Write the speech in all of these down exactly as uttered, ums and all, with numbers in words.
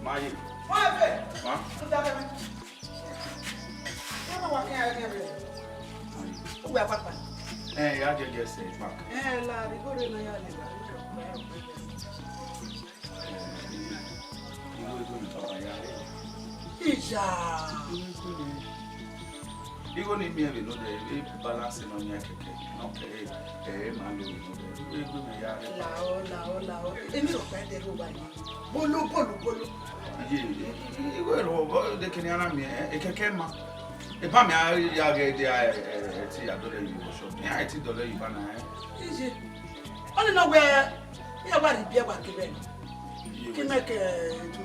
Ma ye. Wọ́n ẹ fẹ́. Ma. Tó dábẹ́ mi. Wọ́n náà wá kí ẹ kí ẹ bẹ̀rẹ̀. Ó wẹ̀ apapa. Ẹ, ya jẹ jẹ sẹ pa. Ẹ, la, ri gore na ya le la. Ẹ, igho, igho ni baba ya re. Ìjà. Igho ni miẹn vbe nodẹ, vbe balance nọ yan kẹkẹ, nọ kẹre, ẹre ma lo vbe nodẹ. Igho, igho mẹ ya re. Lao, lao, lao. Emi rọ kpa ẹdẹ rre uwa yi. Bolo, bolo, bolo. Iye, i-, i-, igho ẹre ọ, ọ, de kene a na miẹn, ẹ, ekẹkẹ ma. Eba mẹ a ya ghẹ de a, ẹ, ẹ, ẹ, ti ya dọlẹ yi vbe shop. Iran ẹ ti dọlẹ yi ba na, ẹ. Iye. Ọni nọ wẹ, iran wa rhie ibiẹ wa kevbe ẹre. Iye, kemẹ ke, ẹ, tu.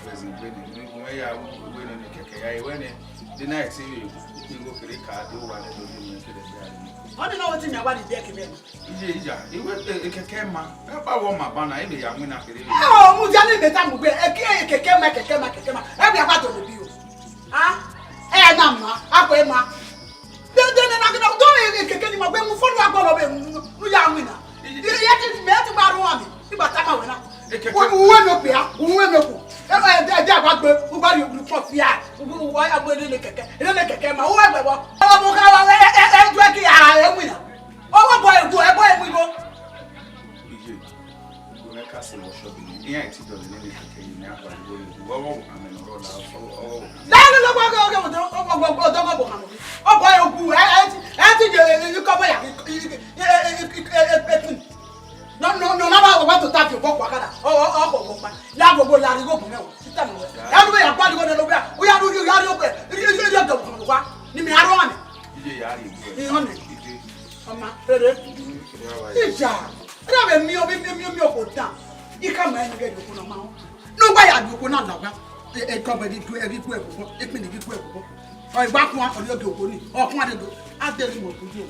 Wẹ zẹ egbe nẹ, ne gun mẹ ya wẹ nene kẹkẹ ya, wẹ nẹ, de na ẹ ti vbe igho kere ka de uwa nẹ do de mẹ kere ẹgbẹ a re. Ọni nọ wẹ te mẹ wa rhie ibiẹ kevbe ẹre. Iye, iya, iwẹ, e, ekẹkẹ ma, ẹ ba wọ ma ba na, ebe ya winna kere. Ọ, mudia ne mẹ tama ugbẹn, ẹ ki, ekẹkẹ ma, ekẹkẹ ma, ekẹkẹ ma, ẹ bi a ba dọlọ bi o. A? Ẹ na ma, a kọ ẹ ma. De, de, de, na, na, do ne ekẹkẹ ni ma gbe mu fọnu agbọlọ vbe nu, nu ya winna. Iye, iye, ti mẹ ti gba ru ami, igba tama wẹ na. Ekẹkẹ. Uwe, uwe mi okpia, uwe mi okpu. Ẹ, ẹ, ẹ, ẹ, a gba gbe, u gba rhie ogbunu kpọ fia, u, u, u, a gbe ne ekẹkẹ, ne ekẹkẹ ma, uwe gbẹbọ. Ọmọ kha wa, ẹ, ẹ, ẹ, ẹ, du ẹ ki, a, ẹ winna. Ọwọ́ bọ egwu, ẹ bọ egwu igho. Iye, igho mwẹ ka sẹ vbe shop ni. Iran ti dọlọ nene kẹkẹ yi ne a gba igho ye. Ọwọ́ amẹ ne ọ rọ la, ọwọ́, ọwọ́. Lẹ́nu ló gbọ́ ọgọ́ ọdọ́gọ́ bọ̀ hàn mọ́. Ọkọ̀ egwu, ẹ, ẹ ti, ẹ ti yẹ, ẹ, ẹ, kọ́ bọ̀ yà, ẹ, ẹ, ẹ, no, no, no, na ba wa to ta fi obọ kwa kada. Ọ, ọ, ọ, ọ, ọ, ya gbogbo la ri gbogbo mẹ o. Sita mẹ wẹ. Ya lu ya gba lu na lo bia. U ya lu, u ya lu gbe. Ri, ri, ri, do mo wa. Ni mi aro ane. Iye ya ri gbe. Ni hone. Ide. Ọma, rere. Ide wa. Ija. Ra be mi o, mi, mi, mi, mi o ko dan. I ka ma ni ge do ko na ma o. No gba ya do ko na la wa. E, e ko be di du, e bi ku e ko. E pin di ku e ko. Ọ igba kun a, ọ yo do ko ni. Ọ kun a de do. A de ni mo ku di o.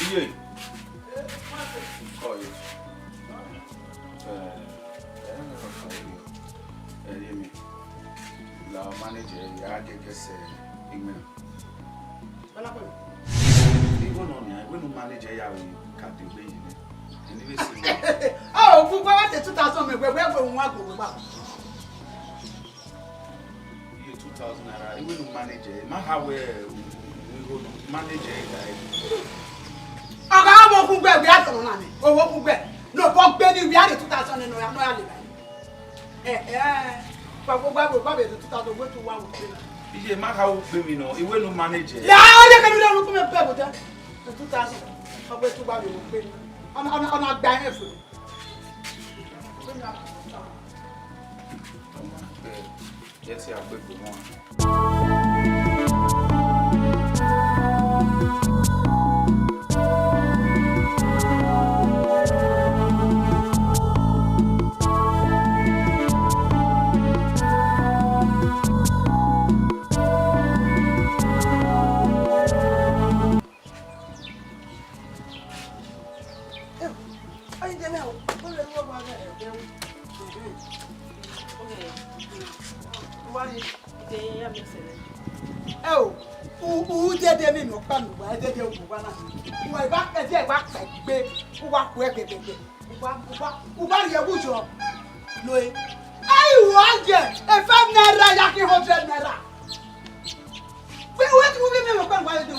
Iye. Kọ ye. Ẹ, ẹ, ẹ, ẹ, ẹ, ẹ, ẹ, la manager ya gẹgẹ sẹ igbe na. Igho nọ nia, wẹ ne u manager ya vbe ka degbe yi nẹ. Eni vbe sẹ. Ọ, gbogbo wa te two thousand mẹ, wẹ, wẹ, wẹ, wọn gbe wẹ ba. Iye two thousand naira, iwẹ ne u manager, ma ha wẹ u, u, u, igho nọ, manager da ẹre. Ọ gha vbe okun gbe, wẹ a tọrọ na nẹ, ovbi okun gbe. Ne obọ gbe ni wẹ a rhie two thousand nọ ya, nọ ya le ba. Ẹ, ẹ, pa gbogbo abo, pa be two thousand, we tu wa wo gbe na. Iye ma ha wo gbe mi nọ, iwẹ ne u manager. Ya, ọ ye kẹmi lọ rukun mẹ bẹ bọ tẹ. Two thousand, ọ gbe tu wa wo gbe na. Ọna, ọna, ọna gba ẹre fo. Ọmọ, ẹ, ẹ ti agbegbe wọn. Ẹ o, u, u dede mi nọ kpa nu wa, ẹ dede u wa na. Wa ba, ẹ dede wa kpa gbe, u wa ku ẹgbẹgbẹgbẹ. U wa, u wa, u wa rhie ẹwu yọ. Lo e. Ai, wo a ye, e five naira ya khin hundred naira. Wẹ, wẹ ti mu vbe mẹ vbe ọkpa ngua do.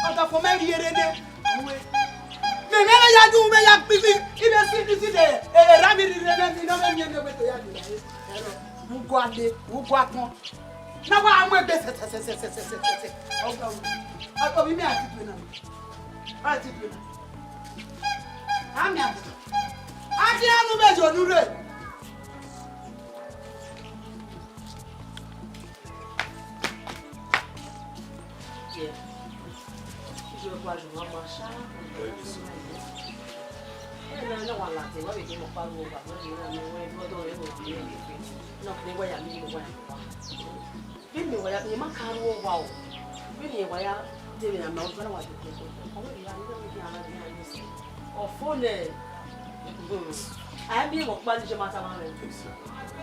Ọdafẹn mẹ rhie rre nẹ. Wẹ. Mẹ, mẹ ya du, mẹ ya kpigbi, ibe si, si de, e, e ra mi rhie rre nẹ, ni nọ mẹ miẹn nẹ, wẹ to ya do. Ẹrọ, u gua le, u gua tọn. Na wa mu egbe sẹ, sẹ, sẹ. Ọgua ru. Ọgua mi, mẹ a ti due na. A ti due na. A mi a. A ti anu mẹ yo nu rre. Yeah. Iye ọkpa ju mama sha. Ẹ na, na wa late, wa vbe kẹ mọ kpa ru ọkpa, wa vbe na, na, wa vbe ọdọ rẹ, wa vbe na, na, na, wa ya mi, wa ya mi. Vbene wa ya, ne ima ka ru ọkpa o. Vbene wa ya, de vbe na ma, wa na wa de kẹ, ọ vbe ya, na vbe ya, na vbe ya, na vbe ya. Ọfo nẹ, a mi vbe ọkpa ni je ma tama mwẹ.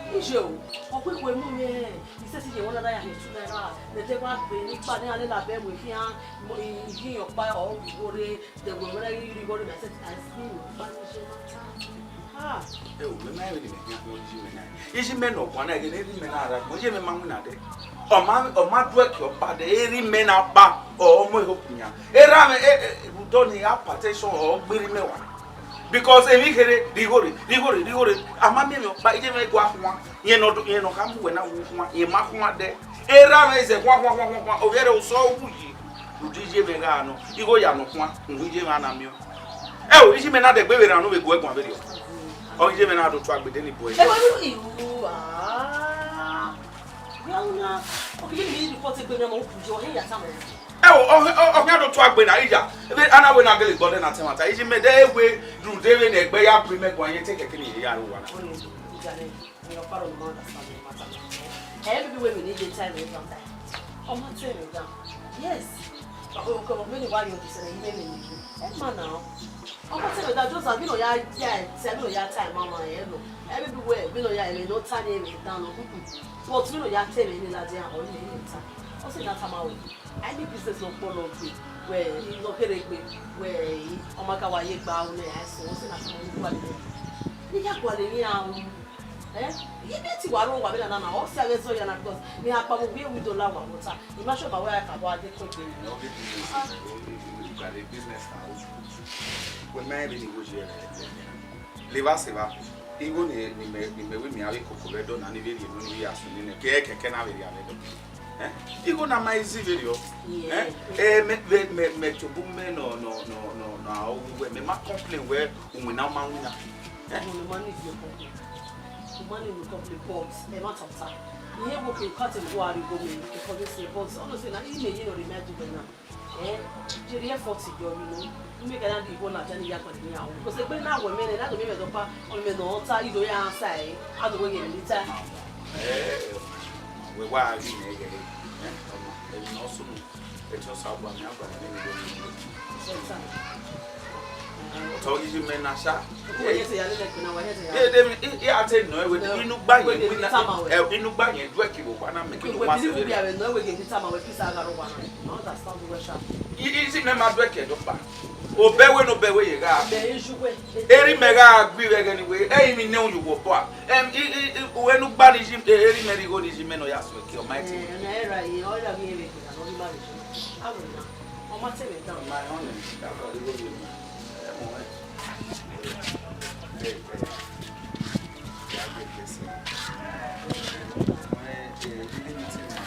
Iye o, ọ khuikhue mu mwẹ, isẹsi ye wẹ na da ya he two naira, ne ẹdẹ wa gbe, ne ikpa ne a lele abẹ mu khian, mo, i, i, ọkpa, ọ, wo rre, de wẹ wẹ na ghi rhie igho rre, mẹ sẹ, a mi vbe ọkpa ni je ma ta. Ah. Ẹ o, mẹ ma rẹn vbene mẹ khian khin iye mẹ na. Iye mẹ ne ọ guan na, ẹghẹ ne iye mẹ na rre agbọn, iye mẹ ma winna dẹ. Ọ ma, ọ ma duẹ ke ọkpa dẹ, erha mẹ na kpa, ọ mu eho khian. Erha mwẹ, e, e, rhunmwuda ọnii hypertension ọ gbe erha mẹ wa. Because emwi kherhe, rhie igho rre, rhie igho rre, rhie igho rre. A ma miẹn emwi ọkpa, iye mwẹ gua khuan, rẹn ne ọ do, rẹn ne ọ kha mu wẹ na wu khuan, rẹn ma khuan dẹ. Erha mwẹ zẹ khuan, khuan, khuan, khuan, khuan, ovbi ẹre usọ wu yi. Rhunmwuda iye mwẹ gha nọ, igho ya nọ khuan, uhunmwu iye mwẹ a na miẹn. Ẹ o, iye mwẹ na dẹgbe vbe rran unu vbe gu ẹguan vberriọ. Ọ iye mwẹ na do tua gbe de ni bu ẹre. Ẹ wẹ ru iru, ah. Ya una, o kiri mi ri report egbe mwẹ ma u ku yo, ọ hẹ ya tama. Ẹ o, ọ, ọ, ọ khian do tua gbe na, iya. Ebe a na wẹ na gele gbe ọdẹ na tẹmwata. Iye mwẹ de wẹ rhunmwuda vbene ẹgbẹ ya gbe mẹ guan ye te kẹkẹ ni ya ru wa na. Ọ ni, iya nẹ. Ẹn, ọkpa rọ ne ọ ma understand the matter. Ẹ, maybe when we need the time, we can die. Ọ ma tẹ mwẹ dan. Yes. Ọ, ọ, ọ, many why you this, and many you. Ẹ ma na. Ọ ma tẹ mwẹ dan, just vbene ọ ya, ya, tẹ vbene ọ ya time, mama, ẹ no. Ẹ, maybe where, vbene ọ ya, ẹ no time, ẹ dan no. Mm-mm. But vbene ọ ya tẹ mwẹ ni ladian, ọ ni, ni ta. Ọ sẹ na tama wẹ. A ni business nọ kpọlọ gbe, wẹ, nọ kherhe gbe, wẹ, ọ ma ka wa ye gba, ọ nẹ, a sẹ, ọ sẹ na tama wẹ, gualọ. Ni ya gualọ ni a ru. Eh? Iye mwẹ te wa rre owa vbe nana na, ọ si a ghẹ zẹ ya na, because mẹ a kpa vbe ovbi window la wa vbe ota. I ma sure ma wẹ a ka vbe a de kue gbe. Ẹ, ọ ghi business, u gha rre business na, u. Wẹ ma rẹn vbene igho ye ẹre. Levba sẹ evba. Igho ni, ni mẹ, ni mẹ wẹ mẹ a vbe koko vbe ẹdọ na, ni vbe rhie unu ni vbe ya sunu nẹ, ke kẹkẹ na vbe rhie vbe ẹdọ. Eh? Igho na ma easy vberriọ. Yeah. Eh? Eh, mẹ, mẹ, mẹ, mẹ tobọ mẹ nọ, nọ, nọ, nọ, nọ, a, ọ wẹ, mẹ ma complain wẹ, uwinna ma winna. Eh? Ọmọ ne ma need your complaint. You ma need your complaint, but ẹ ma tata. Iye wo ke ka te wo a ri go me, ke ko se, but honestly, na, I me, you know, the magic na. Eh? Jerry effort yo, you know. You make another go na, Johnny, ya kwa ni ya. Because egbe na wo me, na do me me do pa, on me no ta, I do ya sa, eh. I do we get later. Eh, wẹ wa ghi nẹ ghe, eh, ọmọ, emwi ne ọ sunu, etẹn Osanobua miẹn agbọn ne emwi ne ọ sunu. Otọ ghi ye mẹ na sha. Wẹ hẹn sẹ ya lele ẹkpo na, wẹ hẹn sẹ ya. Ẹ, de mi, i, i a te nọ ẹwe, inu gba yẹn, inu gba yẹn, duẹ ke vbe owa na, mẹ ke do wa se vbe. Wẹ bi bi a vbe nọ ẹwe, ke bi tama wẹ pisa gha ro wa na. I understand wẹ sha. I, i, si mẹ ma duẹ ke do pa. Obẹ wẹ ne obẹ wẹ ye gha. Mẹ eju wẹ. Erha mẹ gha gbe vbe ẹghẹ ni wẹ, ẹ i mi nẹ uyo wọ bọ a. Em, i, i, i, uwẹ ne u gba ni ji, e, erha mẹ rhie igho ni ji mẹ ne ọ ya suẹn ke Almighty. Eh, ọna erha ye, ọ ya ghi vbe gbe na, ọ ghi ma vbe jọ. A wẹ na, ọ ma te vbe dan. Ma họn nẹ, ka kọ igho ye ma. Ẹ mọ ẹ. Ẹ, ẹ. Ya gbe kẹsẹ. Ẹ, ẹ, ilé mi ti ma.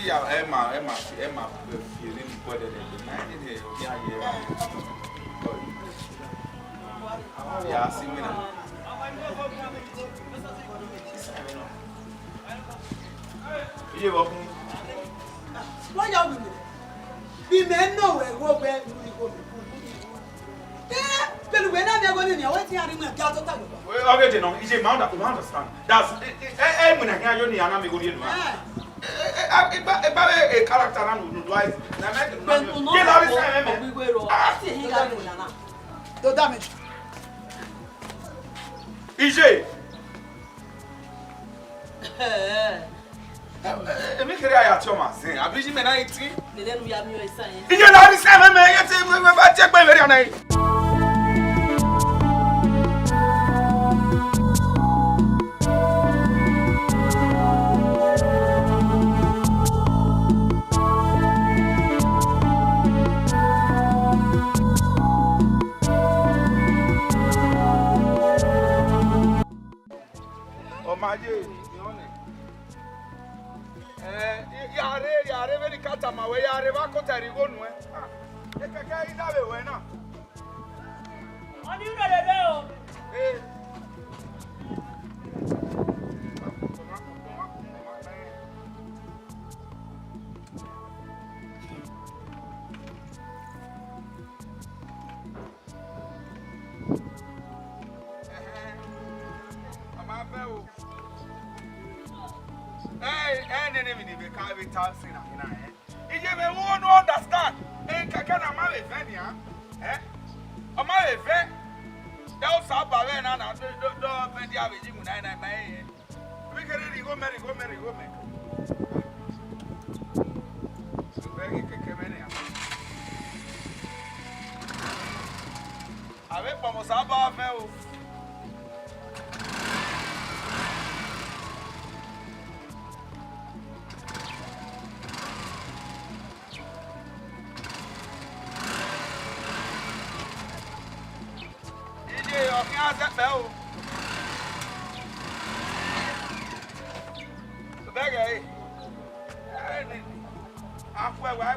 Iya, ẹ ma, ẹ ma fi, ẹ ma fi eri ni bọ ẹdẹdẹ na, ẹ ni ya ye. Ya si mi na. Iye vbọ khin. Wọ́n yà wù mí. Bí mẹ́ ń nà wẹ̀ wọ́ bẹ́ẹ̀ lórí wọ́ mi kú. Ẹ, pẹ̀lú wẹ̀ náà mi ẹgbẹ́ nìyẹn, wọ́n ti àárín mọ̀ kí a tó tàgbà. Ọgẹ jẹ nọ, iye ma understand. That's, ẹ, ẹ, ẹ, when I hear you, ni ana mi go there, no. Ẹ. Ẹ, ẹ, ẹ, ẹ, ẹ, ẹ, character na no, no, do I, na me, no, no. Ye la bi sa me. Ọgbigwe rọ. Ah. Ẹ ti hi ga ni wẹ̀ nana. Tó dá mi. Iye. Ẹ. Emwi kherhe a ya tie ọmwa zẹ, abi iye mẹ na i tin? Nene ne u ya miẹn ọẹn sa yẹn. Iye na ni sẹ mẹ, mẹ ye te, mẹ, mẹ, mẹ, tie egbe vberriọ na. Ọ ma ye, I họn nẹ. Ẹ, ya rre, ya rre vbene I ka tama wẹ, ya rre vbe akota ẹre igho nuẹn. Ah, ekẹkẹ i da vbe ruẹ na. Ọ ni rre rre o. Ee. Ẹhẹn. Ọ ma vẹ o. Ẹ, ẹ nene emwi ne I vbe ka vbe ta sin na, na, ẹ. Iye mwẹ, u no understand. Ekẹkẹ na ma vbe vẹ nian. Ẹ? Ọ ma vbe vẹ. Ẹ, Osa ba vẹ na, na, do, do, do, vẹ dia vbe yi mu na, na, ma, ẹ, ẹ. Vbe kherhe rhie igho mẹ, rhie igho mẹ, rhie igho mẹ. Vbe ghe kẹkẹ mwẹ nian. Avbe ekpọmọ Osa ba vẹ o. Iye ọ khian zẹkpẹ o. Bẹghe ẹre. Ẹni, a fu ẹwa.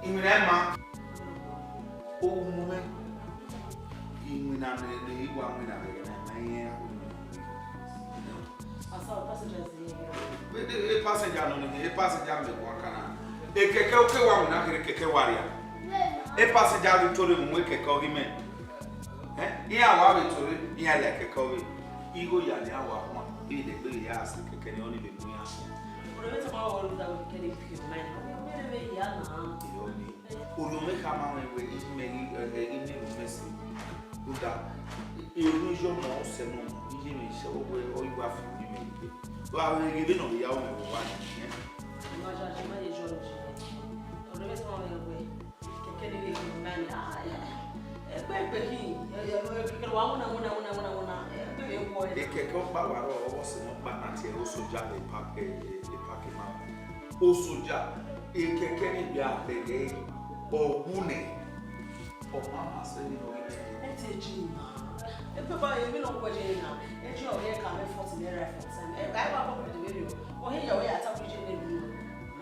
Iwinna ma, oghumwẹ, iwinna ne, ne I wa winna vbe ẹghẹ ne I ma rẹn. Asa, passenger zi yẹn. E, e, e passenger nọ nẹ, e passenger mẹ guan kan na. Ekẹkẹ oke wa winna kherhe, ekẹkẹ wa rria. E passenger ghi tore mu ekẹkẹ ọghe mẹ. Eh, iran wa vbe tore, iran la ekẹkẹ ọghe. Igho ya ne iran wa khuan, vbe ne egbe ya sẹ ekẹkẹ ne ọ ni vbe mu iran. Orhiọn mwẹ tama wẹ rhunmwuda wẹ kẹre pure mind. Wẹ rre vbe hia na. Irọ ni. Orhiọn mwẹ khama mwẹ wẹ, iye mwẹ ghi, ẹ, ẹ, ghi miẹn orhiọn mwẹ sẹ. Rhunmwuda, erhunmwu iyọ ma ọ sẹ nọ, iye mwẹ sẹ, ọ wẹ, ọ i wa fi orhiọn mwẹ ye. Wa vbe ghe vbene ọ vbe ya ru mwẹ vbe owa nẹ, eh? Ima jaje, ima ye judge. Orhiọn mwẹ tama mwẹ wẹ, kẹkẹ ni vbe orhiọn mwẹ na, ah, ẹgbẹ, ẹgbẹ khin, ẹ, ẹ, ẹ, kẹkẹ wa winna, winna, winna, winna, winna, ẹgbẹ vbe wọ ẹ. Ekẹkẹ ọkpa wa rrọọ, ọ sẹ ne ọkpa na tie ẹre, osoja vbe park, ẹ, ẹ, ẹ, park ma. Osoja, ekẹkẹ ni bia bẹghe, ọ wu nẹ. Ọ ma ma sẹ ni nọ ghi nẹ. Ẹ te ji ma. Ẹ te ba ye, mi nọ kue ye na. Ẹ ji ọ ye ka mẹ forty naira for time. Ẹ ga wa ko de vbe rio. Ọ he ya wẹ ya ta ku je ne mi.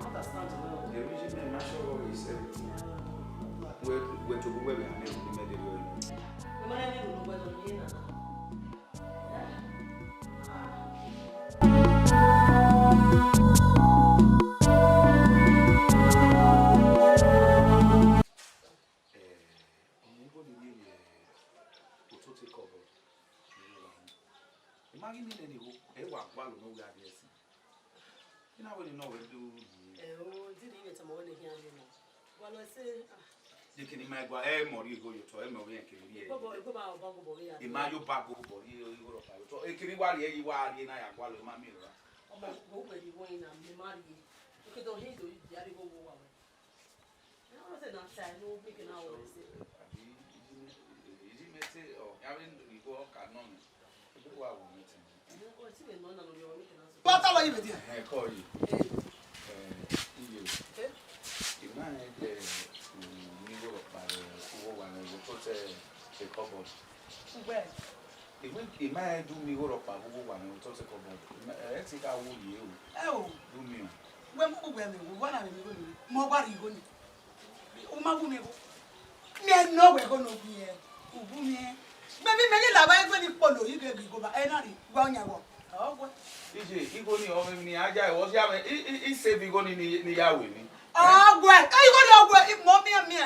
I understand well. Ẹ wi ji mẹ ma sure what he said. Wẹ, wẹ to bu wẹ vbe a mẹ ni mẹ de rio. Ẹ ma ne ni ru wẹ do ye na. Eh, ọmọ igho ni rhie vbe ototọ cupboard. I ma ghi miẹn nene igho, ẹ wa gualọ ne ọ wia rrie ẹse. I na wẹẹ nene ọ wẹ do rhie. Ẹ o, di rhie vbe tama wẹ ne khian rhie nọ. Gualọ ẹse, ah. Dekẹe ne ima gua, ẹ mẹ ọ rhie igho ye otọ, ẹ mẹ ọ rhie kere rhie. Ebo, ebo ba ọba gobọ rhie ya. I ma yo ba gobọ rhie igho rhọkpa ye otọ. Ekene wa rhie, yi wa rhie na ya gualọ, I ma miẹn ra. Ọmọ, wo wẹ rhie igho na, mẹ ma rhie. Oke do he do ya rhie igho wo wa wẹ. Ẹ, ọ sẹ na ta ẹre ne u miẹn ke na wẹ ẹse. Abi, izi mẹ, izi mẹ te, ọ, ya vbe igho ọka nọ nẹ. Igho wa wọ mẹ te. Ẹ, ọ ti vbe nọ na nọ yọ, ọ miẹn ke na sẹ. Wa ta lọ yi vbe dia? Ẹ, kọ yi. Ẹ. Ẹ, iye. Ẹ? I ma rẹn de, um, ne igho rhọkpa, ẹ, ugho wa rẹn vbe otọ te, te cupboard. Ugbẹ. I ma, I ma rẹn du miẹn igho rhọkpa vbe ugho wa rẹn vbe otọ te cupboard. I ma, ẹ, ẹ te ka wo rhie o. Ẹ o. Du miẹn o. Wẹ mu ugbẹ mẹ, wẹ wa na vbe miẹn igho ni. Mẹ ọ wa rhie igho ni. U ma wu miẹn igho. Miẹn nọ wẹ igho ne ọ ghi ẹ. U wu miẹn. Mẹ vbe mẹ ghi la vbe egbe ni kpolo, ighe ghi go ba. Ẹ na rhie, wa ọyan wọ. Ọ wẹ. Iye, igho ni ọ vbe emwi ne a ya ẹvbo, ọ si a vbe, i, i, i save igho ni, ni, ni ya ru emwi. Ọ wẹ, igho ni ọ wẹ, i mọ miẹn miẹn.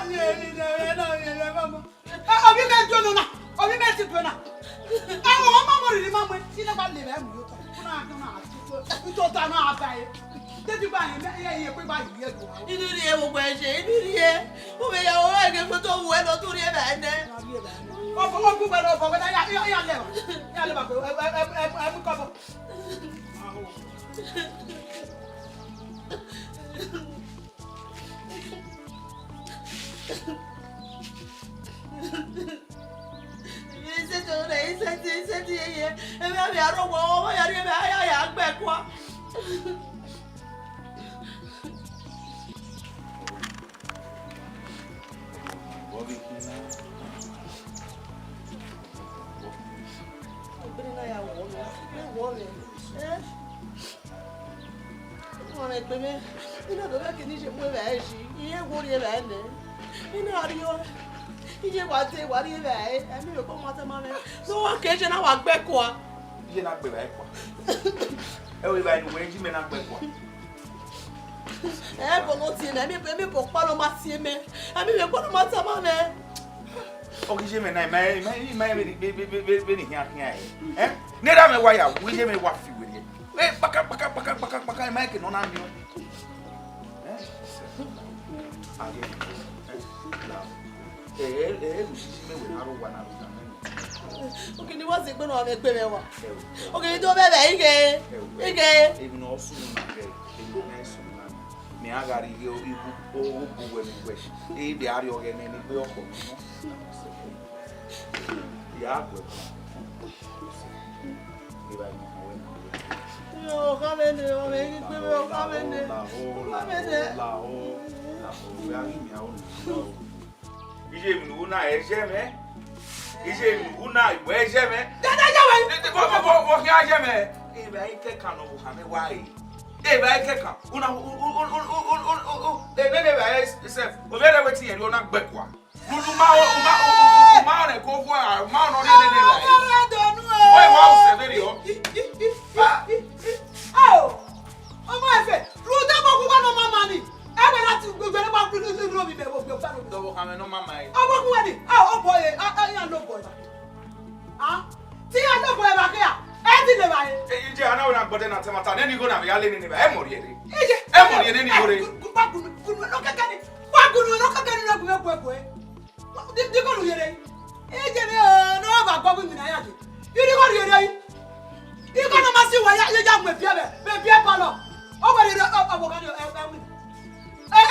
Ọni eri ne ẹmwẹ na, ọni eri ẹmwẹ ọmọ. Ẹ, ovbi mwẹ do nọ na, ovbi mwẹ ti do na. Ẹ, ọmọ ọmọ rhirhi ma mu, I na gba lele ẹmwẹ mu ye otọ. Una, una, itotọ na ba ẹre. Deghẹ ba ẹre, mẹ, ẹ, ẹ, ẹ, kpe ba yi ẹre do. Inu rhie vbe ugbẹn ẹse, inu rhie. U vbe ya ore ghe foto wu ẹre ne ọ tu rhie vbe ẹnẹ. Ọ bu, ọ bu wẹ ne ọ bọ wẹ na, ya, ya, ya lẹ, ya lẹ ba, ẹ, ẹ, ẹ, ẹ, ẹ mu kọbọ. Isẹtin ọnrẹn, isẹtin, isẹtin yeye. Emwi avbe arọghọ, ọmọ ya rrie mwẹ, a ya, ya gbe ẹkua. Ọmọ mwẹ gbe mwẹ, I na do vbe ke ne I ye mu evbare yi, I ye wo rrie evbare nẹ. I na rrie, I ye wa dee, wa rrie evbare, ẹmwẹ vbe ekpa ma tama mwẹ. Ne uwa ke je na wa gbe ẹkua. Iye na gbe evbare ẹkua. Ẹ o, evbare ne uwẹ ji mẹ na gbe ẹkua. Ẹ bọ ne ọ tie mẹ, ẹmwẹ, ẹmwẹ bọ ọkpa ne ọ ma tie mẹ, ẹmwẹ vbe ekpa ne ọ ma tama mwẹ. Ọ ghi ye mwẹ na, ima, ima, ima vbe, vbe, vbe, vbe, vbe, vbene I khian khian ẹre. Ẹ? Ne erha mwẹ wa ya wu, iye mwẹ wa fi werriẹ. Ẹ, kpaka, kpaka, kpaka, kpaka, kpaka, ima ke ne ọ na miẹn. Ẹ? Aye. Ẹ? La. Ẹ, ẹ, ẹ, ẹ, usisi mẹ wẹ na rre owa na rre owa na. Okini wa zegbe ne ọ mwẹ egbe mwẹ wa. Ẹ o. Okini do vbe vbe ighe. Ẹ o. Ighe. Emwi ne ọ sunu na kẹ, emwi ne ọ sunu na. Mẹ a gha rhie igho, igho, igho bu wẹ ne uwẹ shi. E de a rrie ọghẹe nẹ ne egbe ọkhọ nọ. Ya gu ẹko. Evbare ne ọ khọn wẹ na. Yo, khama nẹ, ọ mwẹ ghi gbe mwẹ, khama nẹ. Khama nẹ. Lahọ, lahọ, lahọ, wẹ a ghi miẹn aro nẹ. Iye emwi ne u wu na, ẹ zẹ mwẹ. Iye emwi ne u wu na, wẹ zẹ mwẹ. Dada, ya wẹ. Vọ, vọ, vọ, vọ khian zẹ mwẹ? Evbare kẹkan ne ọ vbe khama mwẹ wa re. Evbare kẹkan, una, u, u, nene evbare self, ovbi ẹre wẹ te irẹn rrie, ọ na gbe ẹkua. Lulu ma, u ma, u, u, u ma rẹn ko vua, u ma nọ rrie nene evbare. Ọmọ rẹ dọnu o. Ọ i wa usẹ vberriọ. Ao, ọmọ efe, rhunmwuda ọmọ uwa ne ọ ma ma ni. Ẹ wẹ na ti gbẹgbẹ ne wa rhie ovbi mẹ vbe ogbe ọgba. Dọvbokhan mwẹ ne ọ ma ma ẹre. Ọmọ uwa ni, ao, ọ bọ ẹre, a, a, iran lobọ ẹre. A, te iran lobọ ẹre vbe akhe ra, ẹ ti levba ẹre. E, iye, a na wẹ na gbọdẹ na tẹmwata, nene igho na vbe ya le nene evbare, ẹ mọ rhie rre. Iye. Ẹ mọ rhie nene igho rre. Wa gunu, gunu nọ kẹkẹ ni, wa gunu nọ kẹkẹ ni, na gu mwẹ guẹ guẹ. Di, di kọlu yere. Iye ne, eh, ne ọ ba gọ wi mina ya ye. Iri kọlu yere yi. Ikọ ne ọ ma si wa ya, ya, ya mu ebiẹ vbe, vbe ebiẹ palọ. Ọ wẹ rere ọ, ọ, ọ, ọ, ọ, ọ, ọ, ọ,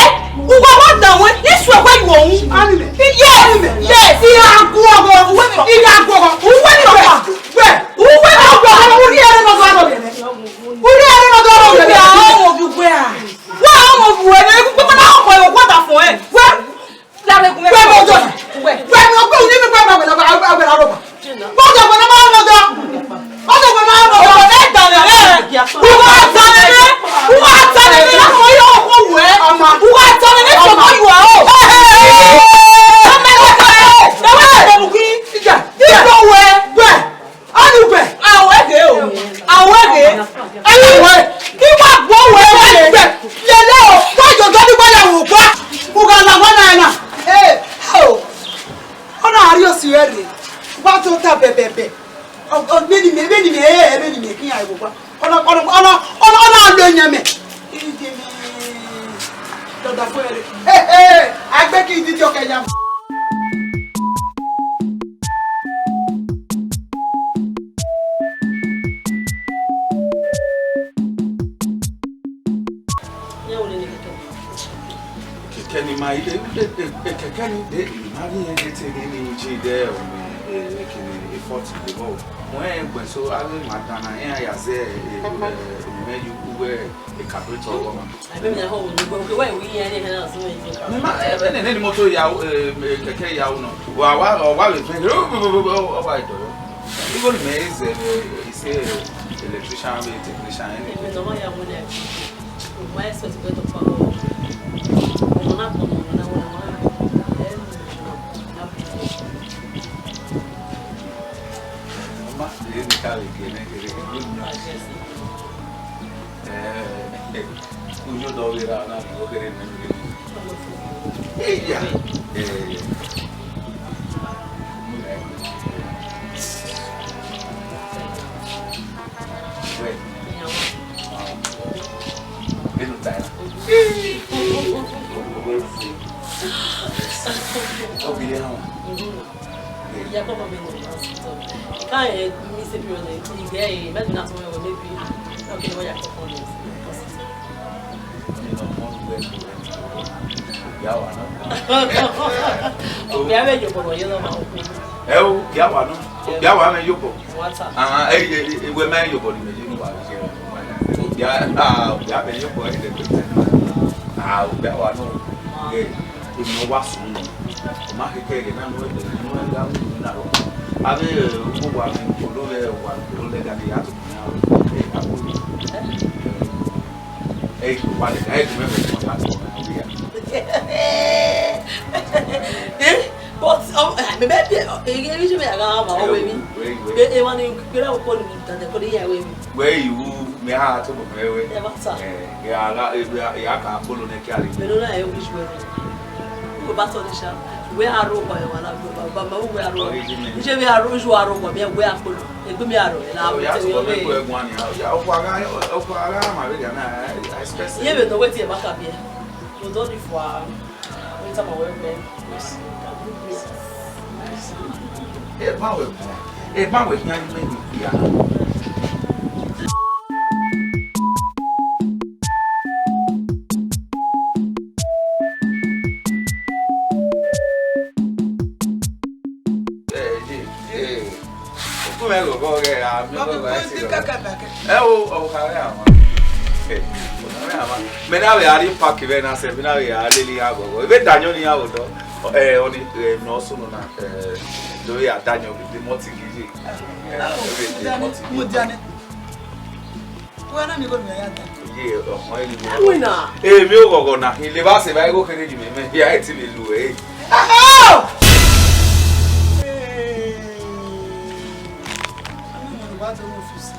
Uwa wa dan wẹ, isu ẹwẹ yuọ wu. Yes, yes. Iya guọghọ, iya guọghọ. Uwẹ ni ọkpa. Wẹ, uwẹ ni ọkpa. Urhi ẹre nọ do arọ yẹrẹ. Urhi ẹre nọ do arọ yẹrẹ. Uwẹ a ọmọ ovbi uwẹ a. Wẹ a ọmọ ovbi uwẹ, ne egungun na ọmọ ẹvbo guọta fọn ẹ. Wẹ, wẹ mọ ọjọ. Wẹ, wẹ mọ ọjọ, uyi mi wẹ ma wẹ na, wẹ na rọba. Ọjọ wẹ na ma mọ ọjọ. Ọjọ wẹ ma mọ ọjọ. Ọjọ ẹ dan nẹ. Uwa dan nẹ. Uwa dan nẹ. Ọmọ yọ ọkọ wẹ. Uwa dan nẹ. Ọmọ yọ o. Ọmọ yọ o. Ọmọ yọ o. Ìjà. Ìjà wẹ. Wẹ. Ọnugbe, awẹghe o, awẹghe, awẹghe, kí wá gbọ́ wẹ wẹ gbẹ, lele o, wá jọjọ ní wá yà wò gbá, mo gha la wá náà na, ee, o, ọ na rhie osi rẹ rre, wá tó ta bẹbẹbẹ, ọ, ọ, vbene imẹ, vbene imẹ, ee, vbene imẹ kí iran wò gbá, ọ na, ọ na, ọ na, ọ na, ọ na lo ẹyẹn mẹ, ìdí mi, dọdọ fún ẹrẹ, ee, ee, agbẹkẹ ìdí tí ọkẹ ya. Kẹkẹ ni ma, e, e, e, e, kẹkẹ ni de, I ma rhie irẹn te ghe ni ji dẹ, ọ, e, e, kini, e, forty de bọ. Mo rẹn gbẹn so, avbe ma dan na, iran ya zẹ, e, e, mwẹ ye uwu, e, carburetor ọghọ ma. Ẹbe mẹ ho ni gbe oke wẹ wi yẹn ni na so yin ka. Mẹ ma, ẹbe nene ni moto ya, e, e, kẹkẹ ya nọ. Wa, wa, wa vbe fẹn, ọ wa dọ. Igho ni mẹ zẹ, e, ise electrician vbe technician ẹnẹ. Ẹbe nọ ma ya wẹ nẹ. Wa expect pé tó kọ. Ọmọ na kọ, ọmọ na wẹ, ọmọ na. Ọma, e ni ka vbe gele, gele, gele. Eh, uyo dọ vbe ra na vbe okherhe nẹ. Iya. Eh. Well. Benu ta. Obìnrin àwọn. Iya kọkọ mi wọ hospital. Ka e mi se period e, i gẹ e, mẹ tuna tun wẹ maybe. Okay, wẹ ya kọkọ mi hospital. Okpia vbe ye obọ ye nọ ma okpia. Ẹ o, okpia wa nọ. Okpia wa mwẹ ye obọ. Wata. Ah, ẹ, ẹ, ẹ, wẹ ma ye obọ ni mẹ ye ni wa ye. Okpia, ah, okpia mwẹ ye obọ ẹ. Ah, okpia wa nọ. Ẹ, emwi ne ọ wa sunu nọ. Ọ ma khẹke ẹghẹ na ne ọ gha mu na rọ. Avbe, eh, uwu wa mwẹ, olo vbe wa, olo lẹga ne ya to na, eh, a ko. Ẹ i do wa lẹ, ẹ i do mẹ vbe contact ọmọ na, ọ ghi ya. Eh, but, um, me be be, eh, eh, me ya gha ma, ọ wẹ mi. Wẹ, wẹ, wẹ. Be, eh, wa ni, be ra ko ni da de ko ni ya wẹ mi. Wẹ i wu, me ha to mo wẹ wẹ. Ẹ ba ta. Eh, ya gha, eh, ya, ya ka kpolo nẹ kia re. Me no na e wish wẹ. Ugo ba tọ ni sha. Wẹ aro kwa ya wa la, ba, ba, ba, wẹ aro. Ọ ghi ji mẹ. Nje wẹ aro, ju aro kwa, me wẹ akpolo. Egbe mi aro, la. Oh, ya to mo wẹ guan ni. Ya, okwa gha, okwa gha ma vbe dia na, I, I expect. Ye be no wetin e ma ka biẹ. Mo do ni fua. Wetin ma wẹ wẹ. Eba wẹ, eba wẹ hian ni mẹ ni bia. Eh, ye, eh. Oku mẹ ghọghọ ghẹ, a, mẹ ghọghọ ghẹ. Ẹ wo, ọ kha rẹ ama. Eh, ọ kha rẹ ama. Mẹ na vbe a rri park vbe na sẹ, mẹ na vbe a lele iran ghọghọ. Vbe dayan ni iran vbe odọ. Eh, ọni, eh, nọ sunu na, eh, do ya dayan vbe de mọti ghi ye. Eh, vbe de mọti ghi ye. Wẹ na mi gho ya da. Ye, ọmọ eni wo. Ẹwẹ na. Emi oghọghọ na, ile ba se ba igho kere yi mẹ, mẹ ya eti le lu ẹ. Ah! Hey! Ami mo wa do mo fi si.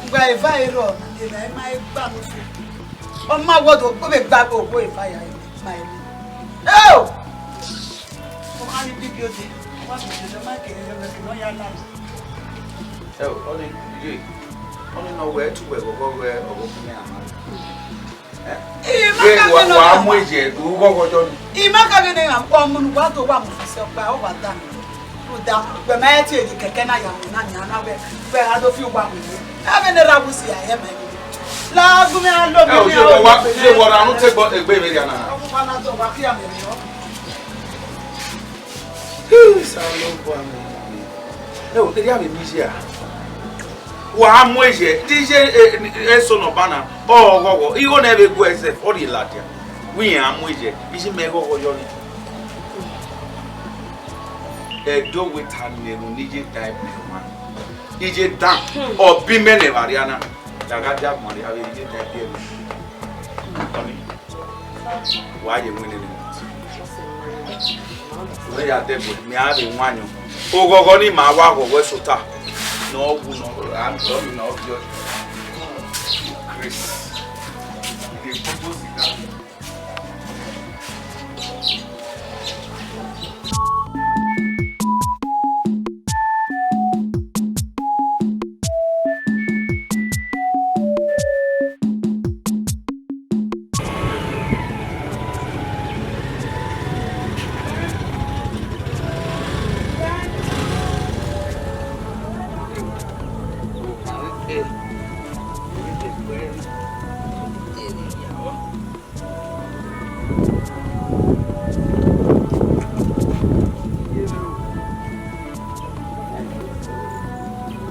Gba eva ero, eva ma gba mo fi. Ọ ma wọ do, o be gba gbe ogho eva ya ma emi. Oh! Ọ ma ni bibi ode, ọ ma bibi ode, ọ ma kere ẹmwẹ ke nọ ya la. Ẹ o, ọni ye, ọni nọ wẹ tu wẹ ghọghọ wẹ ọghọ fun mẹ ama. Ẹ? Ẹ, wa, wa mu eje, u ghọghọ yọ ni. I ma ka vbe ne iran kpọ mu ne uwa do wa mu fẹsẹ ọkpa, ọ wa da mi. Rhunmwuda, wẹ ma he tie ye kẹkẹ na ya mu na nia na wẹ, wẹ a do fi uwa mu ye. Ẹ vbe ne ra wu si a ye mẹ. La gu mẹ a lo. Ẹ o, mẹ ye a wọ wa, ye wọ ra nu te gbọ egbe vbe ria na. Ọ wa na do wa khia mẹ nọ. Hii, Osanobua mẹ. Ẹ o, erriọ vbe miẹn iye a. Wa mu eje, te iye, e, eso nọ ban na, ọ ghọghọ, igho nẹ vbe gu ẹzẹ, ọ rhie ladian. Wẹ iran mu eje, iye mẹ ghọghọ yọ ni. Ẹdo wẹ ta ne ru ne iye dan ẹbọ mwa. Iye dan, ọ bi mẹ nẹ vbe arria na. Ya gha dia agbọn rria vbe iye dan ẹbọ mwa. Wa ye winna nẹ. Wẹ ya dẹgbe, mẹ a vbe wan yọ. Oghọghọ ni ma wa ghọghọ ẹsota. Nọ wu nọ, a nọ mi nọ viọ. Chris. Ide gbogbo sika.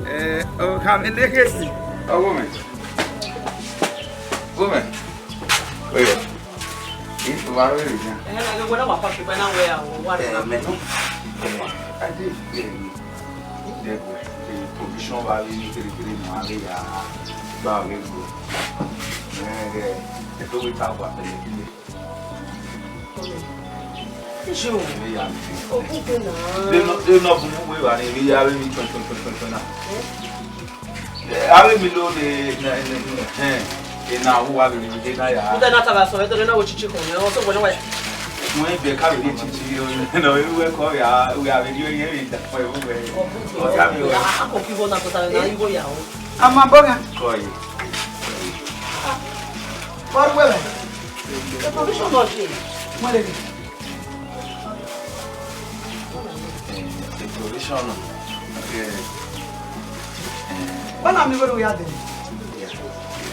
Eh, oh, come in the case. Oh, woman. Woman. Wait. If you are ready, yeah. Eh, na gbe na wa pa pe na we a, wa. Eh, me no. Come on. I did. Dẹgbe, provision wa vbe ni kere kere ne a vbe ya gba vbe gbe. Ẹ, ẹ, ẹ do wẹ ta gba pẹlẹ kile. Ijo. Ẹ ya mi. Okun ke na. De no, de no bu mu we wa ni, vbe ya vbe mi tọn, tọn, tọn, tọn, tọn na. Eh? Eh, avbe mi lo de, ne, ne, ne, eh, ena hu wa vbe mi de na ya. Uda na taba sọ, ẹdọ na wo chichi kan, ọ sọ wẹẹ wẹ. Wẹ bẹ ka vbe chichi, na, wẹ kọ ya, wẹ avbe yo ye da fẹ wẹ. Ọ ya mi wẹ. A ko ki ho na ko ta na, i wo ya o. Ama boga. Kọ ye. Bọrọ wẹ. The provision not here. Where is it? Eh, the provision, eh, eh. Wọ́n náà mi wẹ́rẹ́ wíyá dẹ̀.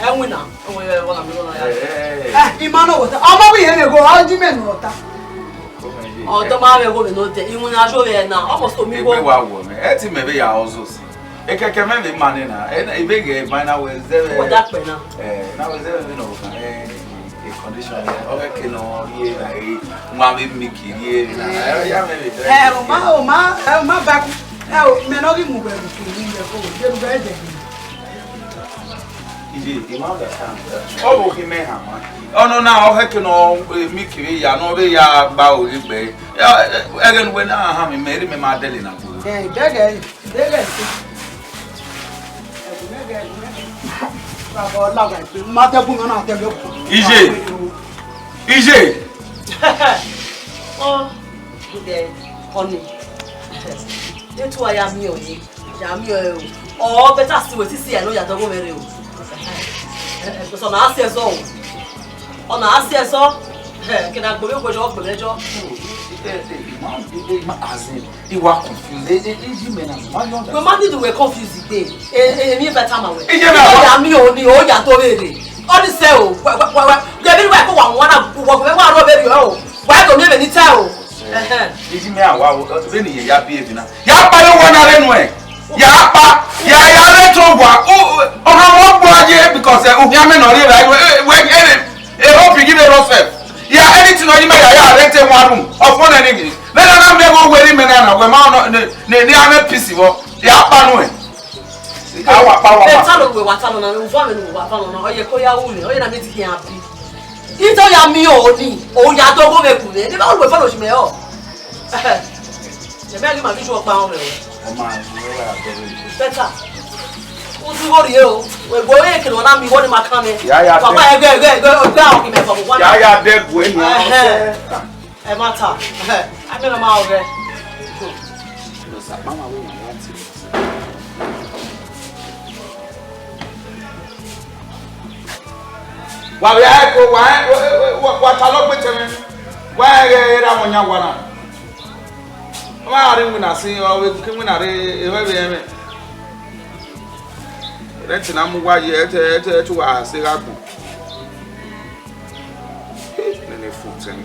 Ẹ wí náà, ẹ wọ́n náà mi wọ́n náà yá. Eh, eh, eh. Ẹ, ìmọ̀ náà wò tán. Ọmọ wí yẹn lè go, ọdún mẹ́nu ọ̀tá. Ọ̀tọ́ máa ń rẹ̀ wọ́n mi ló tẹ̀, ìwọ̀n aṣọ rẹ̀ náà, ọmọ sọ mi wọ́n. Ẹgbẹ́ wa wọ̀ mẹ́, ẹ ti mẹ̀ bẹ́ẹ̀ yà ọ́ zọ sí. Ekẹkẹ mẹ vbe ma nẹ na, ẹ, ivbe ghẹ ba na wẹ zẹ vbe. Wẹ da kpẹ na. Eh, na wẹ zẹ vbe nọ kan, eh, e condition, eh, ọ ghẹ ke nọ rhie na, eh, nwa vbe mi ki rhie na. Eh, ya mẹ vbe. Eh, o ma, o ma, eh, o ma ba ku. Eh, o, mẹ nọ ghi mu wẹ ru ki ni yẹ ko, je ru wẹ dẹ. Ẹ, I ma understand. Ọ vbe okhi mẹ hama. Ọnọ na ọ hẹke nọ, eh, mi kiri ya nọ vbe ya gba ore gbe. Ya, eh, ẹghẹ ne uwẹ na hama mẹ, erha mẹ ma dẹle na gbe. Ẹ, dẹgẹ, dẹgẹ. Ije. Ije. Ọ, ẹ, ọni. Etu a ya miẹn ọni. Ya miẹn ọre o. Ọ better still, wẹ sisi ya ne ọ ya dọghe mwẹ rre o. Because ọna a si ẹzọ o. Ọna a si ẹzọ. Kẹdẹ gbe ovbi ogbẹjọ, gbe mwẹ jọ. As in, I wa confused. E, e, e, you men, I don't understand. Wẹ ma need wẹ confuse gbe. E, e, emwi vbe tama wẹ. Iye mẹ. Ọ ya miẹn ọni, ọ ya do vbe rre. Ọ ni sẹ o. Wẹ, wẹ, wẹ, wẹ. Gẹbiri wẹ ko wa wan na, wọ gbe wa rọ vbe rre o. Wẹ do miẹn vbe ni ta o. Ẹhẹn. Iye mẹ a wa o, vbene I ya bi ebi na. Ya kpa ye owa na rre nuẹn. Ya kpa, ya, ya rre to owa. O, o, ọ ha mọ gbo aye because, eh, uhian mẹ nọ rre ra, we, we, eh, eh, hope you give a yourself. Ya anything nọ yi mẹ ya, ya rent one room. Of one any. Mẹ na na mẹ wo weri mẹ na na, wẹ ma nọ, ne, ne, ne a mẹ peace vbọ. Ya kpa nuẹn. A wa kpa wa. Ẹ, ma ta nọ, wẹ wa ta nọ na, uvọ mẹ ne wa ta nọ na, ọ ye ko ya wu mẹ, ọ ye na mẹ ti khian bi. Ito ya miẹn ọni, ọ ya dọghe mwẹ ku mwẹ. Ne ma wẹ fọlọ shi mẹ ọ. Ẹmẹ ghi ma ghi ju ọkpa ọmọ rẹ. Ọ ma, ọ ma ya dọghe. Better. U ti gho rrie o. Wẹ gbe ore kene ọ na miẹn, wọ ni ma kan mẹ. Ya, ya, wa dẹ. Wa ẹgbẹ, ẹgbẹ, ẹgbẹ, ẹgbẹ, ọ ghi mẹ fọ, wa na. Ya, ya, dẹ gu eni. Ẹhẹn. Ẹ ma ta. Ẹhẹn. A mẹ na ma ọghẹ. Lọ sa pa ma wẹ ya ti. Wa vbe a ẹko, wa, wa, wa, wa ta lọ gbe tẹmwẹ. Wa ghẹ, ghẹ ra wọn yan wa na. Ọ ma rre iwinna sin, ọ vbe ke iwinna rre, evba vbe ẹmwẹ. Rent na mu wa ye, ẹtẹ, ẹtẹ, ẹtẹ wa se gha gbọn. Nene fun tẹn.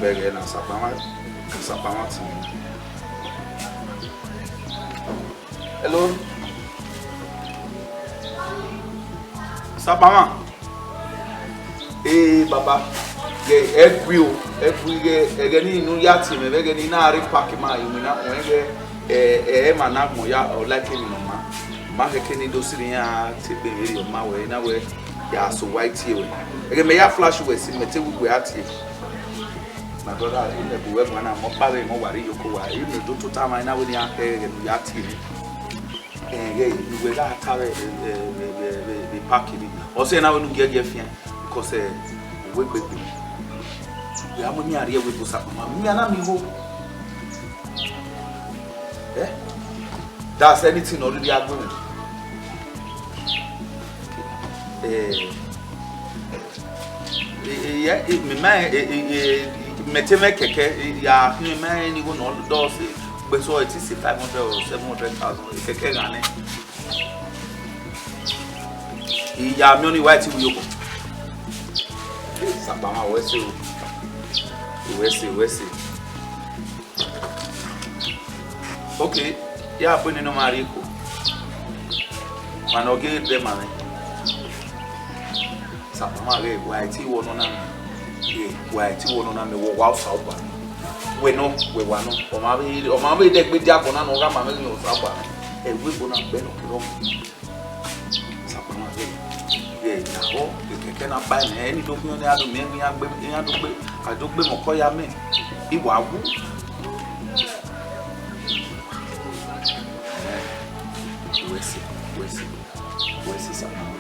Bẹghe na Asakpa mwa, Asakpa mwa tẹn. Hello. Asakpa mwa. Ee, baba. Ghẹ, ẹ gui o, ẹ gui ghẹ, ẹghẹ ni ne u ya tie mwẹ vbe ẹghẹ ne I na rre park ma, I winna, ọ rẹn ghẹ, ẹ, ẹ, emwa ne agbọn ya, ọ like emwi ne ọ ma. Ma khẹke ne I do sirri iran te egbe vberriọ ma wẹ, I na wẹ, ya so wa tie wẹ. Ẹghẹ mẹ ya flash wẹ si, mẹ te wu wẹ a tie. My brother, I mẹ bu wẹ guan na, mẹ ọkpa vbe mẹ wa rre iyoko wa. I mẹ do tota ma, I na wẹ ne iran khẹ ẹghẹ ne u ya tie mwẹ. Ẹghẹ ne uwẹ gha ta vbe, vbe, vbe park ni. Ọ sẹ na wẹ ne u giẹgiẹ fian, because, eh, uwẹ gbegbe. Ya mu emian rhie ẹvbo ebo Asakpa mwa, emian na miẹn igho. Eh? That's anything nọ rhirhi a gbe mwẹ. Eh, eh, eh, yeah, eh, mẹ ma, eh, eh, eh, mẹ te mwẹ kẹkẹ, eh, ya, mẹ ma rẹn igho nọ dọ sẹ, gbe so it is five hundred or seven hundred thousand, kẹkẹ gha nẹ. I ya miẹn ọnii, wa i te ru iyobọ. Asakpa mwa, wẹ sẹ o. Wẹ sẹ, wẹ sẹ. Okay, ya bu nene ọmwa rrie eko. Ma ne ọ gie dẹ ma mwẹ. Asakpa mwa ghẹ, wa i te ru ọnọna mẹ. Ghẹ, wa i te ru ọnọna mẹ, wẹ wa Osanobua nọ. Wẹ nọ, wẹ wa nọ. Ọ ma vbe, ọ ma vbe dẹgbe dia agbọn na ne ọ gha ma mwẹ ghi Osanobua nọ. Ẹ ru ebo na gbe nọ kherọ. Asakpa mwa ghẹ, ghẹ ya họ, kẹkẹ na kpa ẹmwẹ, ẹni do khuiọn ne a do miẹn iran gbe, iran do gbe, a do gbe mẹ ọkọ ya mẹ, I wa wu. Wẹ sẹ, wẹ sẹ, wẹ sẹ Asakpa mwa.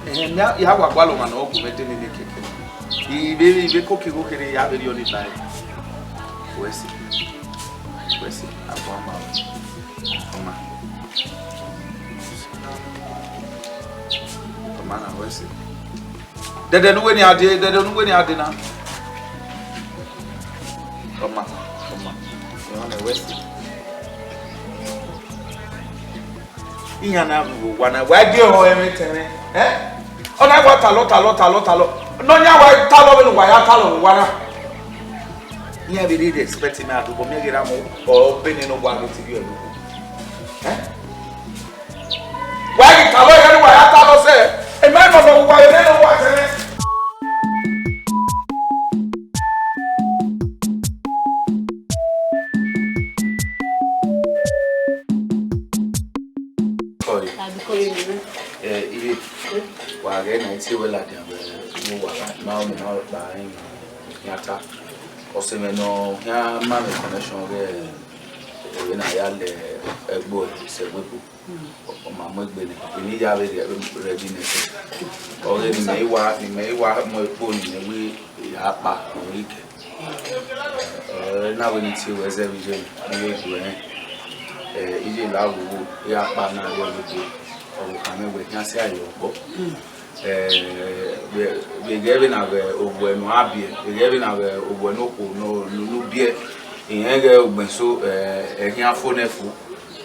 Ẹhẹn, mẹ ya wa gualọ ọmwa ne ọ gu mwẹ dee nene kẹkẹ. I vbe, I vbe koko igho kherhe ya vbe rhie ọnii ba ẹre. Wẹ sẹ, wẹ sẹ, agbọn ma. Ọma. Ọma na wẹ sẹ. Dẹdẹ ne uwẹ ni a dee, dẹdẹ ne uwẹ ni a dee na. Ọma, ọma. Iran na wẹ sẹ. Iran na vbe owa na, wa gie họ ẹmwẹ tẹnrẹn. Eh? Ọ na wa talọ, talọ, talọ, talọ. Nọyan wa talọ vbene uwa ya talọ vbe owa na. Iran vbe rhirhi expect mẹ a do, but mẹ ghe ra mọ, ọ bene ne uwa vbe te rhie ẹre. Eh? Wa ghi talọ, iran ne uwa ya talọ sẹ. Emẹ nọ nọ uwa vbe ne uwa sẹ. Sorry. Ladian vbe uwu owa, ma ọ ma kpa rin khian ta. Ọse mwẹ nọ khian ma mwẹ connection ghe, ẹvbo na ya lẹ ẹgbo sẹ ẹgbo ebo. Ọ ma mu egbe nẹ, emwi ya vbe rhie, rhie ẹre nẹ. Ọghe ne imẹ i wa, ne imẹ i wa mu ekpo ne imẹ wẹ ya kpa, ọ i kẹ. Ẹ na wẹ ne I tie ruẹ zẹ vbe iye mwẹ, ne I vbe guẹ rẹn. Ẹ, iye la vbe owo, I gha kpa na rrie ẹvbo ebo, ọvbokhan mwẹ wẹ khian si aye ọkpọ. Ẹ, vbe, vbe ghẹ vbe na vbe owẹ ne a biẹ, vbe ghẹ vbe na vbe owẹ ne okhuo ne u biẹ, irẹn ghẹ ugbẹn so, ẹ, ẹ khian fo nẹ fo.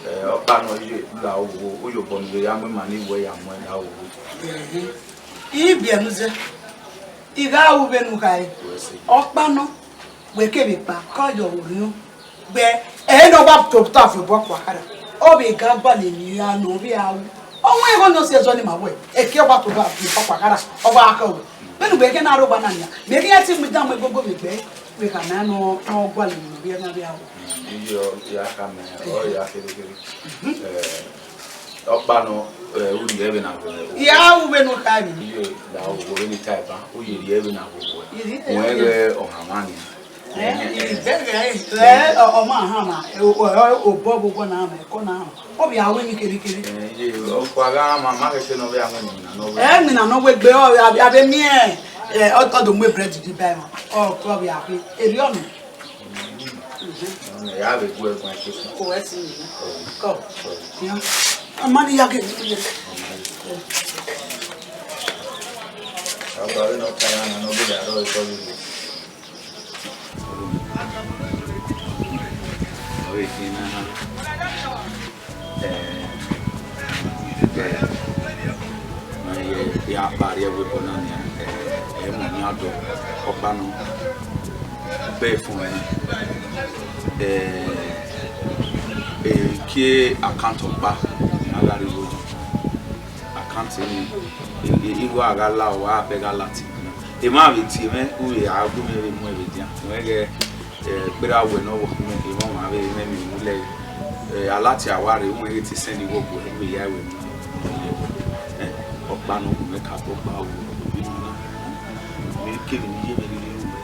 Ẹ, ọkpa nọ iye la owo, uyobọ ne u vbe ya mu ima ni wẹ ya muẹn la owo. Ibiẹnuzẹ, I gha ru vbene u khare. Ọkpa nọ, wẹ kevbe kpa, ke ọ yọ vbe orhiọn. Gbe ẹre ne ọ wa tobọ ta viọ obọ kua khara. Ọ vbe ga gualọ emwi hia ne ọ vbe a ru. Ọ wẹn igho ne ọ si ẹzọ ne ima wẹ, eke ọ wa tobọ viọ obọ kua khara, ọ wa khẹ ru. Vbene u wẹ ghẹ na rre owa na nian, mẹ ghi ya te mu idan mu egogo vbe egbe, vbe khama nọ, ne ọ gualọ emwi ne ọ vbe a ru. Iye ọ ya khama, ọ ya kherhe kherhe. Ẹ, ọkpa nọ, ẹ, u rhie vbene a wẹ. Ya ru vbene u khare. Iye la owo vbene I ta ẹban, u ye rhie vbene a wẹ. Wẹ ghẹ ọmamwaemwi nian. Ẹ, I bẹghe ẹ, ọ ma hama, obọ vbe obọ na hama, ẹko na hama. Ọ vbe a ru emwi kherhe kherhe. Ẹ, iye, ọkpa gha ma, ma khẹke ne ọ vbe a ru emwi na nọ wẹ. Ẹ, emwi na nọ wẹ gbe, ọ, a, a vbe miẹn, ẹ, ọ, ọ do mu bread di ba ẹmwẹ. Ọ, ọ vbe a khe, erriọ nọ. Mẹ ya vbe gu ẹguae ke fun. Ko wẹ si nẹ. Kọ. Ya. A ma ni ya ke ni ye. Ọba vbe nọ ta ya na, nọ gele arọ ekọ vbe. Ọre khin na. Ẹ, ẹ, ma ye ya kpa rrie ẹvbo ebo na nian, ẹ, ẹ, mu yan dọ, ọkpa nọ, bẹ fun ẹn, ẹ, ẹ, kie account ọkpa, a gha rhie igho yi. Account ni, i, i, igho a gha la, ọ wa bẹ gha la tie. Emwa vbe tie mwẹ, u vbe a gu mwẹ vbe mu ẹvbo edian. Wẹ ghẹ, ẹ, kperra wẹ ne ọ wọ, emwa, emwa vbe mwẹ ni mu lẹ. Ẹ, a la tie a wa rre, u mwẹ ghe te send igho gu ẹre, u vbe ya ẹre mu. Ẹ, ọkpa nọ gu mwẹ ka bọ gba ru, emwi na. Emwi kemwi ne I ye mwẹ rhirhi ru mwẹ.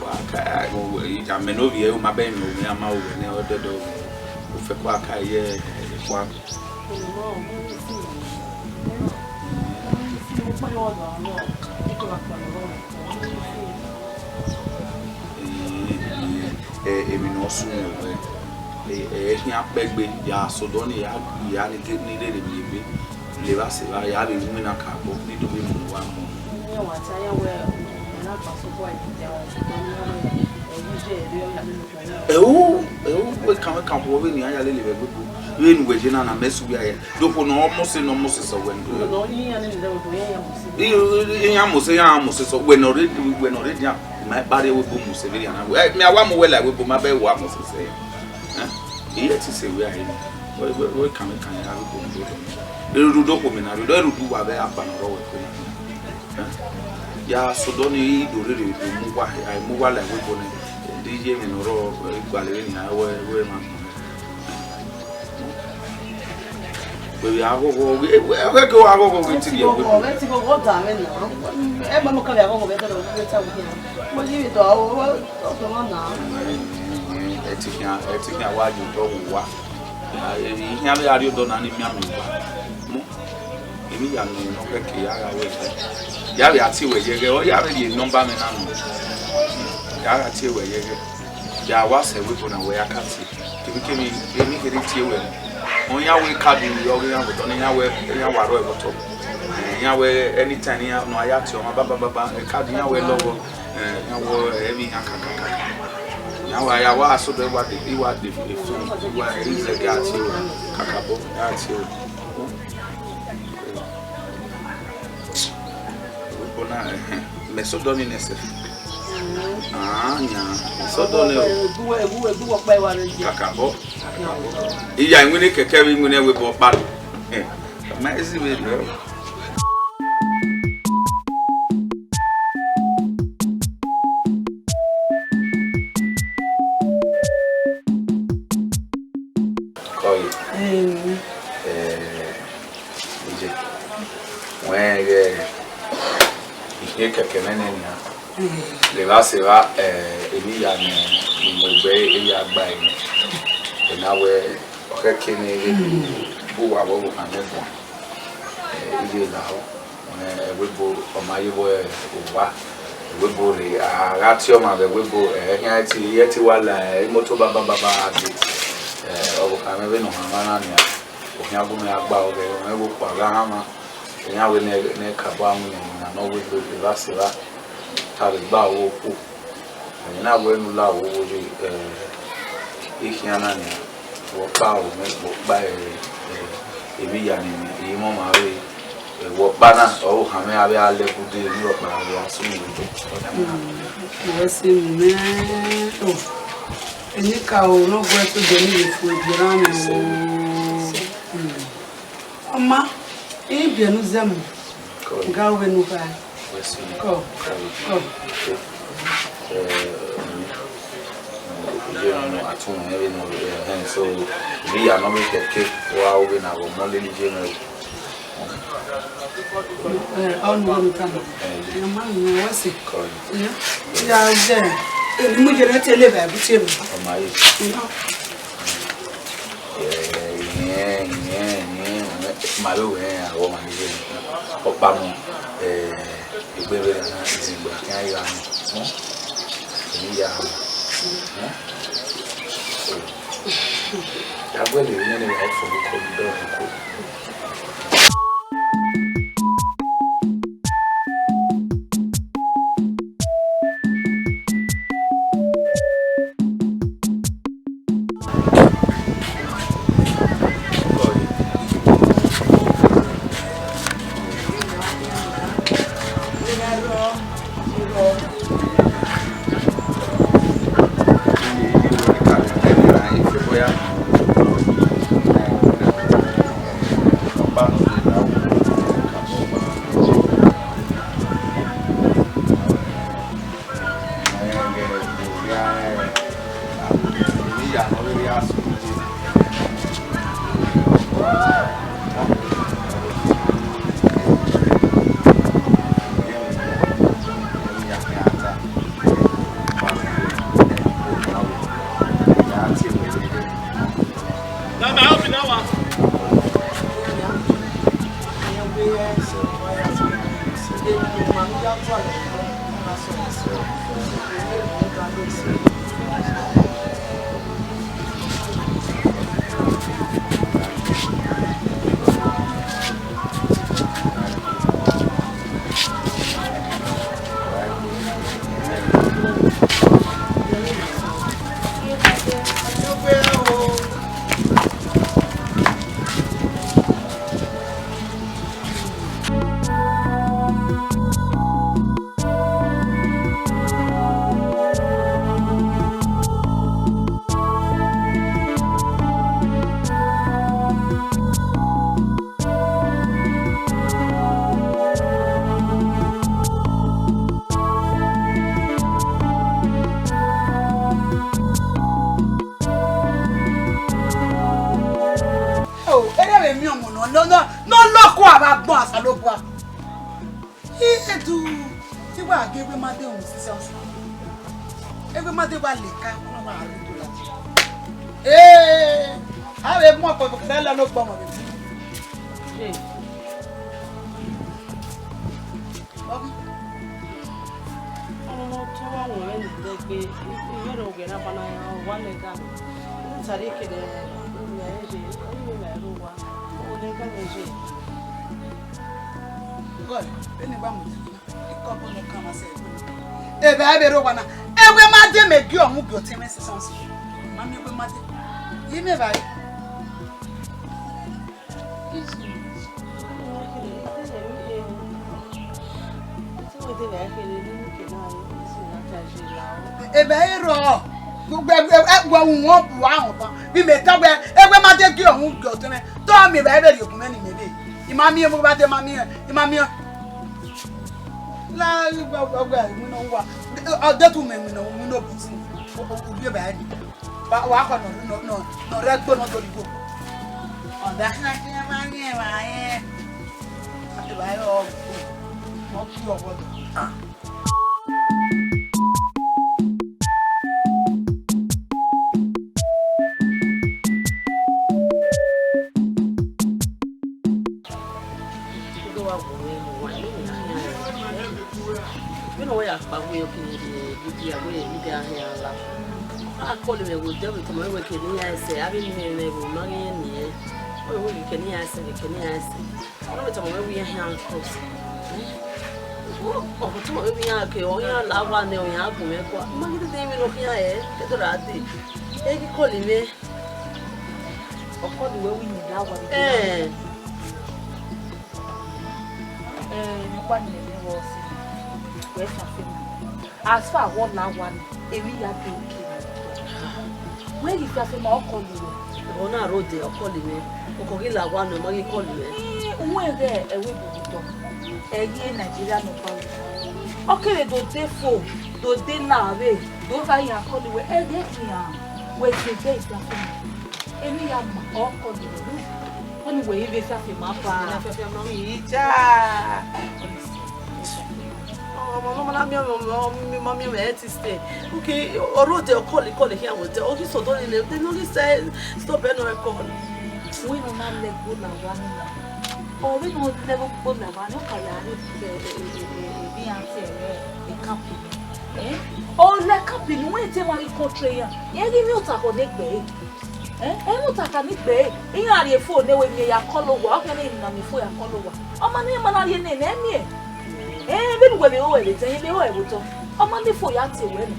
Wa ka, a, mo wẹ, I ka mẹ ne ovbi ẹre, u ma bẹ emwi ovbi ẹre, a ma ru wẹ nẹ, ọ dẹdẹ ovbi ẹre. Ofẹko a ka ye, ẹ, ẹkua. Ẹ, emwi ne ọ sunu wẹ, ẹ, ẹ, khian kpẹgbe, ya sẹ odọ ni, ya, ya ni de, ni rherhe miẹn egbe, levba sẹ evba, ya vbe winna kakabọ, ni do vbe mu uwa mu. Iran wa ta iran wẹ, ọ na gba sokpan ẹdidẹ, ọ sokpan ne iran wẹ, ọ ye iye ẹre, ọ ya lele okhuo na. Ẹo, ẹo, wẹ kan, wẹ kan, wẹ vbene iran ya lele vbe ẹgbẹe ebo, vbene uwẹ ye na, na mẹ sẹ uwẹ ya. Do khuo ne ọ mose, ne ọ mose sẹ wẹ. Iran mose, iran mose sẹ wẹ ne ọ rre, wẹ ne ọ rre dian, ma kpa rrie ẹvbo ebo mose vberriọ na. Ẹ, mẹ a wa mu wẹ la ẹvbo ebo, ma bẹ wa mose sẹ. Ẹ, I ye te sẹ wẹ a re. Wẹ, wẹ, wẹ kan, wẹ kan ya ru ebo mu do. Erhudu do khuo mẹ na rre, erhudu wa vbe akpa ne ọ rrọọ wẹ kue na. Ẹ, ya sẹ odọ ni do rherhe do mu uwa, a mu uwa la ẹvbo ebo nẹ. Ẹdẹ iye emwi ne ọ rrọọ, ẹ, gualọ vbene iran wẹ, wẹ ma. Wẹ vbe aghọghọ, wẹ, wẹ, wẹ ke wa aghọghọ, wẹ ti rhie ẹvbo ebo. Wẹ ti ghọghọ da mwẹ na. Ẹ ma mọ kan vbe aghọghọ vbe ẹdẹ rẹ, wẹ ta wẹ. Mo yi vbe do, ọ, ọ, ọ, ọ na. Ẹ ti khian, ẹ ti khian wa ye odọ vbe uwa. Iran vbe gha rrie odọ na ni mianmian uwa. Mu, emwi ya nọ nọ kẹkẹ ya gha wẹ. Ya vbe a tie wẹ yẹghẹ, ọ ya vbe rhie nọmba mwẹ na nọ. Ya gha tie wẹ yẹghẹ. Ya wa sẹ ẹvbo ebo na wẹ ya ka tie. Kemwikemwi, emwi kherhe tie wẹ. Ọ iran wẹ card ni, ọ ghi iran vbe otọ ne iran wẹ, iran wa rrọọ ẹvbo otọ. Iran wẹ anytime iran nọ a ya tie ọmwa babababa, card iran wẹ lọghọ, iran wẹ ẹmwẹ iran kakaka. Iran wa ya wa sẹ odọ, I wa de, I wa de phone, I wa ẹ, I zẹ ga tie wẹ, kakabọ, ya tie wẹ. Ebo na, ẹhẹn, mẹ sẹ odọ ni nẹ sẹ. Ah, yan, mẹ sẹ odọ nẹ o. Kakabọ. Iya, iwinna kẹkẹ vbe iwinna ẹvbo ebo ọkpa. Eh, ma ezi vbe lẹ. Kọye. Eh. Eh, ije. Wẹ ghẹ. Ye kẹkẹ nene nian. Levba sevba, eh, emwi hia ne I mu egbe eya gba ẹre. Ena wẹ, ọ khẹke ne I vbe bu uwa vbe ọvbokhan mwẹ guan. Eh, I ye lahọ. Ẹvbo ebo ọ ma ye vbe owa. Ẹvbo ebo rre, a gha tie ọmwa vbe ẹvbo ebo, eh, khian ẹti, ẹti wa la, eh, imoto baba baba gha dee. Eh, ọvbokhan mwẹ vbene ọ hanmwa na nian, ọ khian gu mwẹ gha gba ọghẹ, mwẹ vbe okpia gha hanmwa. Iran wẹ ne, ne ẹkabọ winna winna ne ọ wẹ do evba sẹ evba, ta vbe gba aro okhuo. Ẹmwẹ na wẹ ne u la aro vbe, eh, ikhian na nian, vbe ọkpa aro mwẹ, vbe ọkpa, eh, eh, emwi hia ne I mwẹ, I mwẹ ọmwa vbe, eh, vbe ọkpa na, ọre ohan mwẹ avbe a lẹ ẹgude emwi rhọkpa vbe a sunu vbe do. Wẹ si mu mwẹ, o, enikaro ne ọ guẹ to do ni vbe fu egie na mwẹ o. Mm. Ọ ma, I biẹ ne u zẹ mu. Kọ. Ga wẹ ne u gha. Wẹ si. Kọ. Kọ. Kọ. Eh, iye ne a tun mwẹ vbe nọ, eh, so, vbe ya nọ vbe kẹkẹ, wa vbe na vbe ọmọ lele iye mwẹ. Eh, ọ nu wẹ ne u ta nọ. Eh. Ẹ ma nu wẹ si. Kọ. Ya, ya, jẹ, eh, mu je ne te le ba bu tie mi. Ọ ma ye. Iyọ. Iyẹn, iyẹn, iyẹn, iyẹn, ma vbe wẹ rẹn, a wẹ ọmwa ni vbe ọkpa mu, eh, egbe vbe rran na, izẹn gbe khian ya mu, hmm? Emwi hia mu, hmm? So, ya guẹlẹ emwi nene ra fo vbe oko, ni dọrọ oko. O, erha vbe miẹn ọmọ nọ, nọ, nọ, nọ lọkọ avbe agbọn Osanobua. Iye du, I wa gie egbe ma de uhunmwu sisa ọsa. Egbe ma de wa leka, ọ na wa ru do lati. Ee, avbe mu ọkpọ kẹrẹ lọ ne ọgbọ ọmọ vbe. Ọghe. Ọmọ ne ọ tọ wa wọn ẹre ne ẹdẹgbe, I, I vbe rhọkpa na banna ya, ọ wa lẹ ga. Ne I tare kene, u mẹ ẹre, u mẹ ẹre owa, u lẹ ga mẹ ye. God, vbene I wa mu, I kọ ọbọ ne ọ kan mwa sẹ. Evba ẹvbo erha owa na, egbe ma de mẹ gie ọmwa gie ọtẹn mwẹ sisa ọsa. Ma miẹn egbe ma de. Yi mẹ evbare. Eba ero, gbogbo ẹgbẹ ẹgbẹ uhunmwu bu ahọn ban vbe mẹ tọ wẹ, egbe ma de gie ọmwa gie ọtẹn mwẹ, tọ miẹn eba ẹvbo rhie gun mwẹ ne imẹ rre. I ma miẹn, mo ba de ma miẹn, I ma miẹn. La, ọgua, ọgua, iwinna uwa, ọ de tu mẹ iwinna, iwinna obọ sin, u rhie eba ẹre. Wa, wa kọ nọ, nọ, nọ, nọ rẹ gbe nọ do ligbo. Ọ da khian khian ma rẹn evba rẹn. Evba rẹn ọ gbe. Ọ ki ọghọ nọ. Ah. Vbene ọ ya kpa wẹ ọ kere vbe Libya, wẹ Libya khian la. A call mwẹ vbe odẹ, ọ tama mwẹ wẹ kene iran ẹse, avbe eni mwẹ vbe ma ghi rẹn nian. Ọ wẹ kene iran ẹse, kene iran ẹse. Ọ na tama mwẹ wẹ iran khian cross. Ọ tama mwẹ wẹ iran ke, ọ iran la owa nẹ, ọ iran gu mwẹ kua. Ma ghi dede vbene ọ khian ẹre, ke do ra dee. E ghi call mwẹ. Ọ call wẹ wẹ iran la owa nẹ. Eh. Eh, ne ọkpa ni nene vbọ si, wẹ fiafema. As far as wẹ ọ la owa nẹ, emwi ya do ke. Wẹ ghi fiafema, ọ call wẹ. Ọ na rode, ọ call mwẹ. Ọ kọ ghi la owa nẹ, ọ ma ghi call mwẹ. Ii, uwẹ ghẹ ẹvbo ibubu tọ. Ẹ ghi e Nigeria nọ kpa wẹ. Ọ kere do de fo, do de la vbe, do gha ya call wẹ. Ẹ ghe khian, wẹ zẹdẹ fiafema. Emwi ya ma, ọ call wẹ. Ọ ni wẹ i vbe fiafema ba. Fiafema, ija. Ọmọ, ọmọ, ọmọ na miẹn mwẹ, ọmọ, ọmọ, ọmọ, ọmọ, ọmọ, ẹ ti stay. Okay, ọ rode, ọ call, call khian wẹ te. Ọ ghi sẹ odọ ni nẹ, then ọ ghi sẹ stop ẹ nọ ẹ call. Wẹ nọ na lẹ gbo la owa ni na. Ọ vbe nọ lẹ gbo la owa ni, ọ ka ya re, e, e, e, e, e, bi iran te ẹre, e camp ni. Eh? Ọ lẹ camp ni, wẹ te ma ghi control iran. Irẹn ghi miẹn otakhọ ne egbe ẹre. Eh, emwi otakhọ ni gbe, iran rhie fo ne wẹ miẹn ya call owa, ọ khian ne emwi na miẹn fo ya call owa. Ọ ma ne ma na rhie nene, ẹ miẹn. Eh, vbene uwẹ vbe ru ẹre, te vbe ru ẹre vbe otọ. Ọ ma ne fo ya tie wẹ nẹ.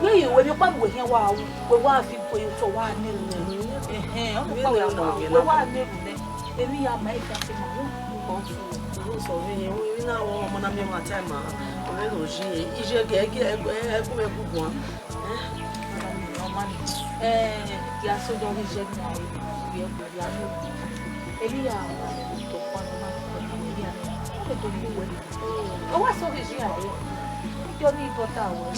Wẹ ye wẹ vbe ọkpa ne uwẹ khian wa ru, wẹ wa fi gbe otọ wa ne ru nẹ. Ẹhẹn, ọ kpa wẹ wa, wẹ wa ne ru nẹ. Emwi ya ma ikan te ma ru. Ọ tu. Ọ sọ vbe yẹn, wẹ na wọ ọmọ na miẹn ọmwa time a. Ọ vbe ro ji, ije gẹ, gẹ, ẹgu, ẹgu, ẹgu guan. Eh, ya so do ghi je na, ye gbe ya ni. Emwi ya ma to kwa na, emwi ya. Ọ ke do gbe wẹ. Ọ wa so ghi je a re. Yo ni bota wẹ.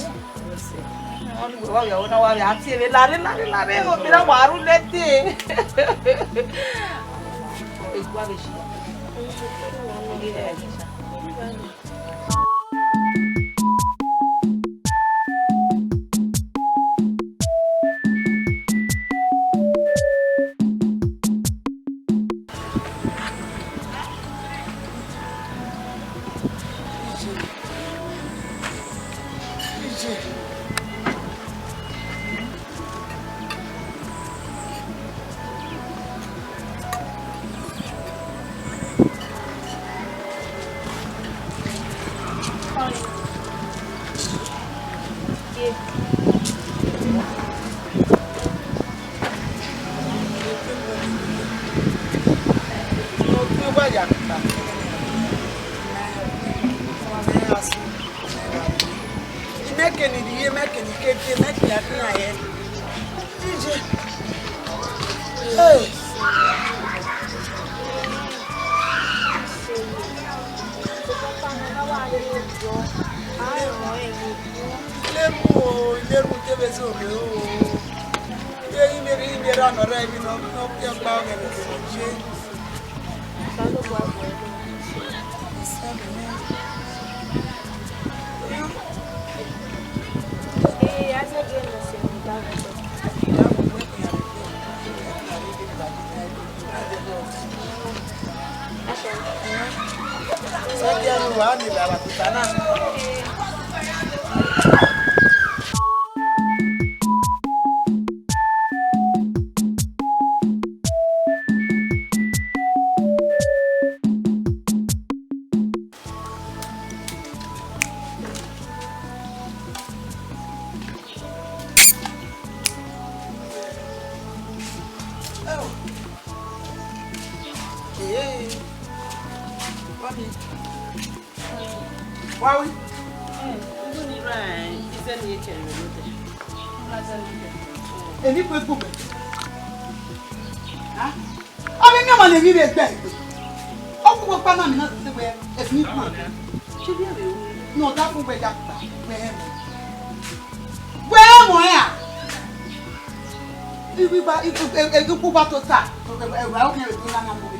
Ọ ni wẹ wa ya, ọ na wa ya tie vbe lare, lare, lare, o, mi ra wa ru lete. Egua vbe je. Imẹ kene rhie, imẹ kene ke die, imẹ kene a khian hẹ. Iye. Hey. Ileru o, ileru te vbe zẹ orre o. Vbe ghi vbe ghi vbe ra nọ rẹ emwi nọ, nọ ke ọgba ọghẹe vbe ye. Ee, mami. Wa wi. Eni kue gbe. Ha? Ọ vbe miẹn ọmwa ne emwi vbe gbe egbe. Ọ khuo kpa na, mi na sẹ wẹ ẹse ni khuo. Ne ọ da fo wẹ ya kpa, wẹ hẹ mọ. Wẹ hẹ mọ ẹre a? Iwu igba, i-, i-, i-, i-, ukhu uwa tota, ẹwẹ, ẹwẹ, ọ khian vbe do na na mu vbe.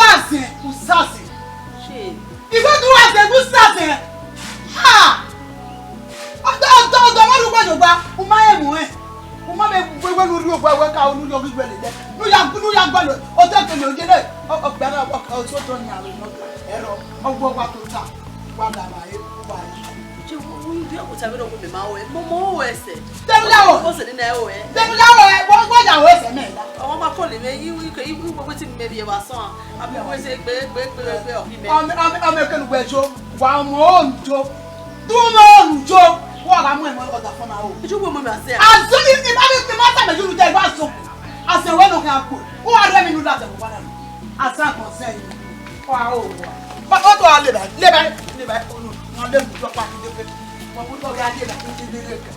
wa zẹ, u sa zẹ. Shame. Igho do wa zẹ, u sa zẹ. Ha! Ọdọ, ọdọ, ọdọ, ma rugba yogba, u ma rẹn mu ẹn. U ma vbe wẹ, wẹ ne u rhie owa wẹ ka unu yọ ghi wẹ lele. Ne u ya, ne u ya gbalọ, otọ kele oye ne, ọ, ọ, gba na, ọ, ọ, so tọ yan aro nọ. Ẹrọ, ọ gbọ wa tota, wa da ba e, wa e. Je wo, wo, wo, wo ta vbe rọ wo mẹ ma ho ẹ. Mo, mo ho ẹ sẹ. Dẹmwẹ ya ho. Wo sẹ ne na ho ẹ. Dẹmwẹ ya ho ẹ, wo, wo ya ho ẹ sẹ mẹ la. Ọmọ ma kọle mwẹ, i, i, i, i, wetin mẹ rhie vbe asọn. Abi wo sẹ gbe, gbe, gbe, gbe, ọ ghi mẹ. Ọmọ, ọmọ, ọmọ ekene ugbẹ jo, wa ọmọ onu jo. Du ọmọ onu jo. Wa gha mu ẹmwẹ ọdafọn na ho. Ju wo mọ mẹ asẹ. Azọ, i, i, ma, i ma ta mẹ ju nu jẹ, i wa sọ. Asẹ wẹ nọ khan kpo. U wa rẹ mi nu la tẹ ko wa na. Asa gbọn sẹ yi. Wa o wa. Ba o to a le ba, le ba, le ba. Unu, wọn le mu tọ pa ti de pe. Wọn mu tọ ya le ba ti de le ka.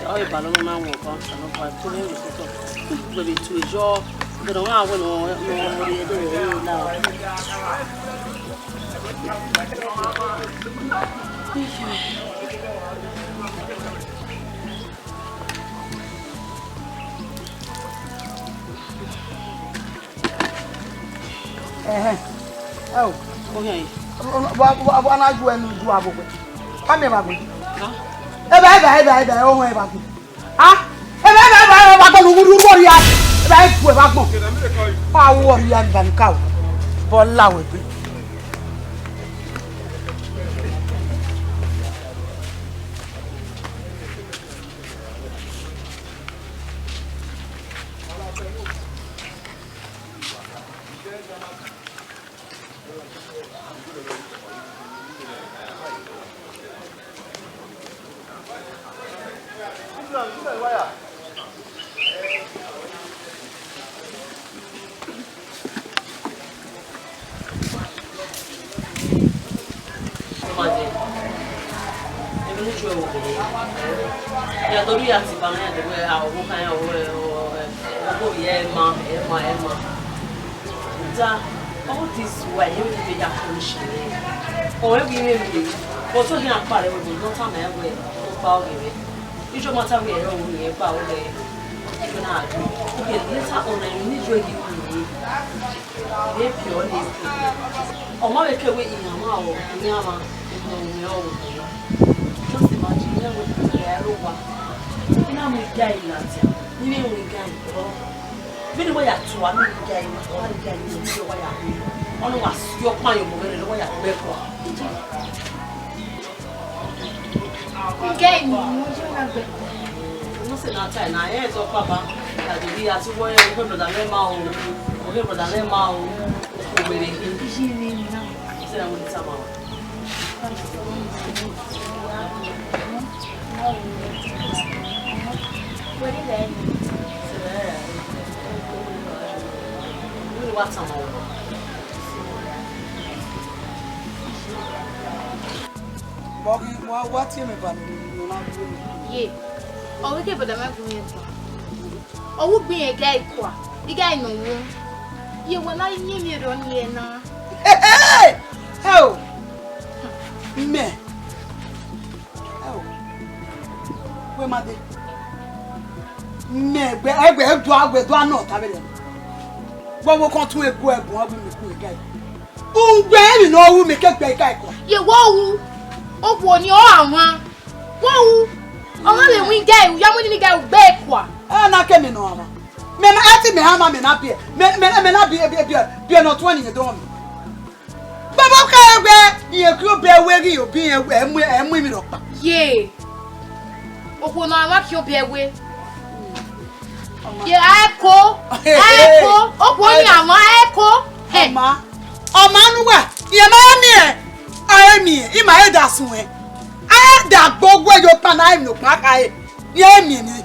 Ọ rre balọ ne ọ na wọn ọkọ, Osanobua, to ne vbe sotọ. Wẹ vbe tu yọ, but ọ gha wẹ ne ọ, ne ọ rhie ẹdẹ vbe ẹre na. Ẹhẹn. Ẹ o. Ohian yi. Wa, wa, wa na ju ẹnu ju abo gbe. Ka miẹn vbe agbọn. Eba, eba, eba, eba, ohun eba gbe. Ah, eba, eba, eba, eba agbọn, uru, uru, uru, ọrhia. Eba, ebu, eba agbọn. Wa wu ọrhia, eba ni ka o. Bọ la wẹ gbe. Ọmọdé, emwi ne u ju ẹre vbe obọ rre, ya do rhie ati ba mwẹ, ya do wẹ, a, ọvbokhan, ọ, ọ, ọ, ọvbokhan, ẹ ma, ẹ ma, ẹ ma. Da, all this while, irẹn vbe ya punish mwẹ. Ọ rẹn vbe irẹn vbe, but ọ khian kpa rẹ vbe, ne ọ tama ẹn wẹ, ọ gba ọghe mwẹ. Ijo ma ta wẹ ẹre ọ ru irẹn gba ọghe mwẹ. Ijo na do. Okay, later on, I need you to give me. Vbe piọ ne ọ ma vbe ke wẹ iran ma ọ, iran ma, emọ mwẹ ọ wẹ. Just imagine, iran wẹ ke wẹ ẹre owa. I na mu iga yi ladian, ne I mu iga yi. Vbene wa ya tua, ne iga yi, wa iga yi, ne wa ya hu. Ọnọ wa si ọkpa ye obọ mwẹ, ne wa ya gbe ẹko. Iga yi ni mo je na gbe ẹko. No se na ta na, eh, so papa. Ka do bi ati wo, eh, brother me ma o. O brother me ma o. O were hin. Iji ni na. Se na wo ni ta ma o. Ye, ọ wẹ ke brother mẹ gu mwẹ ta. Ọ wu gbe irẹn iga yi kua, iga yi nọ wu. Ye wẹ na yin emwi erriọ ni ẹre na. Hell! Mẹ. Hell! Wẹ ma dee. Mẹ ẹgbẹ, ẹgbẹ, ẹdua, ẹgbẹ, ẹdua nọ ta vberriọ. Vbe ọvbokhan tun egu ẹbun, ọ gbe mẹ ku iga yi. Ugbẹn emwi ne ọ ru mẹ ke gbe iga yi kua. Ye wẹ ọ ru, okhuo ni ọ ra wan. Wẹ ọ ru, ọ ma vbe wan iga yi, u ya mu ni iga yi, u gbe kua. Ẹ na ke mẹ nọ wan. Mẹ na, ẹ ti mẹ ha ma mẹ na biẹ. Mẹ, mẹ, mẹ na biẹ, biẹ, biẹ, biẹ ne ọ tuẹn ne irẹn do họn mẹ. Baba ka wẹ, irẹn kiri obọ ẹwe ghi obọ irẹn, ẹ mu, ẹ mu emwi rhọkpa. Ye, okhuo ne ọ wan kiri obọ ẹwe. Ye, a ko, a ko, okhuo ni a wan, a ko. Ọma, ọma ne uwa, irẹn ma he miẹn, a he miẹn, ima he da suẹn. A da gbe owa ye okpan na, a he miẹn okpan khare, irẹn he miẹn nẹ.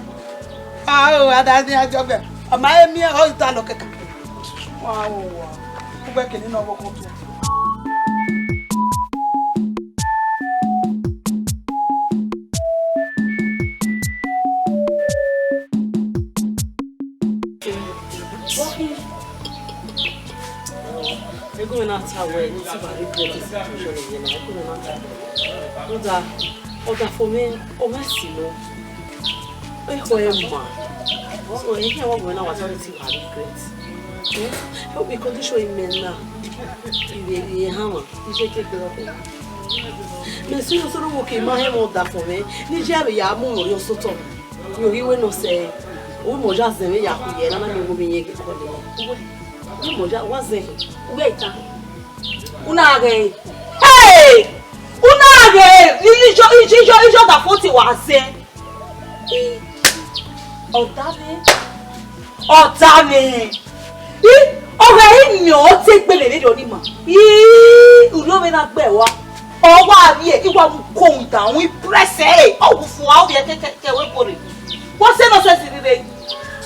Ao, a da zẹ iran jọgbẹ, ọma he miẹn, ọ i ta lọ kẹkan. Wa, wa, wa. Ugbẹn kene ne ọ vbe ọkhọ tuẹ. Ẹghẹ ne a ta wẹẹ, ne I te ba regret situation ne I ye na, ẹghẹ ne a ta wẹẹ. Rhunmwuda, ọdafẹn mwẹ, ọ mwẹ si nọ. Ekhọe ma. So, ehia wa wẹ na wa tọrọ ti wa regret. Eh? Help me condition imẹ na. Ivbe, ivbe hanmwa, iye ke gbe rọ. Mẹ si no soro wo ke ma hẹ mwẹ ọdafẹn mwẹ, ne I ya vbe ya mu mwẹ orhiọn sotọ. Yo ghi wẹ nọ sẹ, u mọ ya zẹ mwẹ ya khu ye, na na miẹn wo vbe yẹn ke kọ nẹ. Uwẹ, u mọ ya, wa zẹ. Uwẹ ita. U na ghẹ. Hey! U na ghẹ, iye, iye, iye, iye ọdafẹn ti wa zẹ. Ọdafẹn. Ọdafẹn. I, ọ gha i miẹn ọ te gbele vberriọ ni ma. I, u rhie ọvbehe na gbe ẹre ua. Ọ wa rhie, I wa mu ko da, u press ẹre, ọ wu fua, ọ vbiẹ kẹkẹ, kẹ wẹ bore. What's the nonsense rire?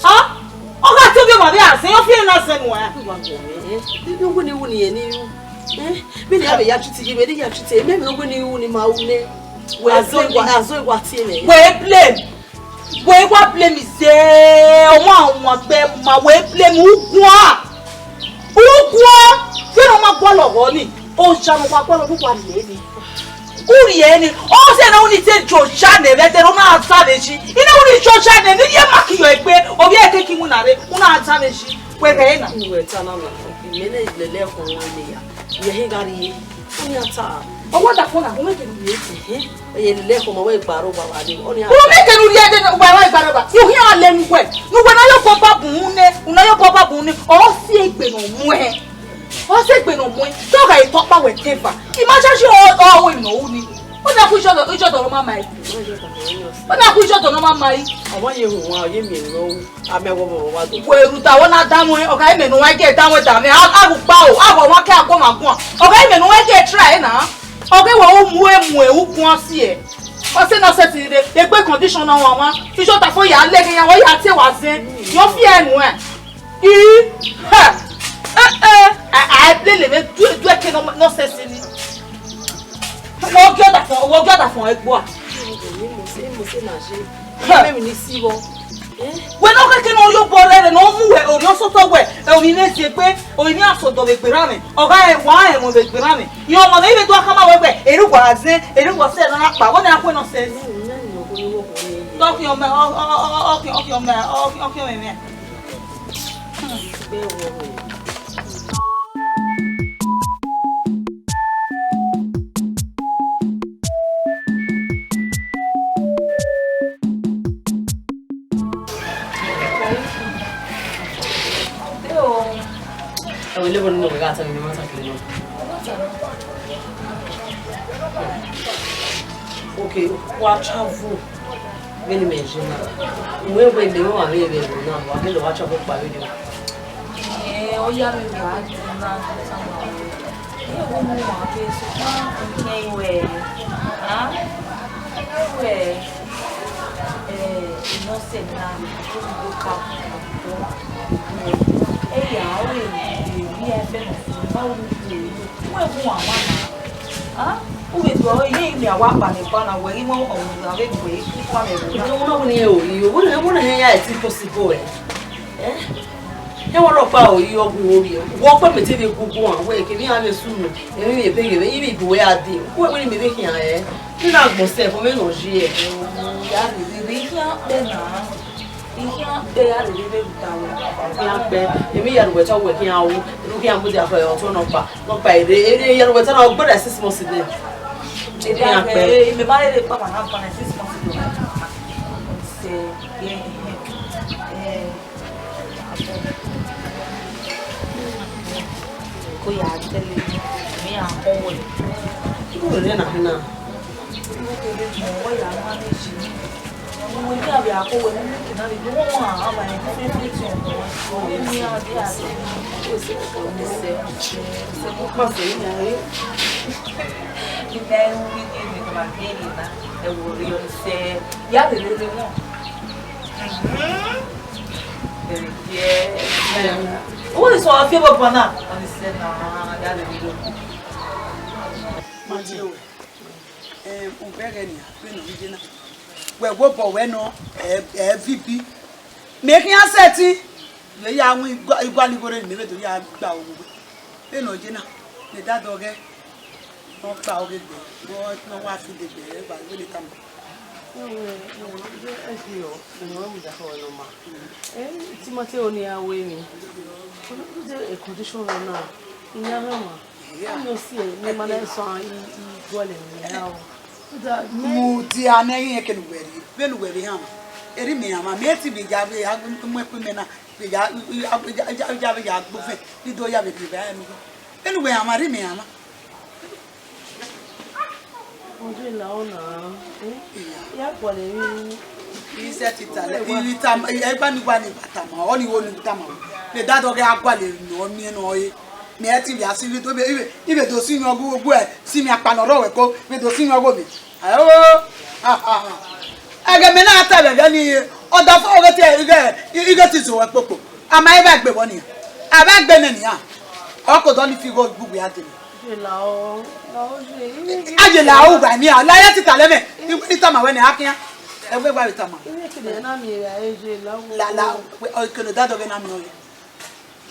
Ha? Ọ gha te ovbi ọmwa vbe a zẹ, ọ fi ẹre na zẹ nuẹn. Wa gọ mwẹ, eh? Ibi uwu ni wu ni ẹ ni ru. Eh? Vbene a vbe ya treat yi, vbene I ya treat ẹre, mẹ vbe uwu ni wu ni ma ru nẹ. Wẹ azọ igua, azọ igua tie mẹ. Wẹ blame. Wẹ wa blame zẹ, ọmwa wan gbe ma, wẹ blame uguan. Uguan, vbene ọ ma gualọ ọghọ ni, oja ne ọ wa gualọ ne uwa rhie ni. U rhie ni, ọ sẹ ne u ni te joja nẹ vbe ẹdẹrẹ, u na danmwẹ yi. I na u ni joja nẹ, ne I ye ma ki yọ egbe, ovbi ẹre ke ki winna rre, u na danmwẹ yi. Wẹ ghẹ na. Inu wẹ ta na na, imẹ ne lele ẹkho wan ne ya. Yẹ hin gha rrie. Ọni a ta. Ọwọ da fo na, u mẹ kenu rrie. Ehẹn. Eye lele ẹkho ma wẹ gba aro baba ni. Ọni a. U mẹ kenu rrie de, wa wa gba aro ba. U hian a lẹ nu wẹ. Nu wẹ na yo bọ ba bun ne, u na yo bọ ba bun ne. Ọ si egbe ne ọ muẹn. Ọ si egbe ne ọ muẹn. Te ọ gha ye tọ kpa wẹ te eva. I ma cha shi ọ, ọ wẹ nọ u ni. Ọ na ku ijọ, ijọ dọ ma ma yi. Ọ na ku ijọ dọ ma ma yi. Ọmọ ye hu wa, ọ ye miẹn nọ u. Amẹ wọ vbọ wa do. Wẹ rhunmwuda wẹ na danmwẹ, ọ gha mẹ ne uwa gie danmwẹ danmwẹ, a, a rhukpa o, a vbe ọmwa ke agbọnmwa guan. Ọ gha mẹ ne uwa gie try na. Ọ ghe wẹ u mu emu ẹ, u guan si ẹ. Ọ sẹ ne ọ sẹtin rre, egbe condition na wan wan. Ijọ ta fo ya lẹ ghe yan, wẹ ya te wa zẹ. Yọ fi ẹ nuẹn. I, ha, eh, eh, a, a, lele vbe du, du ẹke nọ, nọ sẹtin ni. Wẹ gie ọdafọn, wẹ gie ọdafọn ẹgbua. Mose, Mose na je. Mẹ mi ni si vbọ. Wẹ ne ọ khẹke ne ọ ye obọ rẹrẹ ne ọ mu wẹ orhiọn sotọ wẹ, orhiọn ne ziegbe, orhiọn ne a sodọ vbe egbe erha mwẹ, ọ gha rẹn wa rẹn ẹmwẹ vbe egbe erha mwẹ. Irẹn ọmọ ne I vbe do khama wẹ wẹ, erha uwa zẹ, erha uwa sẹ ne a na kpa, wẹ ne a khuẹ nonsense. Ọkhiọmẹ, ọ, ọ, ọ, ọ, ọkhiọmẹ, ọ, ọkhiọmẹ mwẹ. Ẹwẹ lẹvọ nínú ọ̀gá àtàwọn ènìyàn máa ń sàkiri náà. Okay, wa travel. Vbene imẹ je na, u wẹ wẹ ne wa vbe vbe ẹvbo na, wa gele wa travel kpa vberriọ. Ẹ, ọ ya vbe wa dee na, iye wo mu wa vbe sokpan u khian i wẹ, a, wẹ, ẹ, nonsense na, o do ka, ẹ ya, ọ vbe, ẹ, ya ẹfe nọ, ma wo, wẹ gu wa ma na. Ah, u vbe do iye ime a wa kpa ne kpa na, wẹ ghi mu ọmwa vbe gbe ikpa mẹ vbe. Wọ́n náà wọ́n ní ẹ ò rí o, wọ́n náà wọ́n náà yẹn ya ẹ̀ tí possible ẹ̀. Ẹ́, ẹ wọ́n lọ pa òyì ọgùn orí ẹ̀. Wọ́n pẹ́ mi tẹ́lẹ̀ gbogbo àwọn ẹ̀ kẹ́mi àwọn ẹ̀sùn nù, èmi mi bẹ́ẹ̀ yẹ̀wẹ̀, ibi ìbò ẹ̀ adé. Wọ́n wọ́n ní mi bẹ́ẹ̀ kí hàn ẹ́. Nínú àgbọ̀nsẹ̀ fún mi nà ṣe ẹ̀. Ìyá mi, mi, mi, ìyá pẹ́ nà. Ìyá pẹ́, a lè rí bẹ́ẹ̀ ta wẹ̀. Ìyá pẹ́, èmi yà lùwẹ̀ tọ́ wẹ̀ kí n wo, irú kí n mú di àfẹ́ ọ̀tún náà pa. Wọ́n pa èrè, èrè yẹn wẹ̀ tẹ́lẹ̀, ọgbọ́dọ̀ six months ni. Èdè àgbẹ̀, èmi máa lè pa màá pa six months ni. Ṣe, ẹ, ẹ, kó yà á tẹ́lẹ̀, mi à kọ́ wẹ̀. Kí ló lè nà hí náà? Mo kéré mọ̀, wọ́n yà á má lè ṣe. Uwẹ ne a vbe a kọ wẹ ne u miẹn eke na vbe gu wẹ ọmwa, a ma rẹn different thing. Uwẹ ne a vbe a kọ wẹ. Ina ru vbe ghee ne ma miẹn ena, ẹ wo rre ọnii sẹ, ya vbe rre wọn. Mhm. Very good. Uwẹ ne sẹ ọ fi ẹvbo guan na, ọnii sẹ na, ya vbe rre wọn. Ma tie wẹ. Em, u bẹghe nian, vbene ọ rhie na. Wẹ wẹ obọ wẹ nọ, ẹ, ẹ vibi. Mẹ khian sẹtin, mẹ ya wọn igua-, igualigho rre ne mẹ vbe do ya gba owẹ. Vbene ọ ye na, mẹ dadẹ ọghẹ, ne ọ kpa ọghe gbe, ne ọ, ne ọ wa fi de gbe, ẹ gba wẹ ne tama. Ẹwẹ, ẹwẹ, ẹ fi ọ, ẹwẹ, ọ mudia khọ nọ ma. Ẹ, itimati ro ne iran ru emwi. Rhunmwuda condition rẹ na, I ya rhan ọmwa. Ọni ọ si ẹre ne ima na sẹ ọnrẹn i, i gualọ emwi na o. Rhunmwuda ne ẹghẹ irẹn kene uwẹ rrie, vbene uwẹ vbe hanmwa, erha imẹ hanmwa, mẹ te vbe ya vbe ya mu ẹkpo imẹ na, vbe ya, ya, ya, ya vbe ya gbe ovẹn, ne I do ya vbe rhie evbare ne uwẹ. Vbene uwẹ hanmwa, erha imẹ hanmwa. Ọdẹ la ọna, eh? Ya gualọ emwi. I sẹtin ta lẹ, I tama, ẹgba ni wa ni tama, ọ ni wo ni tama. Mẹ dadẹ ọghẹ a gualọ emwi ne ọ miẹn ne ọ re. Mẹ te vbe a si vbe do, I vbe, I vbe do si yan ọghe ugbẹn, si mẹ akpa ne ọ rrọọ wẹ ko, I vbe do si yan ọghe mẹ. Ayo, ha, ha, ha. Ẹghẹ mẹ na ta vbe ẹghẹ ni, ọdafẹn ọghe te ighe, ighe te izo wẹ kpokpo. A ma i vba egbe vbọ nian? A vba egbe nẹ nian. Ọ ke odọ ni fi igho gbe uwu a dee. Ye la o, la o ye. A ye la o uwa ni a, la ya ti talẹ mẹ. I wẹ ni tama wẹ nẹ a khian. Ẹ wẹ wa vbe tama. Ire kede na miẹn ra e ye la o. La, la, ọ kene dadẹ ọghẹ na miẹn ọre.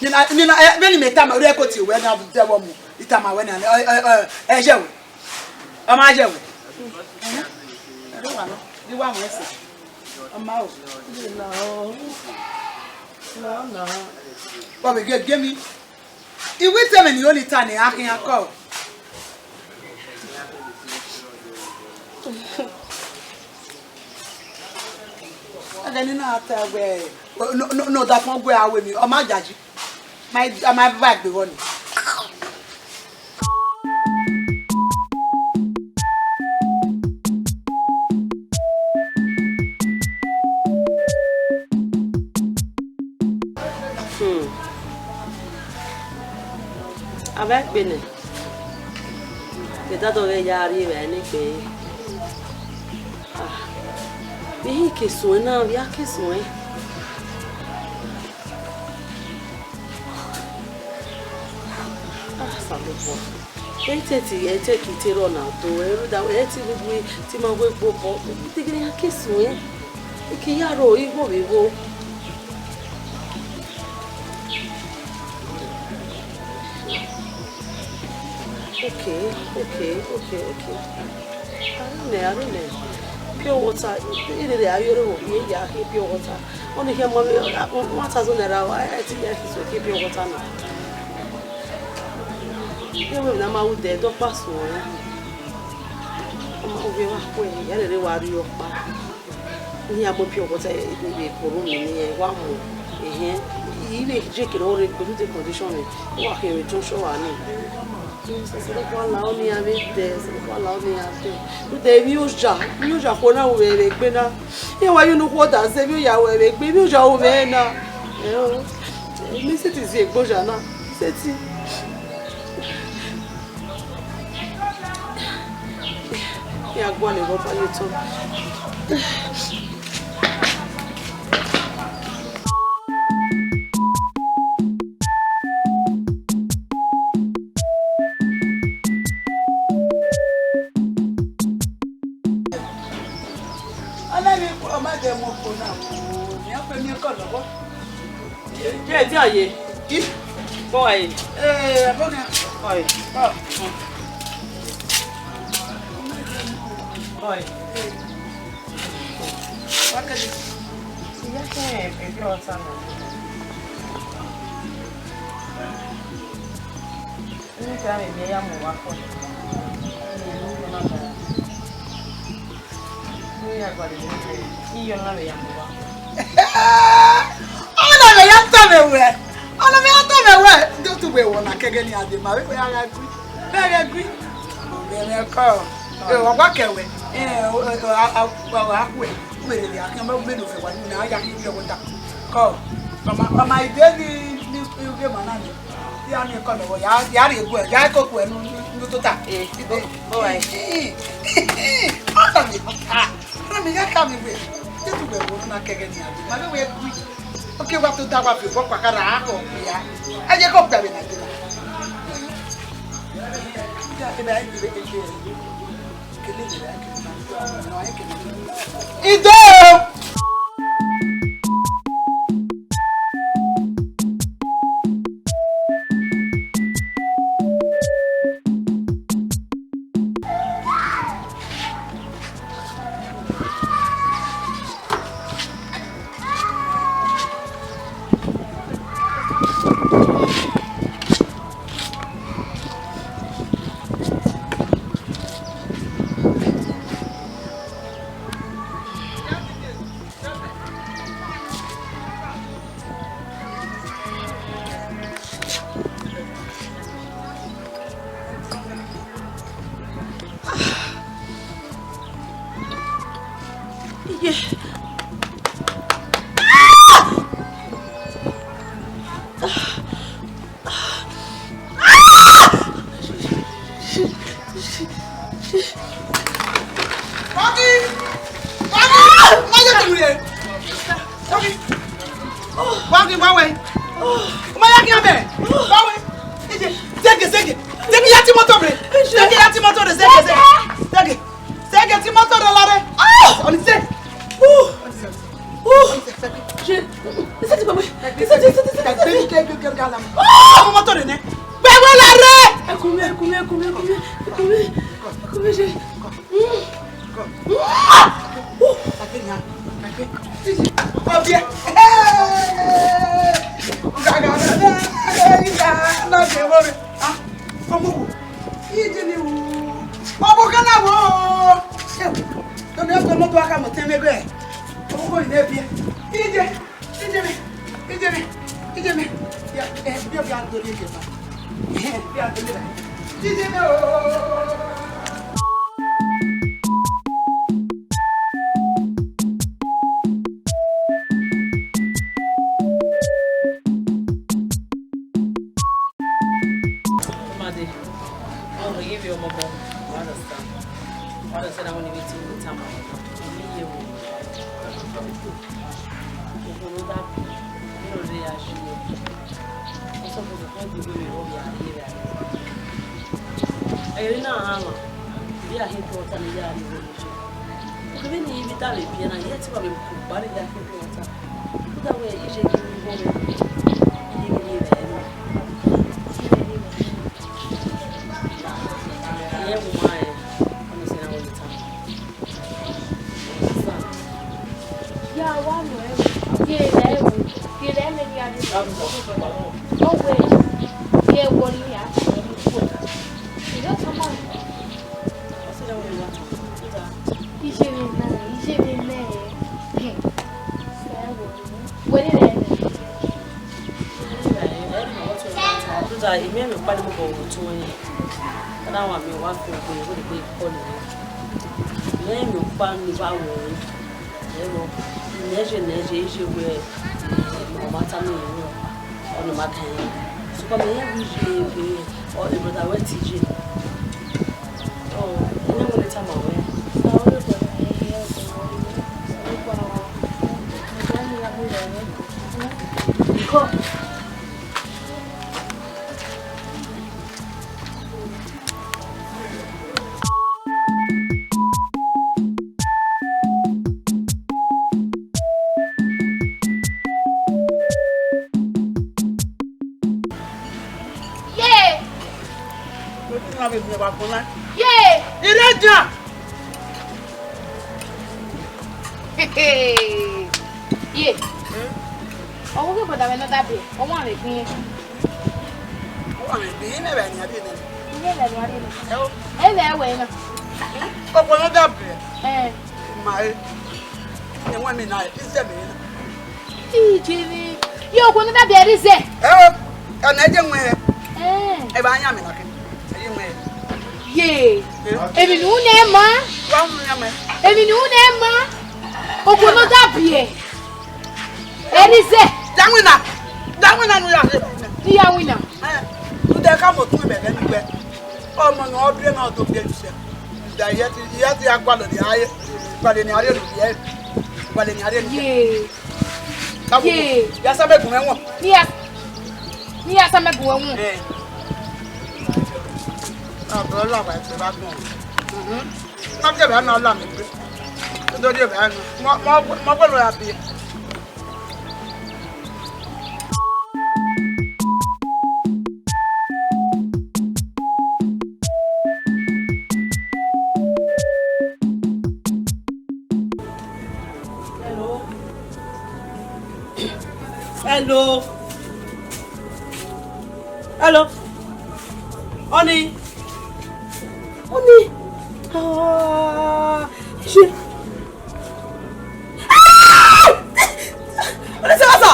Ni na, ni na, ẹ, vbene mẹ tama, ọ rẹ ko tie wẹ na dẹ vbọ mu. I tama wẹ na, ẹ, ẹ, ẹ, ẹ, ye wẹ. Ọ ma ye wẹ. Ẹhẹn. Ẹ do wa nọ. Di wa mu ẹse. Ọ ma o. Ye la o. La o na. Wa vbe gie, gie mi. I wẹ te ẹmwẹ ne I ho ni ta ne a khian kọ. Ẹghẹ ne I na ta wẹ, ne, ne, ne ọdafẹn ọghe a ru emwi, ọ ma yayi. Ma, a ma vba egbe vbọ ni. Hmm. A vba egbe nẹ, mẹ dadẹ ọghẹ ya rrie evbare ne egbe. Ah, vbe I ke suẹn na, vbe a ke suẹn. Ah, Osanobua. Ẹ i te ti, ẹ i te ki te rrọọ na do, ẹ rhunmwuda wẹ, ẹ i te vbe gbe, te ima wẹ gbe obọ, te gele ya ke suẹn. I ke ya rrọọ igho vbe igho. Okay, okay, okay, okay. Arhunmwuda, arhunmwuda. Pure water, I rherhe a ye ọrọre vbe ovbi ya khin pure water. Ọni khian ma vbe, one thousand naira, ẹ ti ya fi so ke pure water na. Iran wẹ ne a ma ru dẹ, dọkpa suẹn. Ọ ma, ovbi ẹmwẹ akhuẹ, ya rherhe wa rrie ọkpa. Iran mu pure water, ẹ, ẹ, ẹ, kporo mi ni, ẹ, wa mu. Ehẹn, I vbe drink ne ọ rre kpenu the condition ni, wa khian vbe junction wa ni. Osanobua la ọni iran vbe dẹ, Osanobua la ọni iran dẹ. Rhunmwuda emwi oya, emwi oya khuo na ru mwẹ vbe egbe na. Iran wa ye unu khuo da zẹ emwi oya ruẹ vbe egbe, emwi oya ru mwẹ na. Ẹ o, mẹ sẹtin zi egbe oya na, sẹtin. Ya gualọ rhọba ye otọ. Ọna vbe ọ ma dẹ mu ọkpọ na, ọ ma kpe miẹn kọ lọghọ. Ye, ye, dia ye. Ih. Bọ ẹre. Ee, ẹbọ na. Bọ ẹre. Bọ. Bọ ẹre. Wa kẹdẹ. Iya kẹ ẹbí ọta nọ. Unu ka mwẹ emwi ya mu vbe akọ. Unu ya gualọ emwi, iye ọna vbe ya mu vbe akọ. Ọna vbe ya tama wẹ. Ọna vbe ya tama wẹ. Do tu wẹ wọ na kẹgẹ ni a dee ma vbe ya gha gui. Vbe gha gui. Vbe mwẹ kọ. Ẹ, wa gha kẹ wẹ. Ẹ, o, o, a, a, a, a, a, Mẹ rhie akhian, mẹ, mẹ ne ovẹn wa ni na ya khin pure water. Kọ, mama, mama, ide ni, ni, ni ughe ma na ni. Ya ni kọ lọghọ, ya, ya rhie eguẹ, ya koko ẹnu, ni, ni tota. Eh, ide. Ọ ta mi, ah, na mi ya ka mi wẹ. Te tu wẹ wo na kẹghẹ ni a. Ma wẹ wẹ gui. Oke wa tota wa fi obọ kpaka ra akọ ya. A ye ko gbe vbe na de na. Ya ke ba ke be ke. Ido! Wagi! Wagi! Ma ye tunu ye. Wagi! Wagi, wa wẹ. Ma ya khin amẹ. Wa wẹ. Ije, zege, zege. Zege ya ti moto mẹ. Zege ya ti moto mẹ, zege, zege. Zege. Zege ti moto mẹ la rre. Ọni zege. Ṣe, ṣe ti gbàgbé. Ṣe ti, ṣe ti, ṣe ti, ṣe ti. Ọmọ moto rẹ nẹ. Gbẹwẹ la rre. Ẹ kú mi, ẹ kú mi, ẹ kú mi, ẹ kú mi, ẹ kú mi, ẹ kú mi, ṣe. Ọbiẹ. Ọmọ wo. Ije ni wu. Ọmọ kan na wo. Tọmẹ ọkọ mọto aka mọ tẹn mẹ gẹ. Ọmọ ko ine biẹ. Ije. Ije mẹ, ije mẹ, ije mẹ. Ya, eh, bi, bi a do ni ije ma. Eh, bi a do ni. Ije mẹ o. Made, ọ rhie ivbi ọmọ bọ, wa understand. Wa understand, I want to be too much time. Iye wo. Okhuo ne ọ da bi, ne ọ rre ya yi ẹre. Ọ sọkọsọ, ọ di wẹẹ ọ ya rhie ra. Ẹghẹ na rhan mwa, iran khin ke ọta ne iran rhie vbe owa. Okhuo vbene I vbe da vbe biẹ na, I te wa vbe ku gba rhie ya khin ke ọta. Uda wẹẹ, I ye ghi vbe igho mwẹ, I ye ghi rhie vbe ẹre. Irẹn wu ma rẹn, ọ ma sẹ ne a wẹ ne I tama. Ya wa nọ ẹvbo, ye rẹ ẹvbo, ye rẹ ẹmwẹ ne a rhie. Ọ wẹẹ, ye ẹvbo ne iran tie ẹre ni kue. I do tama. Iye mwẹ na, iye mwẹ nẹ. Wẹ ni rẹ nẹ. Rụda, I miẹn emwi ọkpa ne mobọ vbe otọ ẹre. Ọ na wan miẹn, wa fi ogbe, wẹ egbe kọ nẹ. I miẹn emwi ọkpa ne I wa ru ẹre. Ẹvbo, I nẹ ye, nẹ ye, I ye wẹ, eh, ọ ma tama emwi ọkpa, ọ ni ma kan ẹre. Sokpan mẹ rẹn wẹẹ I ye wẹ, ọ, e brother ruẹ te ye. Ọ, I na wẹ ne I tama ruẹ. Ye! Ye! Ire dia! Ye! Ọ wu ghe brother mwẹ ne ọ da biẹ, ọ wan vbe gbin. Ọ wan vbe gbin, imẹ vbe nian rre nẹ. Imẹ vbe nian rre nẹ. Ẹo. Ẹ vbe wẹ na. Okhuo ne ọ da biẹ. Ẹ. Ma re. Ẹ wẹ mi na, izẹ mẹ na. Ije ni. Ye okhuo ne ọ da biẹ rre izẹ. Ẹo. Ẹmwẹ je wẹn. Ẹ. Ẹ vbe yan mẹ na kẹ. Ẹ je wẹn. Ye. Emwi ne u nẹ ma. Wa mu yan mẹ. Emwi ne u nẹ ma. Ogun no da biẹ. Ẹni zẹ. Da winna. Da winna nu ya. Di ya winna. Eh, u de ka mo tun mẹ ghe ni gbe. Ọmọ nọ ọ biẹ na ọ do biẹ ni sẹ. Da ye ti, ye ti a gualọ ni a ye. Gualọ ni a ye ni ye. Gualọ ni a ye ni. Ye. Ka wo. Ye. Ya sa mẹ gun ẹwọn. Ni ya, ni ya sa mẹ gun ẹwọn. Eh. Ọbọ la wa ẹgbẹ ba gbọn. Mhm. Má jẹ́ bẹ́ẹ̀ náà là mí pé. Nítorí ẹ̀ bẹ́ẹ̀ náà. Mo, mo, mo gbọ́dọ̀ yà bí. Hello. Hello. Hello. Honey. Honey. Ah, ṣe. Ah! Honey, ṣe wá sà.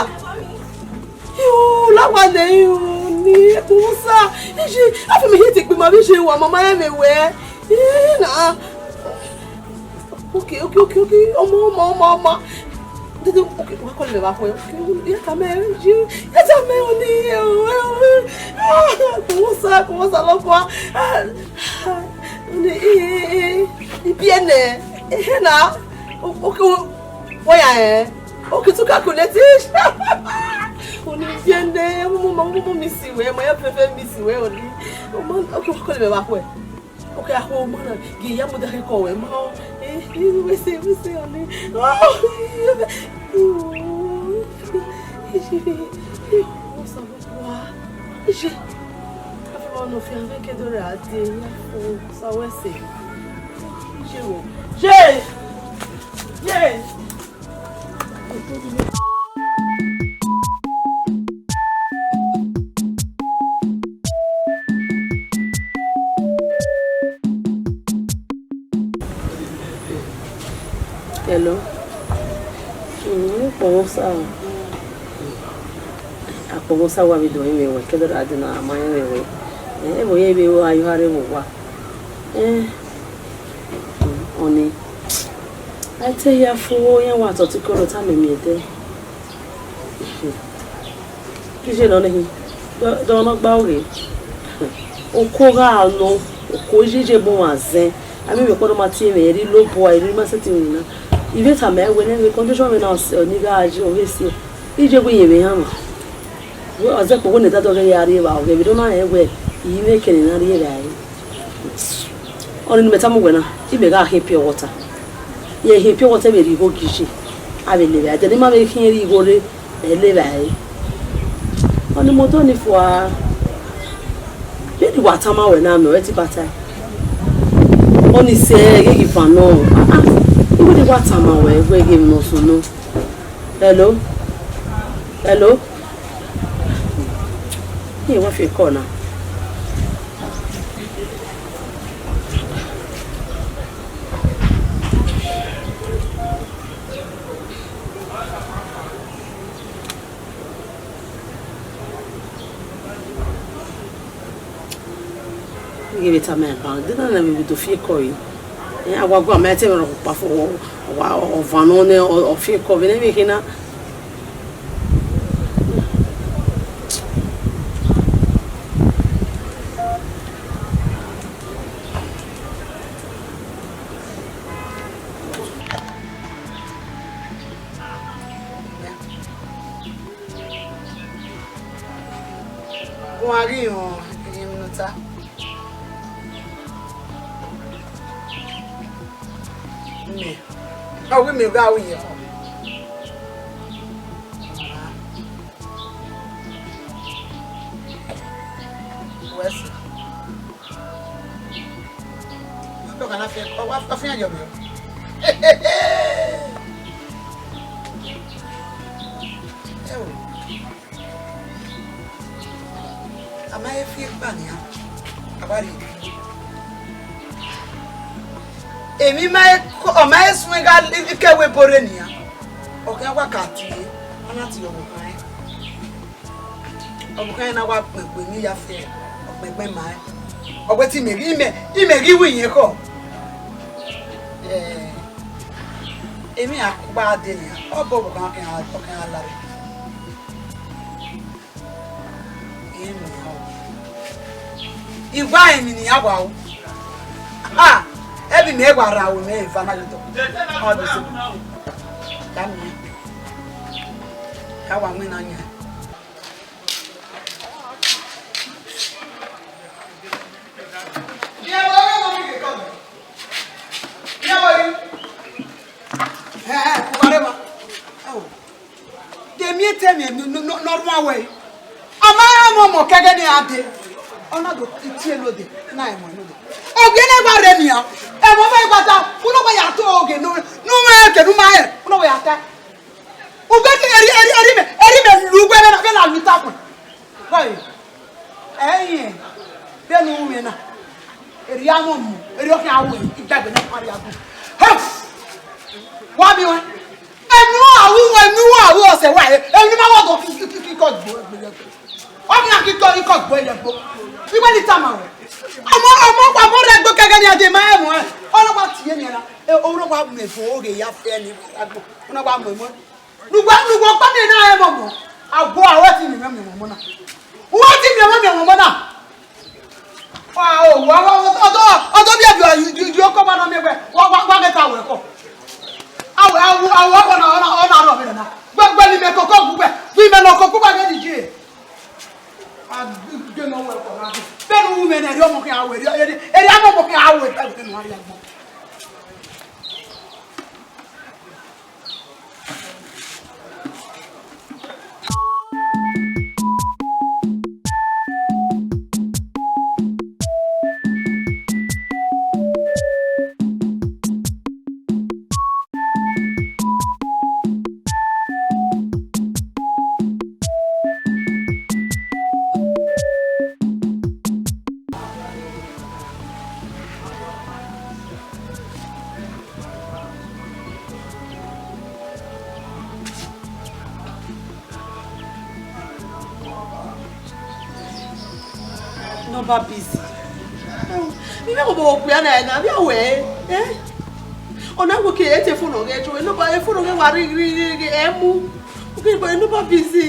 Yóò, láwa lè yóò ní ẹkùn sà. Ṣe, a fi mi hit ìgbìmọ̀ bí ṣe wà, màmá ẹ̀ mi wẹ̀. Ẹ nà. Okay, okay, okay, okay. Ọmọ, ọmọ, ọmọ, ọmọ. Dede, okay, wa kọle mẹ vbe akhọe. Okay, ya tama ẹre, ya tama ẹre, ọni, ẹre, ẹre. Ah, kò wọ́n sá, kò wọ́n sá lọ́kọ́. Ah, ọni, eh, eh, eh, ibi ẹnẹ, ẹhẹ na. O-, okay, o-, wọ́n ya ẹ. Okay, to calculate. Ọni ibi ẹnẹ, mo, mo, mo, mo miss wẹ, mo ya fẹfẹ miss wẹ, ọni. Ọmọ, okay, wa kọle mẹ vbe akhọe. Okay, a ho ma na, gi ya mu da ke ko we ma. Eh, eh, we se, we se, honey. Oh, what's up, wa? Ije. Afi wa no fi ave ke do ra de ya fo sa we se. Ije wo. Je! Je! Hello. Mm, akpọnmwẹ Osa o. Akpọnmwẹ Osa wa vbe do mwẹ wẹ, ke do ra de na ma mwẹ wẹ. Eh, ẹvbo ye vbe wa yo hare vbe owa. Eh, ọni. A te hia fo, iran wa tọ te ikọrọ ta mẹ miẹn ẹdẹ. Iye nọ nẹ hin, dọ, dọ nọ gba oghe. Oko gha nọ, oko iye ye bu mwa zẹn. A miẹn vbe ọkpọdọ ma tie mwẹ, eri lobo, eri ma sẹtin winna. I vbe tama ẹre wẹ nẹ, vbe condition mwẹ na, ọ ni gha je, ọ ghe si. Iye gu iyẹn vbe hama. Wẹ ọ zẹ kpo wẹ ne dadọ ghe ya rrie evba, ọ ghẹ vbe do na rẹn wẹ, I mwẹ ekẹn ne I na rrie evba ẹre. Ọni ne imẹ tama uwẹ na, imẹ gha khin pure water. Irẹn khin pure water vbe rhie igho gie iye, a vbe le evba ẹre. Ẹdẹ ne ima vbe khin rhie igho rre, ẹ le evba ẹre. Ọni moto ni fua, vbene wa tama wẹ na mẹ, ọ re te I ba tae. Ọni sẹ, gheghi fan nọ. Ah, ah, I wẹ ne wa tama wẹ, wẹ ghe emwi ne ọ sunu. Hello? Hello? Iye wa fi call na. Iye vbe tama ẹban, de na na vbe do fi call yi. Eh, a wa gua ma te mẹ rọ kpa fo, wa, wa, ọ van nọ nẹ, ọ, ọ fi call vbe ne vbe khin na. Gu a ghi họn emwi ne u ta. Mẹ, ọ wẹ mẹ gha ru iyẹn. Wẹ sẹ. Ọkọ kan na fian, ọ wa fian yọ mẹ. Ẹ o. A ma he fi ekpa nian, a wa rhie. Emwi ma he ko-, ọ ma he suẹn gha ke ẹvbo ebo rre nian. Ọ khian wa ka tie, ọ na tie ọvbokhan ẹn. Ọvbokhan ẹn na wa gbẹn egbe ne I ya fe, ọ gbẹn egbe ma ẹn. Ọ wẹ te imẹ ghi, imẹ, imẹ ghi ru iyẹn khọ. Eh. Emwi a kugba dee nian, ọ bọ vbe ọkhan khian, ọkhan khian la rre. Emwi nian o. I wa emwi nian wa o. Ha! Ẹbi mẹ wa ra o, mẹ eva na yo dọ. Ọ do so. Ka mi. Ka wa mu na yan. De miẹn etẹn mwẹ ne ọ rhuan wẹẹ, a ma rẹn ọmọ kẹghẹ ne a dee, ọ na do tie node, na ẹmwẹ node. Ogie ne wa rre nian, ẹmwẹ ọmọ ẹgbada, u na wa ya to oge ne u ma rẹn, ke ne u ma rẹn, u na wa ya ta. Ugbẹn eri, eri, eri mẹ, eri mẹ lu ugbẹn vbe na, vbe na lu itakuẹn. Bọe, ẹyẹn, vbene u mwẹ na, erriọ amọ mu, erriọ khian ru igbagbe ne ọ rhie agbọn. Hẹ! Wa miẹn ọẹn. Enu a ru, enu a ru ọsẹ wa re, enu ma wa do ki, ki, ki, ki kọ gbo egbe ye gbo. Wa khian ki kọ, ki kọ gbo ye gbo. Iwẹ ni tama wẹ. Ọmọ, ọmọ, ọmọ rẹ gbo kẹgẹ ni a de ma ẹmwẹ. Ọ na wa tie ni na. E, ọ na wa mẹ fo, oghe ya fẹ ni agbo. Ọ na wa mẹ mọ. Nugbo, nugbo ọkpa ni na ẹmwẹ ọmọ. Agbo awẹ ti ni mẹ mẹ ọmọ na. Uwẹ ti mẹ mẹ mẹ ọmọ na. Wa o, wa, wa, ọdọ, ọdọ bi ẹbi, you, you, you come on me, wa, wa, wa get away, come. Awẹ, awẹ, awẹ, ọkọ na, ọna, ọna rọ mi na. Gbẹgbẹ ni mẹ koko gbẹ, bi mẹ nọ koko gbẹ ni je. A gbẹ nọ wẹ kọ na. Bẹnu wu mẹ nẹ, erriọ ọmọ khian ru, erriọ, erriọ, erriọ ọmọ khian ru, bẹnu a rhie agbọn. Nọmba busy. Ẹ, ivbi ọmọ okpia na na, vbe a wẹ, eh? Ọ na wẹ ke e te phone ọghe jo, nọmba, e phone ọghe wa ring, ring, ring, ring, ẹ mu. Okay, but nọmba busy.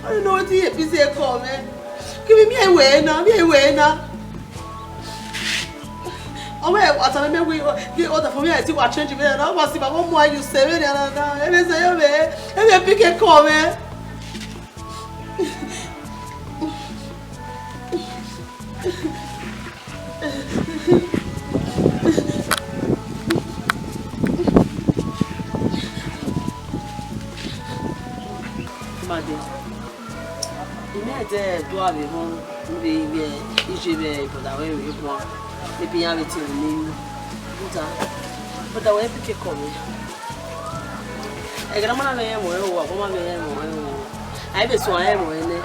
I don't know wetin e busy e call mwẹ. Ke vbe miẹn wẹ na, miẹn wẹ na. Ọ wẹ, a tama mẹ wẹ, ghe order for me, I think wa change vbe na. Wa si ba, wa mu ayu se vbe na, na, na. Ẹ vbe sẹ yo vbe, ẹ vbe pick e call mwẹ. Made, I miẹn ẹdẹ do a vbe rhọn vbe ivbi iye vbe brother wẹ vbe guan, maybe iran vbe tie mwẹ unu. Brother, brother wẹ pick e call mwẹ. Ẹghẹ ne a ma na vbe rẹn ẹmwẹ ọnrẹn o, a ma vbe rẹn ẹmwẹ ọnrẹn o. A i vbe suẹn rẹn ẹmwẹ ọnrẹn nẹ,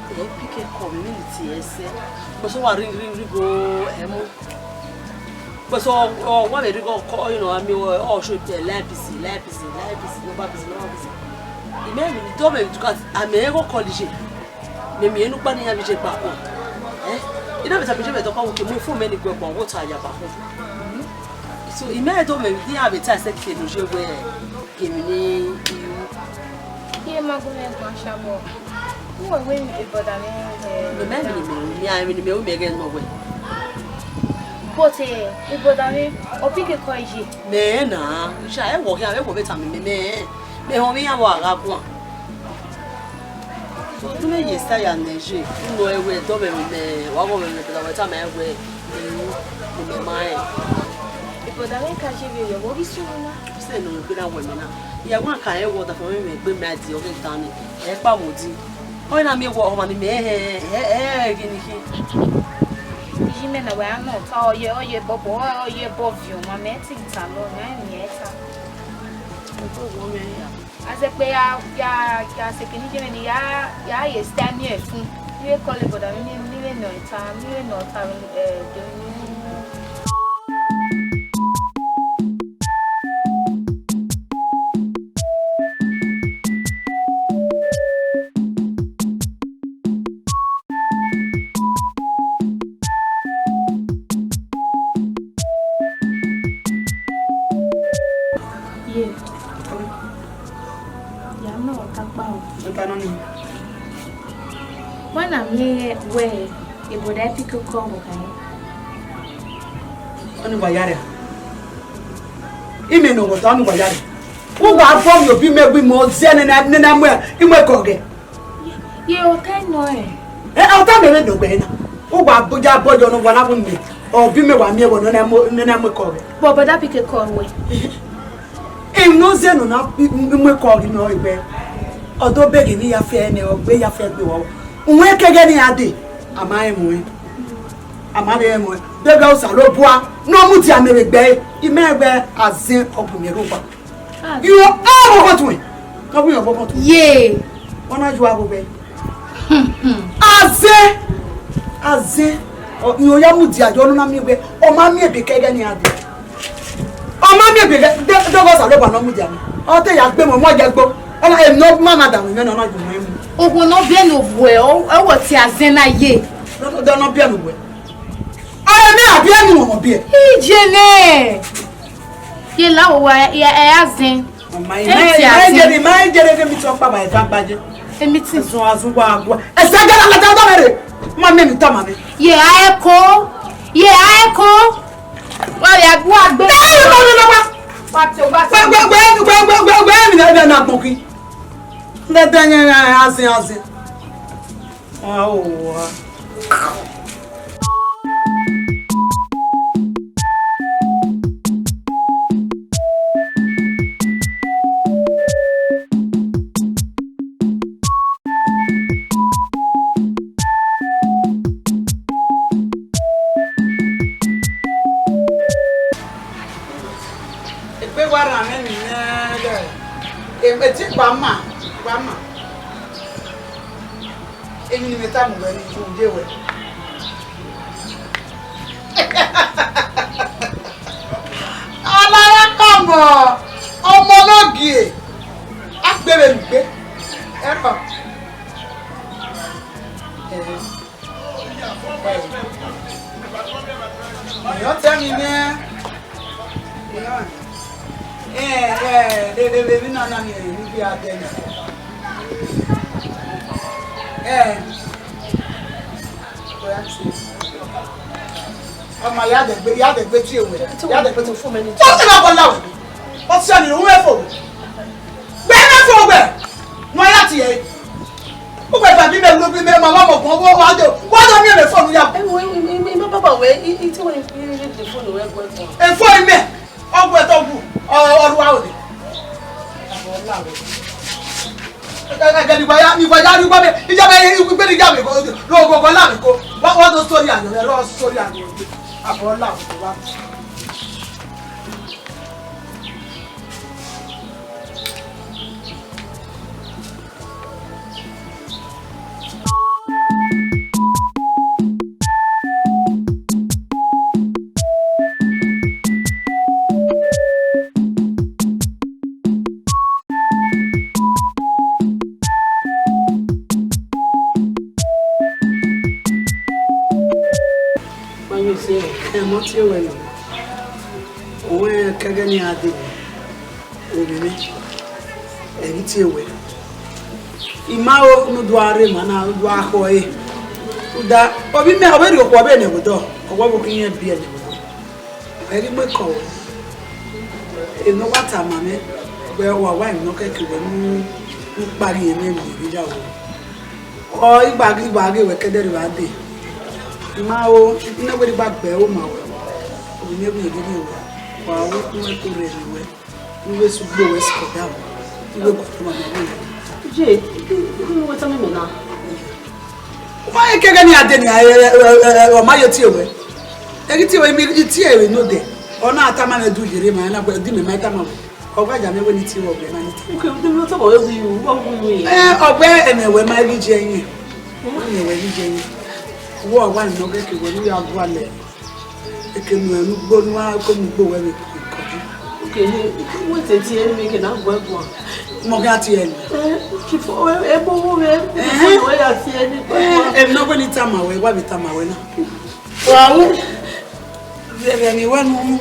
ẹ i pick e call mwẹ, vbene I tie ẹre sẹ. But so wa ring, ring, ring o, ẹ mu. But so, ọ, wa vbe rhie igho kọ, you know, a miẹn ọ, ọ show like busy, like busy, like busy, nọmba busy, nọmba busy. I miẹn emwi ne I do mwẹ vbe dukan, a miẹn igho call iye. Mẹ miẹn ne ukpa ne iran vbe iye gba khuan. Eh? I na vbe tama iye vbe dọkpa wẹ ke mu phone mẹ ni guẹ guan, vbe ota ya ba khuan. So, I miẹn do mwẹ vbe iran vbe ta ẹsẹ ke ne iye wẹ, ke emwi ni I ru. Iye ma gu mwẹ guan shabọ. Uwẹ wẹ emwi ne brother mwẹ, eh, mẹ ma emwi ne mẹ ru, mẹ a emwi ne mẹ ru mẹ ghẹ nọ wẹ. But, eh, brother mwẹ, ọ pick e call iye. Mẹ na, iṣẹ ẹ wọ khian, ẹ wọ vbe tama mẹ, mẹ, mẹ họn vbe iran vbe a gha guan. So, te u mwẹ ye esa ya nẹ iye, u nọ ẹre wẹ, dọ mwẹ emwi mẹ, wa ghọ mwẹ emwi, brother wẹ tama ẹre wẹ, I ru, ne mẹ ma rẹn. Brother mwẹ ka ye vberriọ, vbe ọ ghi sunu na? Sẹ ne ọ gbe na wẹ mẹ na. Iran wa ka rẹn wẹ ọdafẹn mwẹ, mẹ gbe mẹ a di ọghe dan ni, ẹ kpa vbe odi. Ọ na miẹn wẹ ọmwa ne imẹ hẹ, ẹ, ẹ, ẹ, ghi ni khin. Iye mẹ na wẹ a nọ ta, ọ ye, ọ ye bọbọ, ọ ye bọ viọ ọmwa, mẹ te ta nọ, mẹ a miẹn ta. Ogo wo mwẹ ya. A zẹ kpe ya, ya, ya sẹ ke ne iye mwẹ ni ya, ya ye style miẹn fun. Ne I vbe call brother mwẹ, ne I vbe nọ ta, ne I vbe nọ ta, eh, do ni. Ye, Kpao. Ota nọ nii. Wẹ na miẹn wẹ eboda Epic call wẹ kha? Ọni wa yare. Imẹ nọ wọta ọni wa yare. Uwa vọ mi obi mẹ gbe imẹ zẹ nene nene mu imẹ kọ gẹ. Ye ota nọ ẹ. Ẹ, ota mẹ vbe nọ gbẹ na. Uwa boja bọjọ nọ wa na bu mẹ. Obi mẹ wa miẹn wẹ nene mu nene mu kọ gẹ. But eboda Epic call wẹ. Emwi ne ọ zẹ nọ na, imẹ kọ ghi nọ egbe. Ọ do beghe ne ya fẹ nẹ, ọ gbe ya fẹ gbe wọ. Uwẹ kẹgẹ ne ya de, a ma rẹn mu ẹn. A ma rẹn mu ẹn. Deghẹ Osanobua ne ọ mudia mẹ vbe egbe, imẹ egbe azẹn ọ bu mẹ rhọkpa. Yo, ọ bọ kọtun. Ọ bu yọ bọ kọtun. Ye. Ọ na ju abo gbe. Azẹn, azẹn, ọ, ne ọ ya mudia yọ, ọ na miẹn wẹ, ọ ma miẹn ebe kẹghẹ ne iran dee. Ọ ma miẹn ebe kẹ, de, de ọghe Osanobua ne ọ mudia mẹ. Ọ te ya gbe mẹ, ọ ma ya gbo. Ọ na, emwi ne ọ ma na danmwẹ mwẹ nẹ, ọ na yu mwẹ mu. Okhuo ne ọ biẹ ne ovbuẹ, ọ, ọ wẹ ọtẹn azẹn na ye. De, de, de ne ọ biẹ ne ovbuẹ. Ọ, emwi a biẹ ne uwẹ biẹ. Iye nẹ. Ye la owa, ẹ, ẹ, azẹn. Mama, ẹ, ima, ẹ, ima, ẹ, azẹn. Jere, ima, ẹ, jere, ke mi tọ kpa ba, ẹ, ta gbaje. Emi ti. Azun, azun, wa, wa. Ẹ, sẹ, jara, la, jara, jara, re. Ma mẹ mi ta, ma mẹ. Ye a ẹ ko. Ye a ẹ ko. Wa ya, wa gbe. Ẹ, ẹ, ẹ, ẹ, ẹ, wa. Wa te, wa te. Gbe, gbe, gbe, mi na, na, na, gbọnkin. Nde, de, ya, ya, ya, azẹn, azẹn. Aowa. Egbe wa rran mwẹ ni nẹ, e, e ti kpa ma, kpa ma. Emwi ne imẹ tama ruẹ ni, u ye ruẹ. Ọ na ya kọmọ, ọmọ ne ogie, a gbe vbe mu gbe. Ẹkọ. Ẹhẹn. Ẹhẹn. Ọ tẹ mi nẹ. Ẹ, ẹ, de, de, de, emwi nana ni, emwi vbe a dẹ na. Ẹ. Ọ ma ya dẹgbe, ya dẹgbe tie wẹ. Ya dẹgbe tie. Ọ ti na bọ la wẹ. Ọ ti ni ru wẹ fo. Gbe mẹ fo wẹ. Nọ ya tie. Ugbẹn ba bi mẹ lo bi mẹ ma wa mọ gbọn, wa, wa do, wa do miẹn mẹ fo nu ya. Ẹ wo, ẹ, ẹ, ẹ, ẹ, baba wẹ, ẹ, ẹ, te wẹ, ẹ, ẹ, ẹ, fo nu wẹ gbẹ gbọn. Efo imẹ, ọ gu ẹtọ gu, ọ, ọ rua ode. Ẹgẹ ni wa ya, ni wa ya ru ba mẹ, ija mẹ, igbe ni ija mẹ ko, ro go go la mẹ ko. Wa, wa do story ayọ, ro story ayọ. Abọ la o wa. Wa yo se ẹmọ tie wẹ nọ. Owẹ kẹgẹ ne a dee. Ovbi mwẹ, ẹ ghi tie wẹ. I ma ro ne u do a rre emwa na, u do a khọ ẹre. Rhunmwuda, ovbi mwẹ, ọ vbe rhie okhuo vbe ne ẹvbo dọ, ọ wa vbe khin irẹn biẹ ne ẹvbo dọ. Ẹ ghi mu ekọ ruẹ. Eno wa tama mwẹ, wẹ wa wa emwi ne ọ kẹke wẹ ne u, ne u kpa ghi mwẹ emwi ne I ya ruẹ. Ọ, igba ghi, igba ghi wẹ kẹdẹrriọ vbe a dee. I ma ro, I na wẹ ne I gba gbe ẹro ma ruẹ. Ovbi mwẹ, wẹ I ghi rhie ruẹ. Wa ru, ne u ẹko rre ne ruẹ. Iwe sẹ ugbo wẹ sikẹ da, iwe guọdọ ma ma wẹ. Je, iwe tama mẹ na. Wa ye kẹghẹ ne a dee ne a, ẹ, ẹ, ẹ, ẹ, ọ ma ye tie wẹ. Ẹ ghi tie wẹ, I tie ẹre ne odẹ. Ọ na tama mwẹ du yere ma, na wẹ di mẹ ma tama wẹ. Ọ gba ja mwẹ wẹ ne I tie wẹ, ọ gbe ma ne I tie. Okay, u de mi tama wẹ wi, u wa wi wi. Ẹ, ọ gbe ẹmwẹ wẹ ma ghi je ẹyin. Ẹmwẹ wẹ ghi je ẹyin. Wọ wa nọ ghe ke wẹ ne u ya gualọ. Eke nu ẹre ne ugbo ne u wa ko mu ugbo wẹ vbe kọju. Oke, ne wẹ te tie ne eke na guẹ guan. Mọ gha tie ẹre. Eh, chief, ebo wo vbe, eh, wẹ ya tie ni. Eh, em, no, wẹ ne I tama wẹ, wa vbe tama wẹ na. Wa wu, vbe, vbe ni wẹ nu,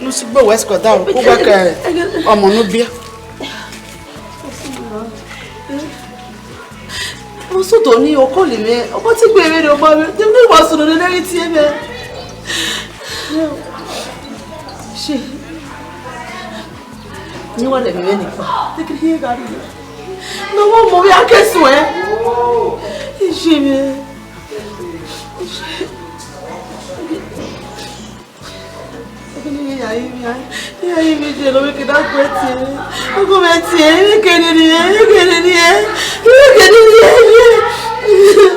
nu si gbe wẹ sikọ da, u gbe ke ọmọ ne u biẹ. Sotoni, okọ ne imẹ, okọ te gbe mwẹ rre, ọba mwẹ, de ne uwa sunu ne ne ghi tie mwẹ. Shey, ne uwa lẹ mwẹ ne kpa, te kiri gha rrie. Ne uwa mu ovbi a ke suẹn. Shey mwẹ. Iran ye mwẹ, iran ye mwẹ, je ne ovbi ke da gu ẹre tie. Ọgọ mwẹ tie, ivbi ke ne rrie, ivbi ke ne rrie, ivbi ke ne rrie, ivbi.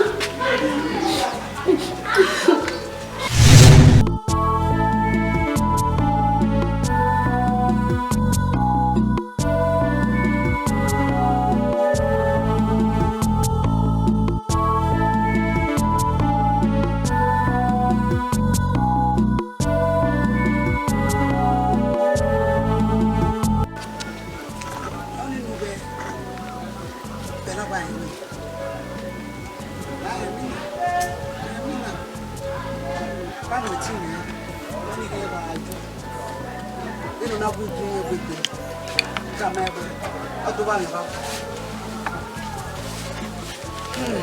Ọni ne uwẹ, bẹlẹ ọgba ẹre. Ba ẹre winna, ba ẹre winna. Ba mu ẹtin mwẹ, ọni ghe wa ju. Vbene ọ na gu igun ye egbe, tama ẹre wẹẹ, ọ do vba mwẹ evba. Hmm.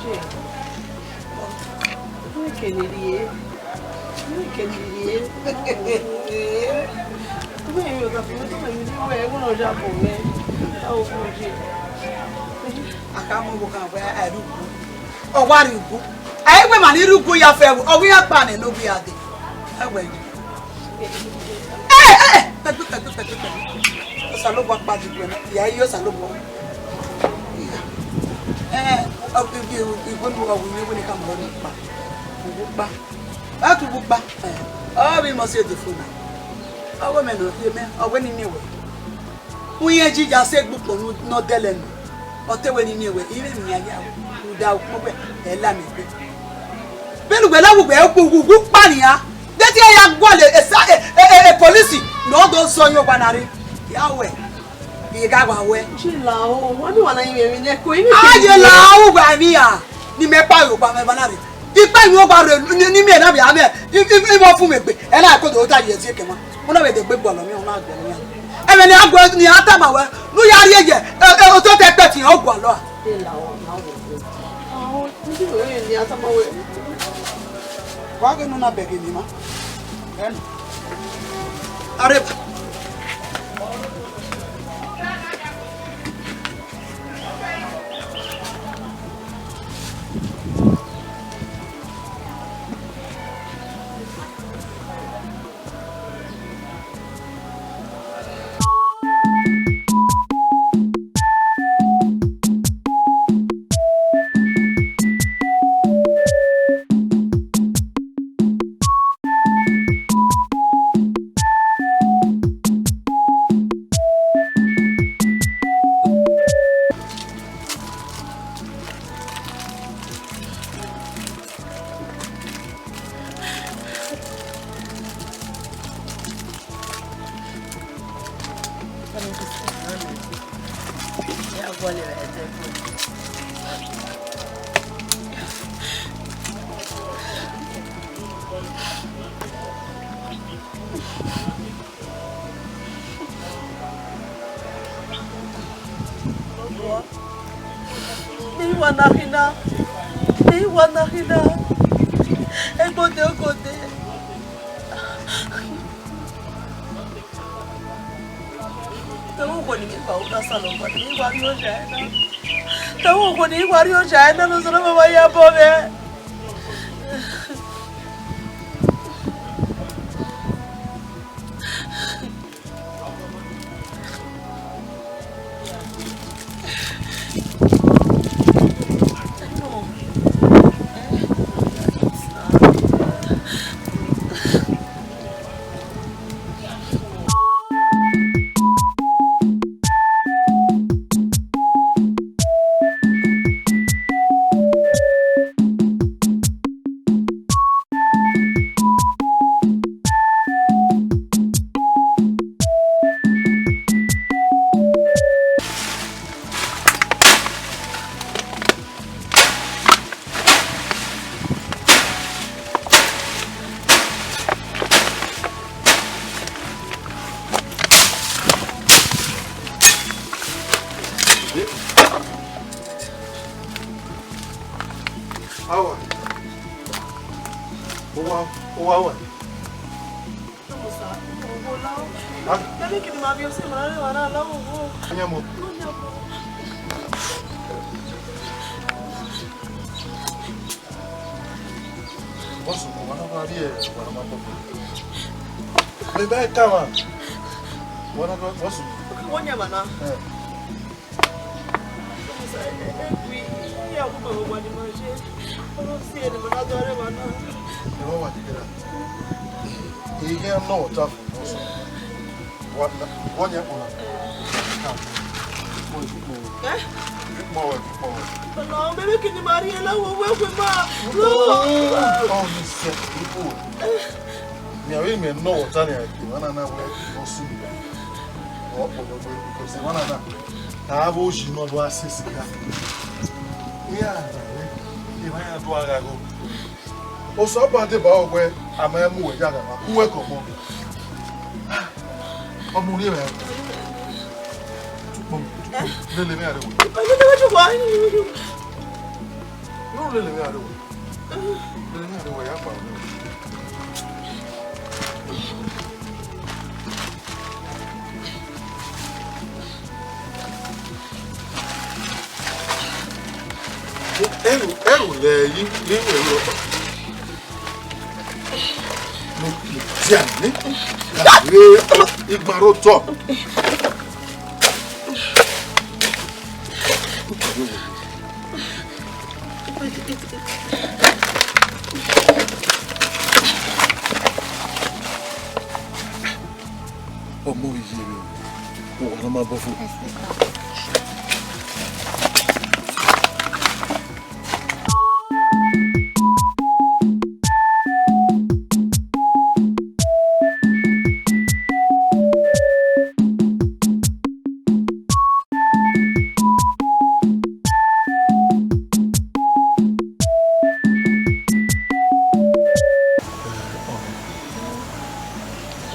Shey, ivbi ke ne rrie, ivbi ke ne rrie. Ivbi ke ne rrie, ivbi ke ne rrie. A kha mu vbe okhan wẹẹ a i rrie ugu. Ọ wa rrie ugu. A i wẹ ma ni rrie ugu ya fẹ vbe, ọ ghi ya kpa nẹ ne ọ ghi ya dee. Ẹ wẹ yi. Ẹ, ẹ, ẹ, kpẹgbe, kpẹgbe, kpẹgbe, kpẹgbe. Osanobua kpa dee, ya i ye Osanobua. Ẹ, ọ, igue, igue ne ọ wu ne wẹ ne ka mọ ne kpa. Uwu kpa. Ọ tu uwu kpa. Ẹ, ọ vbe mọ si Edefo na. Ọ wẹ mẹ ne ọ rhie mẹ, ọ wẹ ne I miẹn wẹ. Uyẹn ji ya sẹ egbe ukpọn ne ọ dẹlẹ nọ. Ọ te wẹ ne I miẹn wẹ, I vbe miẹn ya rhunmwuda ukpọn wẹ, ẹ la mẹ egbe. Vbene uwẹ la wẹ uwu, uwu, uwu kpa nian, de te ya gualọ e sa, e, e, e, e polisi ne ọ do zọ yẹn ọgba na rre. Ya wẹ, I gha wa wẹ. Jila o, wa ni wa na yin mwẹ emwi nẹ ko, I ni a ye la o, uwa emwi ra, ne imẹ kpa ye ọgba mwẹ eva na rre. Ikpa emwi ọgba rre, ni, ni miẹn na vbe a mwẹ, I, I, I vbe ọ fun mwẹ egbe, ẹ na ko do ta ye ẹzi ekẹ mwa. Una vbe de gbe gualọ mwẹ, una gualọ mwẹ. Ẹmwẹ ne a gu, ne a tama wẹ, ne u ya rrie ye, e, e, otọ te kpẹtin, ọ gualọ a. Wa ghe ne u na bẹghe emwi ma. Ẹn. Areba. Ne I wa na khin na, ne I wa na khin na, ẹgbode ogode. Te vbe okhuo ne I wa ru ne Osanobua, ne I wa rrie oya ẹre na. Te vbe okhuo ne I wa rrie oya ẹre na, ne Osanobua ya bọ mwẹ. Awa. Owa, owa wa. Ah. Anyamo. Boss, owa na ma rrie, owa na ma bọ. Me ba kama. Owa na, boss. Wo nyama na. Eh. Ẹ wa wa dede ra. Ihe nọ ọta fo nọ sọ. Wa na, wa nya kpọ na. Kpọ, kpọ. Eh? Kpọ, kpọ. Ọna, mẹ vbe kene ma rhie la wo wẹ wẹ ma. Oh, oh, oh, mi sẹ, ibu. Mi avbe mẹ nọ ọta ni a ke, wa na na wẹ, ọ su mi. Ọ kpọ gbegbe, because wa na na. Avbe oyi nọ do a sẹ sika. Iran da wẹ, emwa iran do a gha gho. Osanobua deba wẹ, a ma mu wẹ ya gha, ku wẹ kọ mọ. Ọmọ rhie mwẹ. Tukpọn, tukpọn, lele mwẹ a rre wẹ. Lele mwẹ a rre wẹ. Lele mwẹ a rre wẹ, ya kpa wẹ. Ẹro, ẹro lẹ yi, ne ẹro ọkpa. Mo ti dia ni, gha vbe igbarotọ. Ọmọ iye rẹ, owa na ma bọ fo.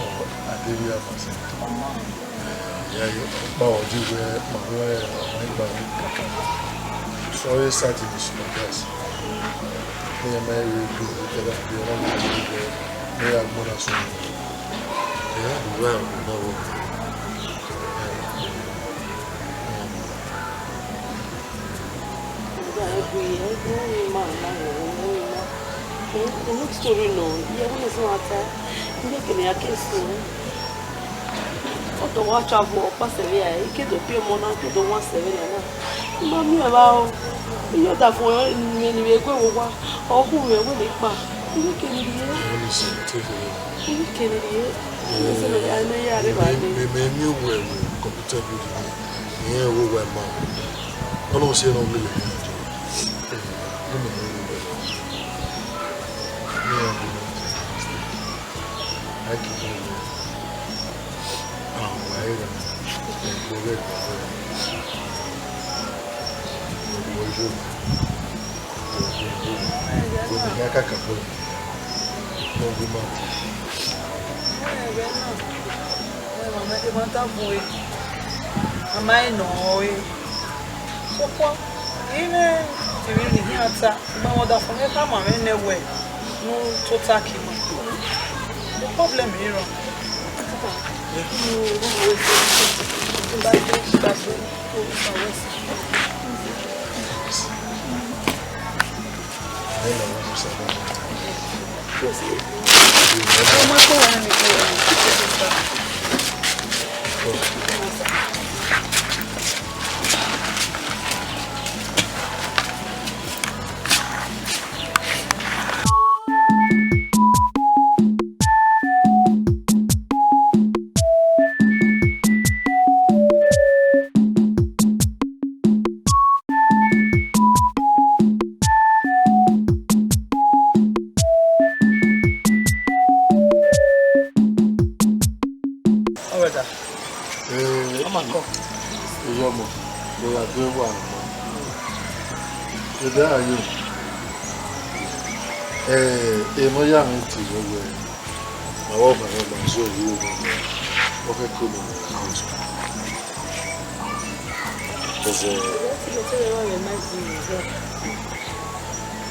Ọ, Aderia Vincent. Ẹ, ya ye ọkpa ọdẹ wẹ ma rẹ ọmọ igba ni. Sorry, Saturday, Supergas. Ne ma rẹ do, ẹdẹ bi ọmọ mi wẹ, ne ya gbọna sunu. Ẹ, ya bu wa ọmọ wẹ. Unu story nọ, iye wẹ ne sẹ ọmwa ta, iye kene a ke sunu. Ọ tọ wa travel ọkpa sẹ vbe ra, I ke do pie ọmọ na, I ke do wan sẹ vbe nana. I ma miẹn evba o. Iye ọdafẹn mwẹ ne I vbe gu ẹre vbe owa, ọ khu mwẹ wẹ ne I kpa. Iye kene rhie. Iye kene rhie. Iye kene rhie. Mẹ, mẹ, mẹ miẹn wẹ vbe computer building. Irẹn wo wa ma. Ọlọrun si ẹre ne ọ miẹn lele iran dee. Ẹ, ne mẹ rẹn vbe wẹ. Ne iran bu mẹ. A ghi do wẹ. A wa ẹre. Ẹgbẹrẹ ẹgbẹrẹ. Ẹgbẹrẹ ẹgbẹrẹ. Ẹgbẹrẹ ẹgbẹrẹ. Ẹgbẹrẹ ẹgbẹrẹ. Ẹmwata vbe ue, a ma rẹn ne ọ re. Sokpan, I mwẹ emwi ne I khian ta, I ma mwẹ ọdafẹn mwẹ khama mwẹ nẹ wẹ ne u tota ke ima. The problem is wrong. Ọmọ ẹta. Ee, ọmọ akọ. Eyi ọmọ, mo ya do wa ọmọ. Ẹdẹ a ye. Ee, emọ ya mwẹ te yọ wẹ. Avbe ọba na zẹ vbe iro nọ, ọ khẹke nọ house. Because, eh,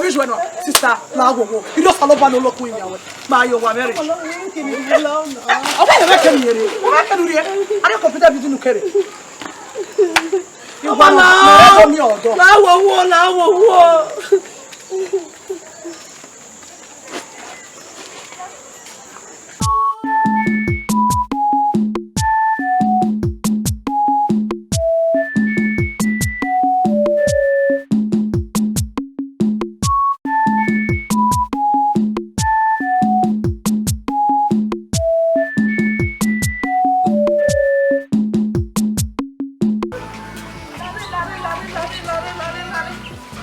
vbe iye wẹ nọ, sister, la wo wo. Irẹn Osanobua ne ọ lọkun iyan wẹ. Ma ye owa mwẹ rre. Ọmọ lọ, wẹ kẹ ni rhie la ọna. Ọmọ lọ, wẹ kẹ ni rhie. Wẹ kẹ ni rhie. A rhie computer building kere. Ọmọ lọ. Iwa na, mẹ rẹ tọ miẹn ọdọ. La wo wo, la wo wo.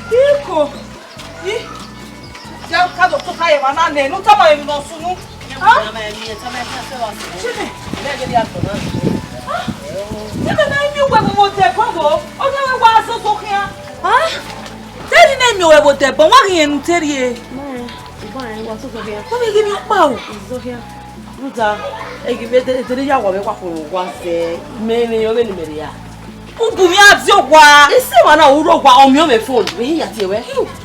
Iko, ih, ya ka do tota ye emwa na nẹ, ne u tama emwi ne ọ sunu. Ah? Sẹmẹ, sẹmẹ na imi uwẹ vbe odẹ ẹbọ vbo, ọ ghi wẹ wa zozo khian. Ah? Te ne imi uwẹ vbe odẹ ẹbọ, wa ghi rẹn ne u te rrie. Mẹ, uba rẹn wa zozo khian. Ọ vbe ghi mi ọkpa o. Izo khian. Rhunmwuda, ẹghẹ mẹ de, de ne ya wa vbe wa khuọnmwi owa zẹ, mẹ rẹn ọvbene mẹ rhia. U bu mwẹ a die owa. Ese emwa na u rre owa, ọ miẹn mwẹ phone, vbe hin ya tie wẹ.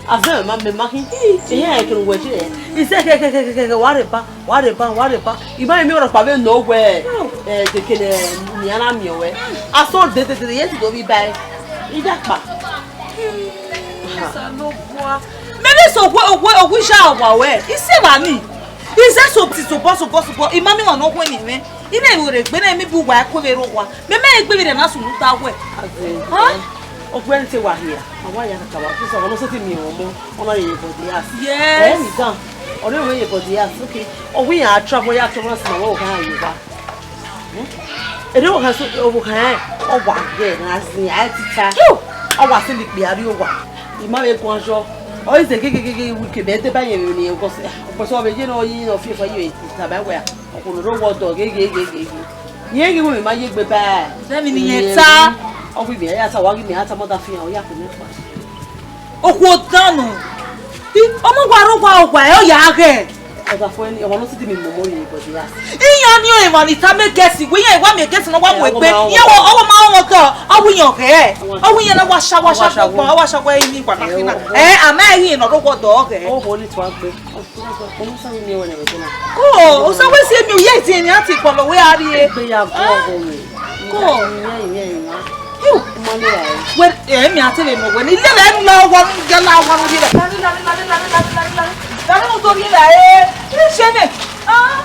A zẹ mẹ ma, mẹ ma khin. Ehẹn, ẹkẹn ne uwẹ je. Ise kẹ, kẹ, kẹ, kẹ, kẹ, wa rre ba, wa rre ba, wa rre ba. I ma miẹn ọrọkpa vbene ọ wẹ, ẹ, de kene, nian na miẹn wẹ. A sọ de, de, de, de, ye ti do vbe iba ẹre. I da kpa. Osanobua. Mẹ Eso owe, owe, owe iye owa wẹ, isi evba ni. Ize so ti sobọ, sobọ, sobọ, ima miẹn ọmwa ne ọ khuẹ ne mwẹ. I na ru rre egbe na, maybe uwa i ku vbe rre owa. Mẹ, mẹ egbe vberriọ na sunu ta wẹ. Azẹ, Huh? Ọgbẹni te wa hia, a wa ya kakabọ, because ọmọ ne ọ sẹtin miẹn ọmọ, ọ na ye ye body ass. Yes. Ẹ, mi dan, ọ rre wẹ ye body ass, okay. Ọ wẹ iran a travel, ya travel, na sẹ ma wẹ ọ gha ye wa. Ere ọvbokhan so, ọvbokhan rẹn, ọ wa gẹ ne a zin, a i tita. Ọ wa sẹ ne ikpia rrie owa. I ma vbe guan yọ. Ọ i zẹ gegegege wẹ ikebe deba yẹn vbe ne irẹn gọsẹ. Ọkpẹsẹ ọ vbe ye ne ọ yi ne ọ fi efa ye tama wẹ a. Ọkhuo ne ọ rre owa ọdọ ghe ghe ghe ghe ghe. Irẹn ghe wẹ mẹ ma ye egbe ba. Zẹ vbe ne irẹn ta. Ọ ghi mẹ ya ta, wa ghi mẹ ya ta, mother fi hàn, ọ ya kpe nẹ kpa. Okhuo dan nọ. I, ọmọ wa rre owa, owa ẹ, ọ ya ghẹ. Ọdafẹn ni, ọmọ ne ọ sẹtin miẹn ọmọ ye body ass. Iran ni emwa ni tama egesi, wẹ iran wa miẹn egesi ne ọ wa mu egbe. Iran wa, ọ wa ma rọnmwẹ otọ, ọ wẹ iran ghẹ. Ọ wẹ iran na wa sha, wa sha gbọgbọ, ọ wa sha wẹ ini igba na khin na. Ẹ, a ma ghi nọ rre owa ọdọ ghẹ. Ọ ho ni tua gbe. Ọ sa wẹ miẹn wẹ nẹ vbe na. Ko, ọ sa wẹ si emi u ye ti eni a ti kpọlọ wẹ a rrie. Egbe ya vọ ọghọ mwẹ. Ko. Iyẹn, iyẹn, iyẹn. Iu. Mọ ne ra. Wẹ, ẹ, mi a te vbe nọ wẹ ni lele la wa, ya la wa ni lele. Lale, lale, lale, lale, lale, lale, lale. Lale, mo to rhie la, eh. Ni se ne. Ah.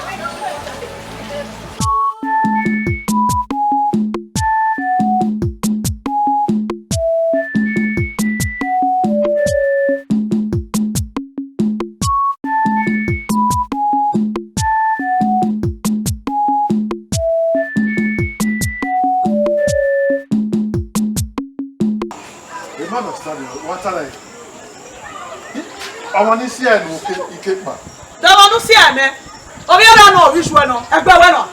Emọ understand you, wa ta la. Ọmọ ni si ẹre ne ike, ike kpa. Dọmọ nu si ẹre nẹ. Ovbi erha nọ, ovbi iye uwẹ nọ, ẹgbẹ wẹ nọ.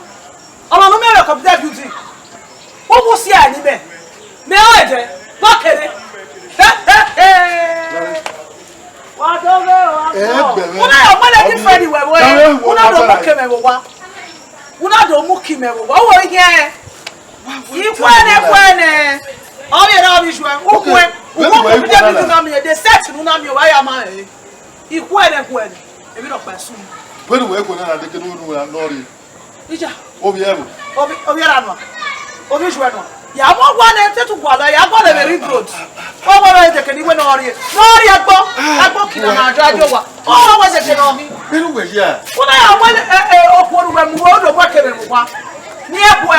Ọmọ ne u miẹn vbe computer building, u mu si ẹre ne imẹ, mẹ ọre dẹ, vbe ọ kere? Wa do ghe, wa do. Ẹgbẹmwẹ. U na ya ọmọ ne different wẹ vbe, u na do mu ke mẹ vbe owa. U na do mu ke mẹ vbe owa. U wo ihiẹn. Ikhuẹnẹ, ikhuẹnẹ. Ọ vbe ra ovbi iye uwẹ. U khuẹ, u wo computer building na miẹn, the set ne u na miẹn, wa ya ma rẹn. Ikhuẹnẹ, ikhuẹnẹ. Emwi nọkpa i sunu. Vbene uwẹ khuẹ na, na deke ne u wẹ ne u ra nọ rre. Ija. Ovbi ẹvbo. Ovbi, ovbi erha nua. Ovbi iye uwẹ nua. Ya mu owa nẹ, te tu gualọ, ya gualọ vbe ring road. Ọ wẹ vbe deke ne iwe nọ rrie. Nọ rrie ẹgbọ. Ẹgbọ kina na jọ ajo wa. Ọ wẹ deke nọ. Vbene uwẹ ya. U na ya wẹ, eh, eh, okhuo ne uwẹ mu, u do mu ẹkẹmwẹ mu owa. Ni ẹkhuẹ.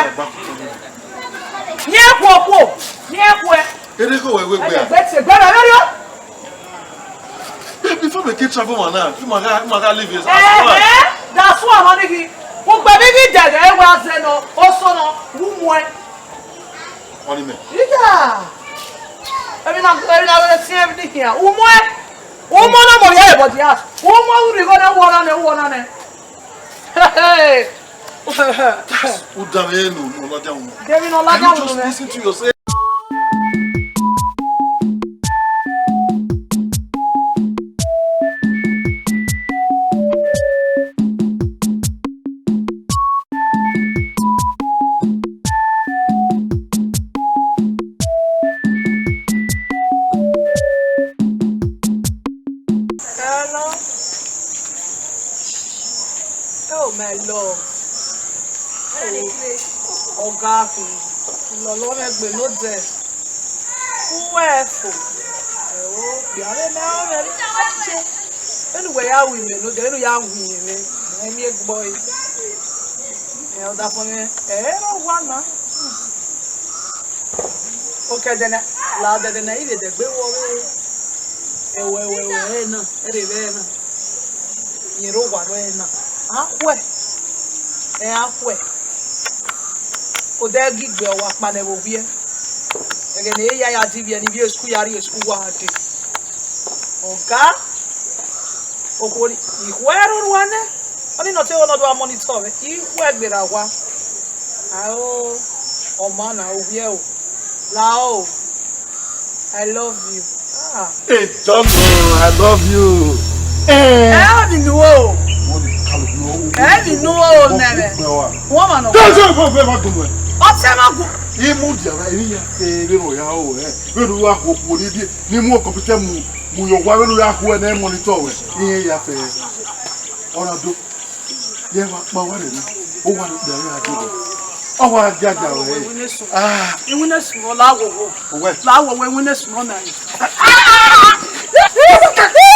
Ni ẹkhuẹ okhuo. Ni ẹkhuẹ. Ere ko wẹ wẹ gbe a? Egbe tie, egbe rẹ vberriọ. Be-, before we keep travel man now, you ma ga, you ma ga leave here. Eh, eh, that's why, man, nigga. U gbe mi ghi dẹghe, e wa zẹ nọ, oso nọ, u muẹn. What do you mean? Yeah. Emwi na, emwi na wẹ si everything here. U muẹn. U muẹn na mo ye body ass. U muẹn u righo na, u wọ na nẹ, u wọ na nẹ. Hey, hey. U da vbe enu, no, no, no. Devil, no, no, no, no. Can you just listen to yourself? Hello. Oh, my love. Oh, ọga khin, lọlọ mwẹ gbe ne odẹ. Uwẹ fo. Ẹo, kpia vbe mẹ, ọ vbe rre iye. Vbene uwẹ ya ru imẹ ne odẹ, vbene u ya ru imẹ, mẹ miẹn egbe ọre. Ẹ, ọdafẹn mwẹ, ẹ, ẹ rre owa na. Okẹdẹ na, la odẹdẹ na, I vbe dẹgbe wọ vbe. Ẹwẹ, ẹwẹ, ẹwẹ, ẹre na, ẹre vbe ẹre na. Iyẹn rre owa rẹ ẹre na. A khuẹ, ẹ, a khuẹ. Odẹ ghi gbe ọwa kpa nẹ vbe owiẹ. Ẹghẹ ne e ya ya divbiẹ ne ivbi school ya rrie school wa dee. Ọga, okhuo ni, ikhuẹ rre orua nẹ. Ọnii nọ te wẹ ne ọ do a monitor mwẹ. Ikhuẹ gberra owa. Ao, ọma na, ovbi ẹvbo. Lao, I love you. Ah. Hey, John, I love you. Eh. Ẹ vbi nu o. Wọ́n ní kálukú ló wọ́n. Ẹ vbi nu o, nẹrẹ. Wọ́n mà nọ. Tẹ́sí ìfọ̀fẹ́ máa dùn ẹ̀. Ọtí ẹ máa gùn. Imú di ara ẹni yà fẹ́ eré rọ̀ ya o ẹ̀. Bẹ́ẹ̀ ló wá kó kó ní díẹ̀. Ni mu kọmputa mu, mu yọ wa, vbene u ya khu ẹre ne monitor wẹ, iran ya fẹ. Ọ na do. Ye wa kpa wa rẹ na. O wa do ya do. Ọ wa jaja wẹ. Ah. Iwinna sunu la wowo. Owẹ. La wowo, iwinna sunu na.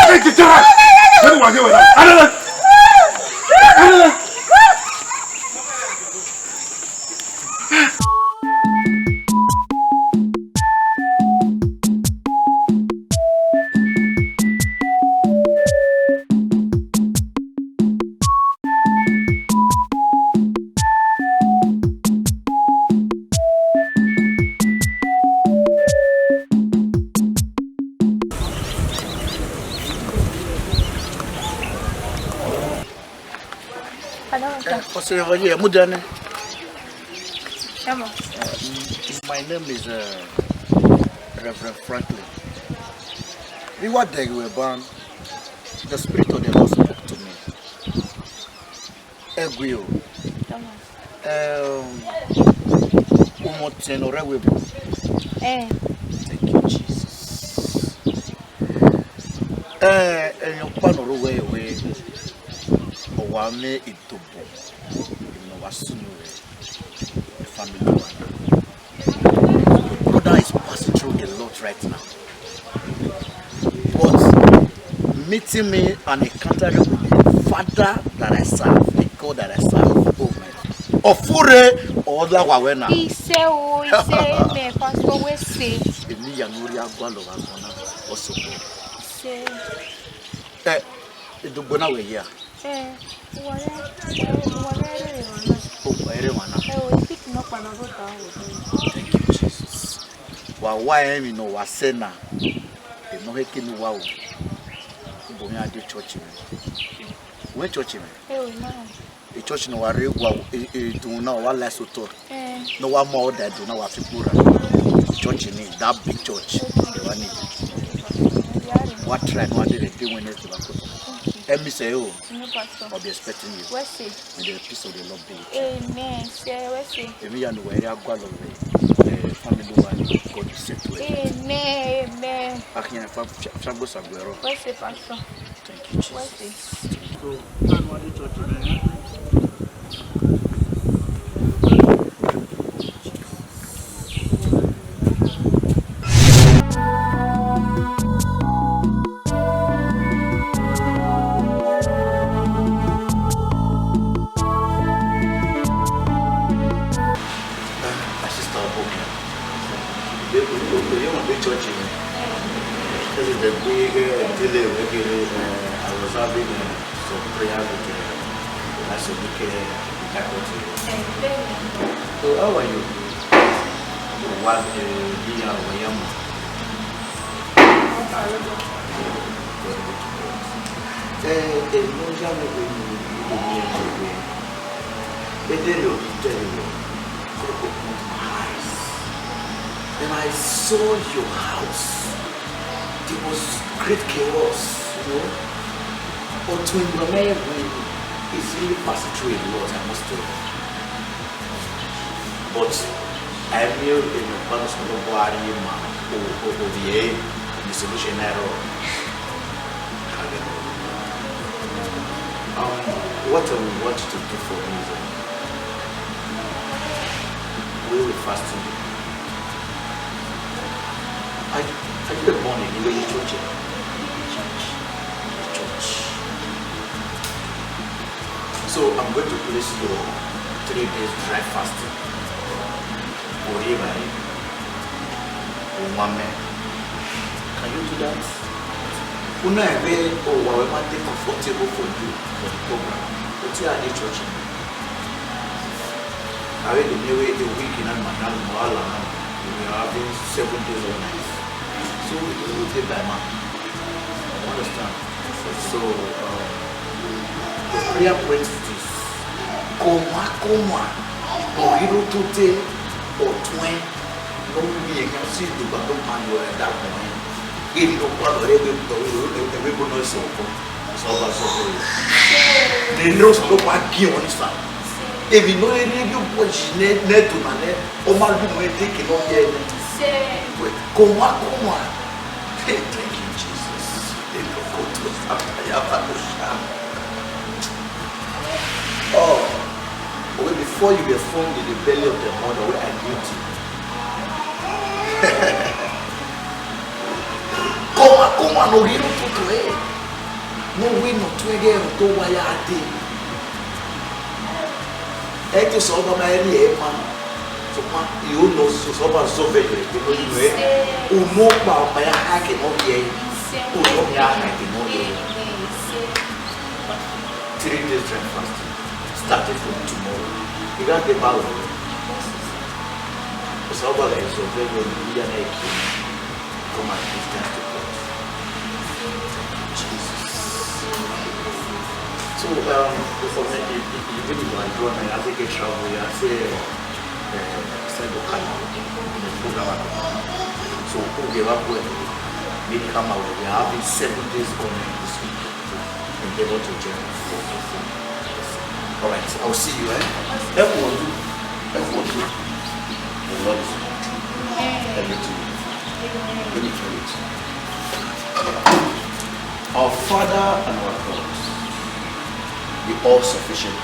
Hey, teacher! Let me walk here with that. Another! Another! Hello, sir. Eh, what's your name? Mudiane. Come on. Uh, m-, my name is, uh, Reverend Franklin. Iwa degwe ban, the Spirit of the Lord spoke to me. Ẹgui o. Come on. Um, umọtẹn ne ọ rre ẹvbo. Eh. Thank you, Jesus. Eh, emwi ọkpa ne ọ rre uwẹ wẹẹ, ọ wa mwẹ itobo ne ọ wa sunu rre family wa na. Brother is passing through a lot right now. But meeting me and encountering with the Father that I serve, the God that I serve, oh my. Ọfure, ọ la wa wẹ na. Ise o, ise, amen, Pastor, we say. Eni ya no ria gualọ vbe agbọn na, ọ sokọ. Ise. Eh, edogbo na wẹ hia? Eh, uwa ya, uwa ya rere emwa na. Oh, ẹ rre emwa na. Eh, o, I pick nọkpa na vbe otọ ahụ. Thank you, Jesus. Wa wa emwi ne ọ wa sẹ na, enọ he ke ne uwa o. Ubo mwẹ a de church mwẹ. Wẹ church mwẹ? Eh, o, na. E church ne wa rre wa, e, e, dun na wa la eso otọ. Eh. Ne wa mu ọda dun na wa fi kpo ra. Church ni, that big church. Wa ni. Wa try no ade re de when next wa ko. Emi say o. Senior pastor. I'll be expecting you. We say. May the peace of the Lord be with you. Amen. Say we say. Emi ya no wa area gua love. Eh, family wa God is set to it. Amen. Amen. Akin fa fa go sagbero. We say, pastor. Thank you, Jesus. So, plan what the church, man. My sister, I hope, man. They, they, they, they want the church, man. This is the big, uh, delay we get, uh, I was having, uh, some prayer with, uh, that's a big, uh, big type of thing. So, how are you? What, uh, do you have a young? Eh, eh, no, yeah, no, no, no, no, no, no, no. Edere ọ tẹre, God opened my eyes. Then I saw your house. There was great chaos, you know. But when you were married, it's really passing through a lot, I must tell you. But I knew in the purpose of what I am, or, or, or the aim, the solution error. Hallelujah. Um, what I would want you to do for me is, uh, we will fasting. Are, are you a born again? Where you church? Church. So I'm going to place your three days dry fasting. Orevbare, one man. Can you do that? Una ebe o wa we ma dey comfortable for you for the program. Oti a dey church. I will be near a week in my house, no allow. We are having seven days or nights. So we will dey by man. You understand? So, um, the prayer point is this. Kọmwa kọmwa ne ọ ghi rre otọ otọ tuẹn, ne ọ ru emwi ne ọ si do gba do ma yọ ẹre da gbọn ẹn. Emwi ne ọ khualọ ẹre vbe, vbe ebo nọ sẹ ọkọ, sẹ ọba sẹ ọkọ rẹ. Ne ne Osanobua gie ọnii sa. Emwi ne ọ rhie rhie obọ yi ne, ne ẹdẹ na nẹ, ọ ma lu mwẹ eke ne ọ ye nẹ. Kọmwa kọmwa. Hey, thank you, Jesus. Elokoto satayabadosha. Oh, oh, before you were formed in the belly of the mother, where I built you. Kọmwa kọmwa ne ọ ghi rre otọ otọ, eh. Ne uwẹ nọ tuẹn ghẹ rhunmwuda owa ya dee. Ẹ te Osanobua ma rhie ẹre ma, sokpan I ho ne Osanobua zọvbe yọ egbe ne ọ yi nọ ẹre. Unu ọkpa ọkpa ya ha ẹkẹ ne ọ rhie ẹre. Unu ọkpa ya ha ẹkẹ ne ọ rhie ẹre. Three days dry fasting, starting from tomorrow. I gha deba ruẹ. Osanobua gha zọvbe yọ ne I ya na ẹki. Come and give thanks to God. Jesus. So, um, before me, you, you, you really want to go and I think a travel, yeah, I say, uh, send the kind of program. So, okay, what we need come out, we are having seven days on this week. Endeavor to join. All right, I'll see you, eh? Everyone do. Everyone do. The Lord is good. Everything. Let me tell you. Our Father and our God, the all sufficient.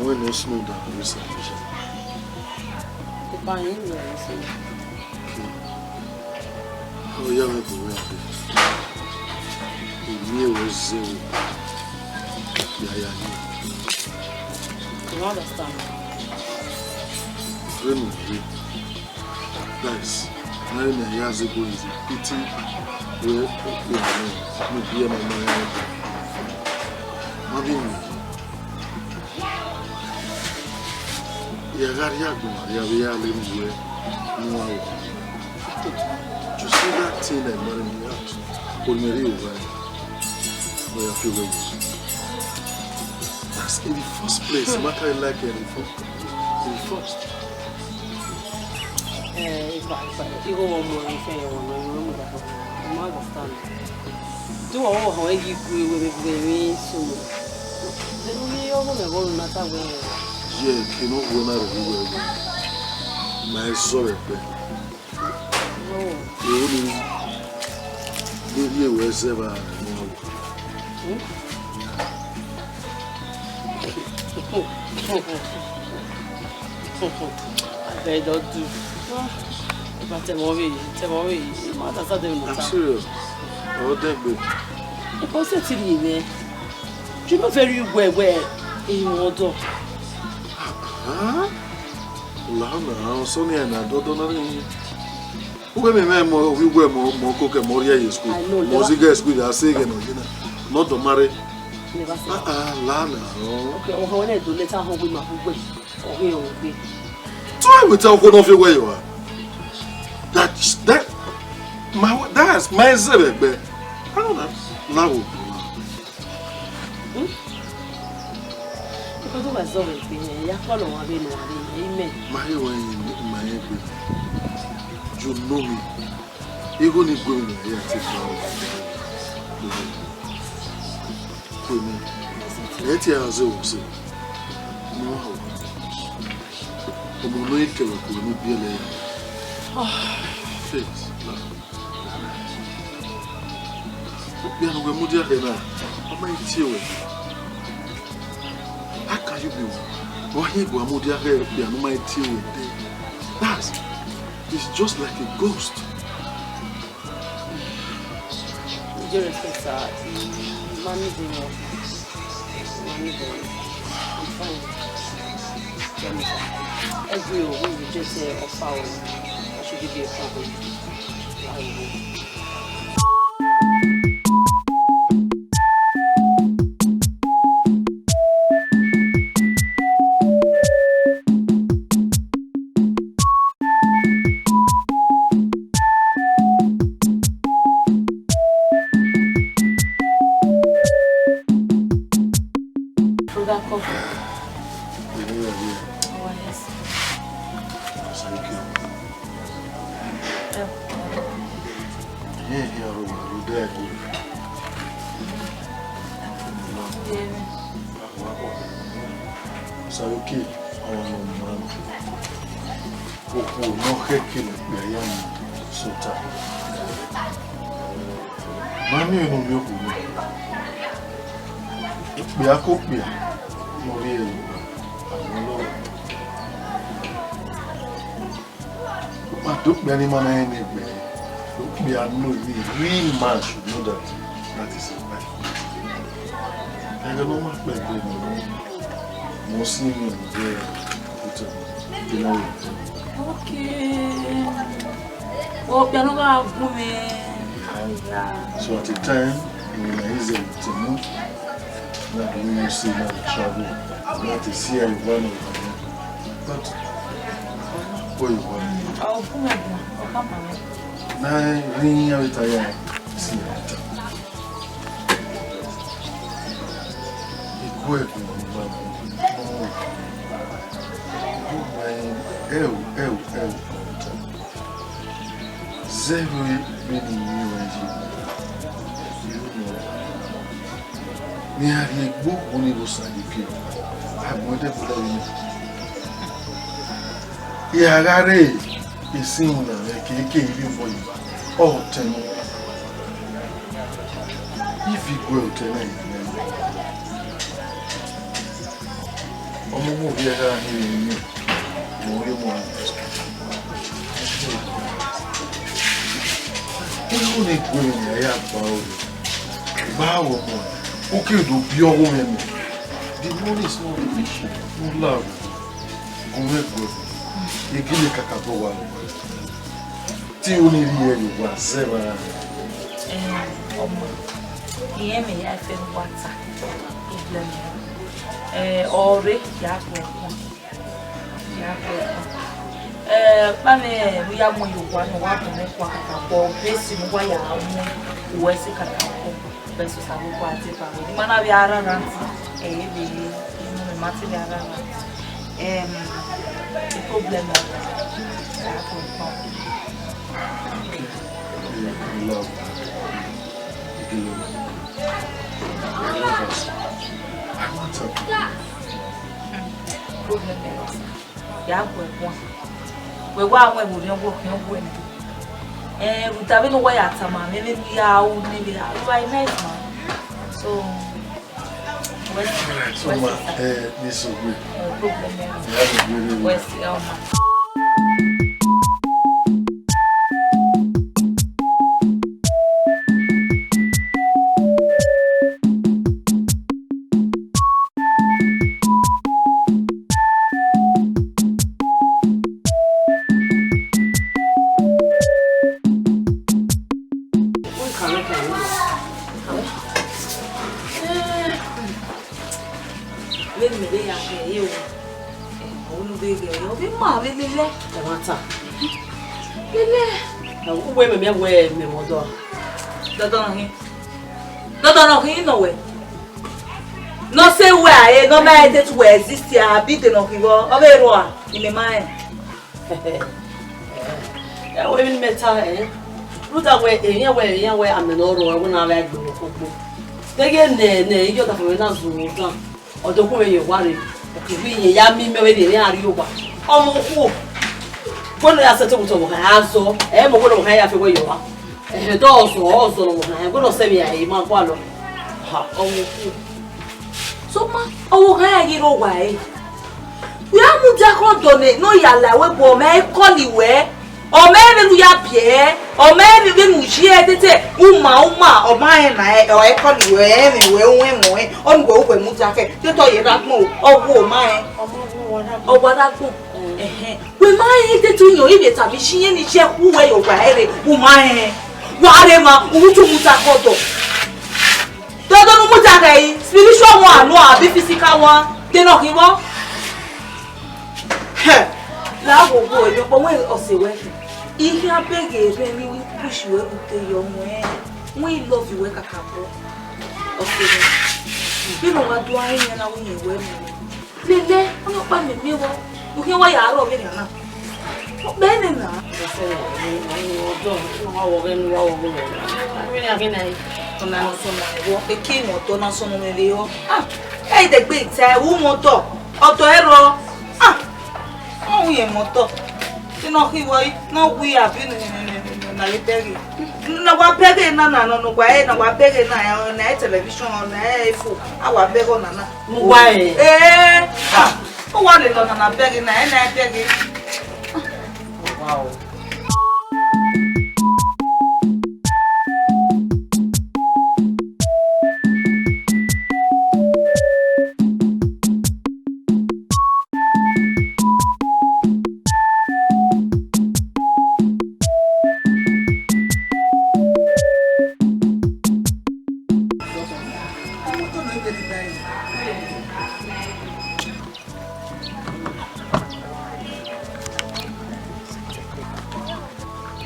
Wẹ ne ọ sunu da vbe salvation. Ipa yẹn ni wẹ sunu. Ọ ya mwẹ bu wẹ ade. Emi ẹvbo zẹ vbe ya ya ni. You don't understand. Vbene u ye. Guys, na rẹn ne a ya zẹ ebo is a pity wẹ okpia nọ ne ubiẹ ne ọ ma rẹn. Ma vbe ru. Ya gha rhie agbọn, ya vbe ya le mu wẹ ne uwa ru. You see that thing that marry me out? Kò ní rí òwúrọ̀ rẹ̀. Lọ́yà fi wẹ̀ yìí. That's in the first place. Maka like in the first. In the first. Eh, ipa, ipa, igho wọ mu ẹre fẹ yọ wọ nọ, you no understand. Do wọ wọ họn ẹgi gu ewe vbe vbe emwi so. Then we all gonna go na ta we. Ye ke no wo na ro we we. Ma eso re pe. No. Ewu ni, ni ye we se ba no. Hmm? Abeg, don't do. But tell me, tell me, mother, tell them. I'm serious. Oh, them good. Because it's really, man. You know very well where he want to. Huh? La na, so ni na do do na ni. Uwẹ mẹ mẹ mọ, uwẹ mọ, mọ ko kẹ mọ rhie ye school. I know, mọ never. Zi gẹ school, ya se gẹ nọ yena. Nọ dọ mare. Never say. Ah, ah, la na. Okay, oh, when I do later, how we ma who we. Oh, we, oh, we. So I will tell you, no, you where you are. That, that, my, that's my zebegbe. I don't know. La wo. Hmm? Because of my zebegbe, ya call on one, one, amen. Ma he wẹ ma he gbe. You know me. Igho ni gue mwẹ ya te gba. Kue mwẹ. Ẹ tie a zẹ wo se. No ho. Ọmọ ne ọ i kẹvwẹ kue ne u biẹlẹ ya. Faith, la. Okpia ne uwẹ mudia khẹ na, ọ ma i tie wẹ. How can you be? Why you go mudia khẹ okpia ne ọ ma i tie wẹ? That's, it's just like a ghost. With due respect, sir, ma need him. Ma need him. I'm fine. Tell me, sir. Every week we just say, "Offer, I should give you a problem." Why you? Sugar coffee. Yeah, yeah, yeah. Oh, yes. Thank you. Yeah. Ehia ro wa ro de ẹgo. Saroke, ọmwa ne ọ maa okhuo ne ọ khẹke ne okpia ya ni sota. Ma miẹn ne ovbi okhuo nẹ, okpia ke okpia ne ọ rhie ẹre, a wẹ lọghọ. Ma do okpia ne ima na rẹn ne egbe, okpia no ni, real man should know that that is a wife. Ẹghẹ ne ọ ma kpẹgbe nọ, mo si ni vbe hotel ke na ye. Okay. Okpia no gha gu mwẹ. So at a time, when I is a temu, na do you see na travel, na to see how you want to. But, boy, you want. Ọ gu mwẹ guan, ọ khama mwẹ. Na rin iran vbe ta ya, si iran vbe ta. Iguẹ gu mwẹ guan. Ẹu, ẹu, ẹu. Zẹ vbe vbene I miẹn ruẹ yi, ne iran rhie egbe okhuo ni vbe Osaroke, agbọn ẹdẹgbẹdẹ vbe nẹ. I gha gha rre, esi na mwẹ keke ivbi obọ yi, ọ tẹn nọ. Ifi guẹ otẹ na yi nẹ. Ọmọ vbe ovbi ẹre gha hin vbe emiẹn, ne ọ rhie ọmọ na. Iru ne gue mwẹ ne a ya gba aro, gba aro ọmọ, u ke do biẹ ọghe mwẹ nẹ. The money is not the issue. U la aro, gu mwẹ guẹ, egele kakabọ wa aro. Te u ni rhie ẹre vbe owa zẹ vbe ara. Ẹn, ọmọ, irẹn mẹ ya fẹ ne uwa ta, problem. Ẹn, ọ rre, ya gu ẹre guan. Ya gu ẹre guan. Ẹn, kpa mwẹ, u ya mu ye owa ne uwa bu mwẹ kua kakabọ, besi ne uwa ya mu uwẹ si kakabọ. Bẹsi Osanobua deba mwẹ. I ma na vbe a rara nti, ẹ, ebe, inu mẹ ma te vbe a rara nti. Em, the problem is, I have to come. Love. Love us. I want to. Hmm. Problem is, ya gu ẹre guan. Wẹ wa wẹ vbe orhiọn wẹ orhiọn wẹ nẹ. Eh, rhunmwuda vbene uwa ya tama mwẹ, vbene u ya ru nẹ vbe, you are a nice man. So, wẹ, so wẹ ma, eh, ni so gbe. No problem, eh. Ya ni gbe re. Wẹ si, ọma. Vbene mẹ vbe ya khin ẹre o, ọ vbe ma vbe lele. Ẹmwata. Lele. Uwẹ mẹ miẹn wẹ mẹ mọ ọdọ. Dandan nọ khin. Dandan nọ khin nọ wẹ. Ne ọ sẹ wẹ a re, ne ọ ma rẹn te wẹ exist a, bide ne ọ khin vbọ, ọ vbe rua, imẹ ma rẹn. Ẹ wẹ emwi ne imẹ ta, ẹ, rhunmwuda wẹ, emwi wẹ, emwi wẹ, amẹ ne ọ rrọọ, wẹ na vbe gbe oko kpo. Deghẹ nẹ, nẹ, iye ọdafẹn mwẹ na zun dan, ọ do gu mwẹ ye owa rre, ọ ke wẹ irẹn ya miẹn imẹ vbene iran rrie owa. Ọmọ okhuo, wẹ ne ọ ya sẹtin vbe otọ ọvbokhan ya zọ, ẹ, mẹ wẹ ne ọvbokhan ya fe wẹ ye owa. Ẹhẹn, dọ zọ, ọ zọ ne ọvbokhan, wẹ ne ọ sẹ emwi ra, ẹ, ma gualọ. Ha, ọmọ okhuo. So ma, ọvbokhan ya ghi rre owa ẹre. Wẹ a mudia khọn dọ nẹ, ne ọ ya la wẹ bu ọ ma ẹre kọli wẹ. Ọ ma ẹre vbene u ya biẹ, ọ ma ẹre vbene u ye tete, u ma, u ma, ọ ma rẹn na, ọ ẹre kọli wẹ, ẹmwẹ wẹ, uwẹ ẹmwẹ, ọ ne wẹ uwẹ mudia khẹ, te tọ ye rre agbọn o, ọ wu ọ ma rẹn. Ọ wa rre agbọn. Ẹhẹn. Wẹ ma rẹn tete uyọn, ivbi eta vbe ishi iyẹn ni ye khu wẹ ye owa ẹre, u ma rẹn. Wa rre ma, u ru tu mudia khọn dọ. Dandan ne u mudia khẹ i, spiritual one nọ abi physical one, de nọ khin vbọ? Hẹ, la wo wo, emwi ọkpọ wẹ ọse wẹ khin. I khian bẹghe rre ne I push wẹ rhunmwuda ọmọ ẹn, wẹ I love wẹ kakabọ. Ọse wẹ. Vbene ọ wa do a rẹn na wẹ irẹn wẹ rre. Lele, ọnọkpa mẹ miẹn vbọ, u khian wa ya rrọọ vbe nian na. Bene na. Ọna sọnnọ vbe ọ. Eki mwẹ ọtọ na sọnnọ mwẹ vbe ọ. Ah, ẹ i degbe ta ẹ, u mwẹ ọtọ. Ọtọ ẹrọ. Ah, ọ hu yẹn mwẹ ọtọ. Te nọ khin vbọ, nọ wi abi ne, ne, ne, ne, ne, na ye bẹghe. Na wa bẹghe na, na, nọ, nọ, wa, eh, na wa bẹghe na, eh, na, eh, television, na, eh, phone. A wa bẹghe ọna na. Mu wa, eh. Eh, ah, u wa lele ọna na bẹghe na, eh, na, eh, bẹghe. Wow.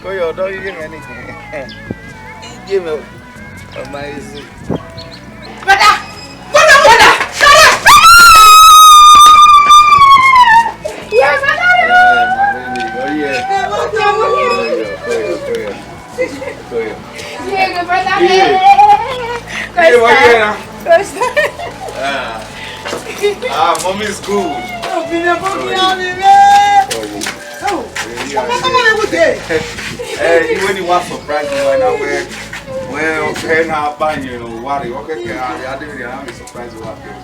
Koyo, ọdọ ghi ye mwẹ ni. Iye mwẹ o. Ọ ma easy. Brother! Brother! Brother! Brother! Yeah, brother! Yeah, my baby. Oh, yeah. Koyo, Koyo, Koyo. Koyo. Yeah, my brother. Yeah. First time. First time. Ah. Ah, mommy is good. Oh, be the mommy, mommy, man. Oh, yeah. Oh, yeah, yeah. Eh, you when you want surprise me right now, where, where, okay, now, bang you, worry, okay, okay, I, I didn't, I'm surprised what happened.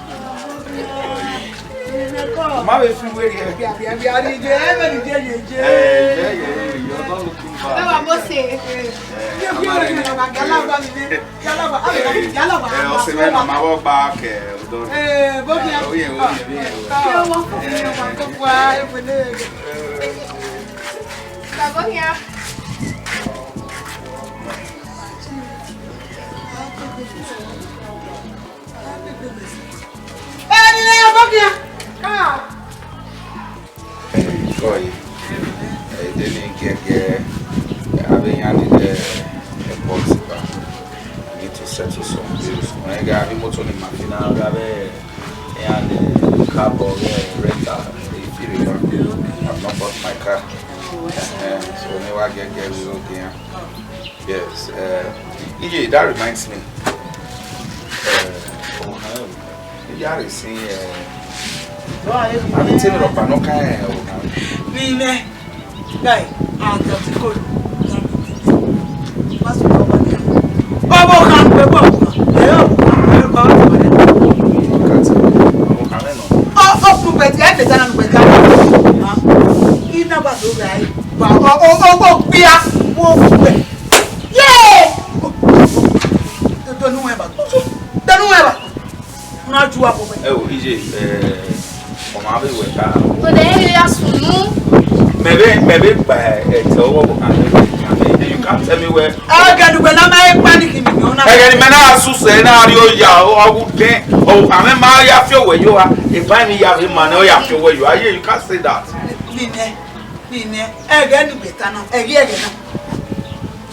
Ma vbe fi wẹ rhie. Eh, yeah, yeah, yeah, you're not looking bad. Eh, ọ sẹ vbe na ma vbe ọgba kẹ ọdọ. Eh, oye, oye, oye. Ẹni ne ọgọ khian. Ikọ yi, ẹdẹ ne giẹgiẹ, avbe iran ni rre airport ba, I need to settle some bills. Wẹ gha avbe imoto ni ma fi na gha vbe iran ni cab or rental, I feel it. I've not bought my car. Eh, so ne wa giẹgiẹ vbe iran. Yes, uh, yeah, that reminds me. Uh, oh, uh, yeah, I see, uh, I be telling you, but no kind, uh, Nine, guy, and the people. Ọmọ kan, ẹ wọ ọmọ kan, ẹ yọ ọmọ kan, ẹ bá wà fún ẹ. Ọ, ọ, kú bẹ̀tì, ẹ fẹ́ sára nù bẹ̀tì, ẹ bá wà fún ẹ. Iná bá tó rà ẹ. Ba, o, o, o, o, kpia, wo, wo, wo. Yay! Donu wẹ ba. Donu wẹ ba. Na ju abo wẹ. Ẹ o, iye, eh, ọmọ avbe wẹ ka. To de ẹ ya sunu. Mẹ vbe, mẹ vbe gba ẹtẹ ọwọ kan. You can't tell me where. Ẹ gẹ nu wẹ na ma e pa ni kini mi ona. Ẹ gẹ ni mẹ na su sẹ na ri oya, ọ wu den. Ọ, amẹ ma ya fi owẹ yo a. E ba mi ya vbe ma na, ọ ya fi owẹ yo. Aye, you can't say that. Ni nẹ. Nene, ẹghẹ ne uwẹ ta na, ẹghẹ ẹghẹ na.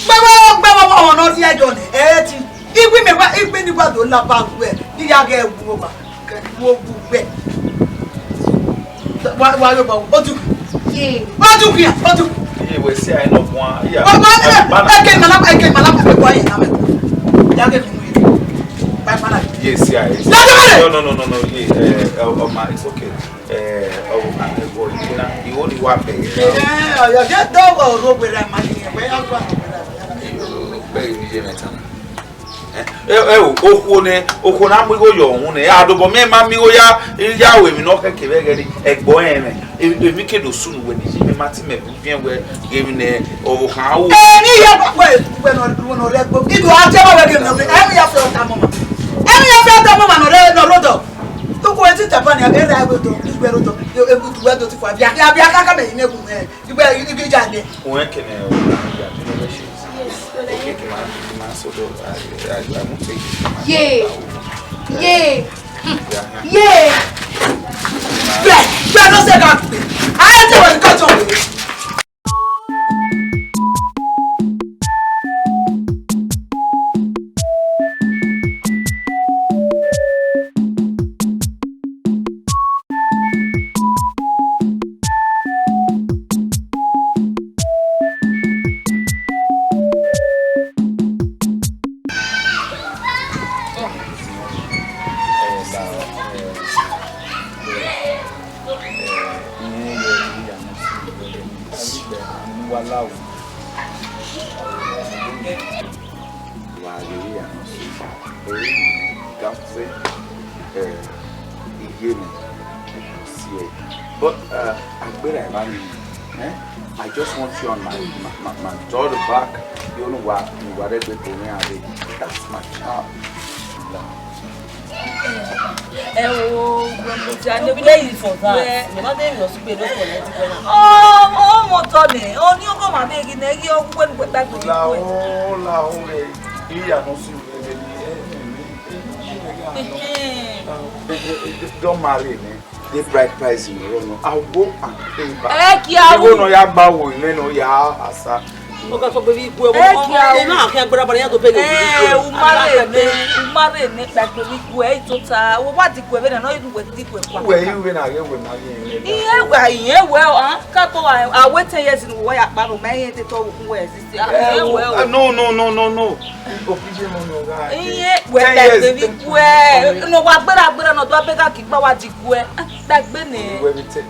Gbẹvọ, gbẹvọ, ọmọ ne ọ rhie ẹdọ nẹ, ẹ ti. Igbe mẹ wa, igbe ni wa do la ba wẹ, ne I ya ghẹ wu owa, wo wu gbẹ. Wa, wa yo ba, o tu. Ye. O tu kia, o tu. Iye wẹ si a nọ guan, iya. Ọmọ ne, eke mala, eke mala, eke wa ye na mẹ. Ya ghẹ mi mu ye. Bye, bye. Yes, yeah, yes. No, no, no, no, no, no, yeah, eh, eh, oh, man, it's okay. Eh, oh, and the boy, you know, he only one thing. Eh, ọyọ, je dọghọ oro wẹrẹ ma ni, wẹ ya gba wẹrẹ. Bẹ́ẹ̀ ni, yé mẹ́ta na. Eh, eh, oh, okhuo nẹ, okhuo na mu igho yọ ọhun nẹ, adobọ mẹ ma mu igho ya, ya ru emwi ne ọ khẹke vbe ẹghẹ ni, ẹgbọ ẹnrẹn, emwi ke do sunu wẹ ni, mẹ ma ti mẹ bu biẹn wẹ, emwi nẹ, ọvbokhan wo. Eh, ni ya gba wẹ, wẹ nọ, wẹ nọ rẹ gbo, ido a jẹ wẹ gẹ nọ, ẹ mi ya fẹ ọta mọ ma. Ẹ mi ya fẹ ọta mọ ma nọ rẹ, nọ rọdọ. Uku eti tapa ni, ẹ ra ẹvbo do, igbe rọdọ, ebutu wẹ do ti fua, bia, bia, bia, kaka mẹ ine gu, eh, igbe, igbe ja nẹ. Wẹ kene o, ya, you know where she is. Yes, okay, come on, come on, so do, I, I, I won't take it. Ye. Ye. Yeah, yeah. Ye. Bẹ, bẹ no se ka pe. A te wẹ ka to. Hallelujah. Eh, that's it. Eh, iye mẹ, see. But, uh, agbera evba ni, eh? I just want you on my, my, my, my daughter back. You know what? You whatever go me. That's my child. Ẹ wo, mo ti a ne Nobody for that. Nobody was to pay no for ninety kwenna. Oh, oh, mo tọ nẹ. Ọ ni ọgọ ma be ghi nẹ, ghi ọ wẹ nu wẹ ta gbe. La o, la o, eh, iya no si wẹ, eh, eh, eh, eh, eh, eh, don't marry me. The bride price in the room. I go and pay back. Ẹ kí a wẹ. Even though ya gba wo, you know, ya asa. Ọga sọ pé vbe igue, ẹ kí a wẹ. Ẹ, u ma rẹ nẹ, u ma rẹ nẹ, ta gbe vbe igue, ẹ i tota. Wo wa di igue vbe nẹ, no, i wẹ di igue kua. Wẹ i wẹ na, ye wẹ ma ye. Iye wẹ, iye wẹ, ah, ka to wa, a wẹ ten years ni wẹ ya kpa no, ma iye te to wẹ exist. Ah, iye wẹ o. No, no, no, no, no. Okije no, no, guy. Iye wẹ ta gbe vbe igue. No, wa gbera, gbera, no, do abega ki gba wa di igue. Ah, ta gbe nẹ. Wẹ bi te.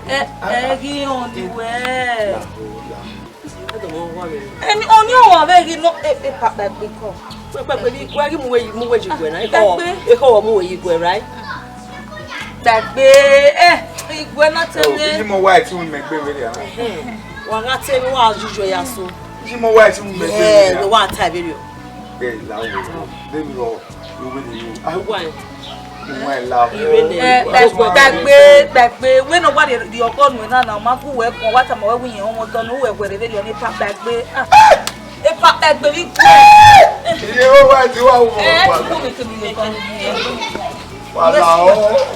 Ẹ, ẹ ghi họn ni wẹ. Ẹni, ọni ọmwa vbe ghi nọ, e, e papa gbe kọ. Pẹpẹ gbe ni igue ghi mu wẹ, mu wẹ yi igue na. Ekọ, ekọ wọ mu wẹ yi igue, right? Dagbe, eh, igue na te. Oh, me. Iji mo wa ti mu mẹ gbe vbe ya. Wa gha te wa ju ju ya so. Iji mo wa ti mu mẹ gbe vbe ya. Eh, wa ta vbe yo. Eh, la wo. De mi ro. Uwẹ ni yu. Uwa. Uwa la. Iwe ne. Eh, dagbe, dagbe, dagbe. Wẹ ne ọ wa rhie, rhie ọgọ nuẹn na na, ọ ma gu wẹ kọn, wa tama wẹ wẹ iyẹn ọmọ dọ ne uwẹ wẹrẹ vberriọ ne epa dagbe. Ah. Epa dagbe vbe igue. Iye wa wa ti wa wo. Eh, wa ku mi ke mi ye kọn. Wa la o,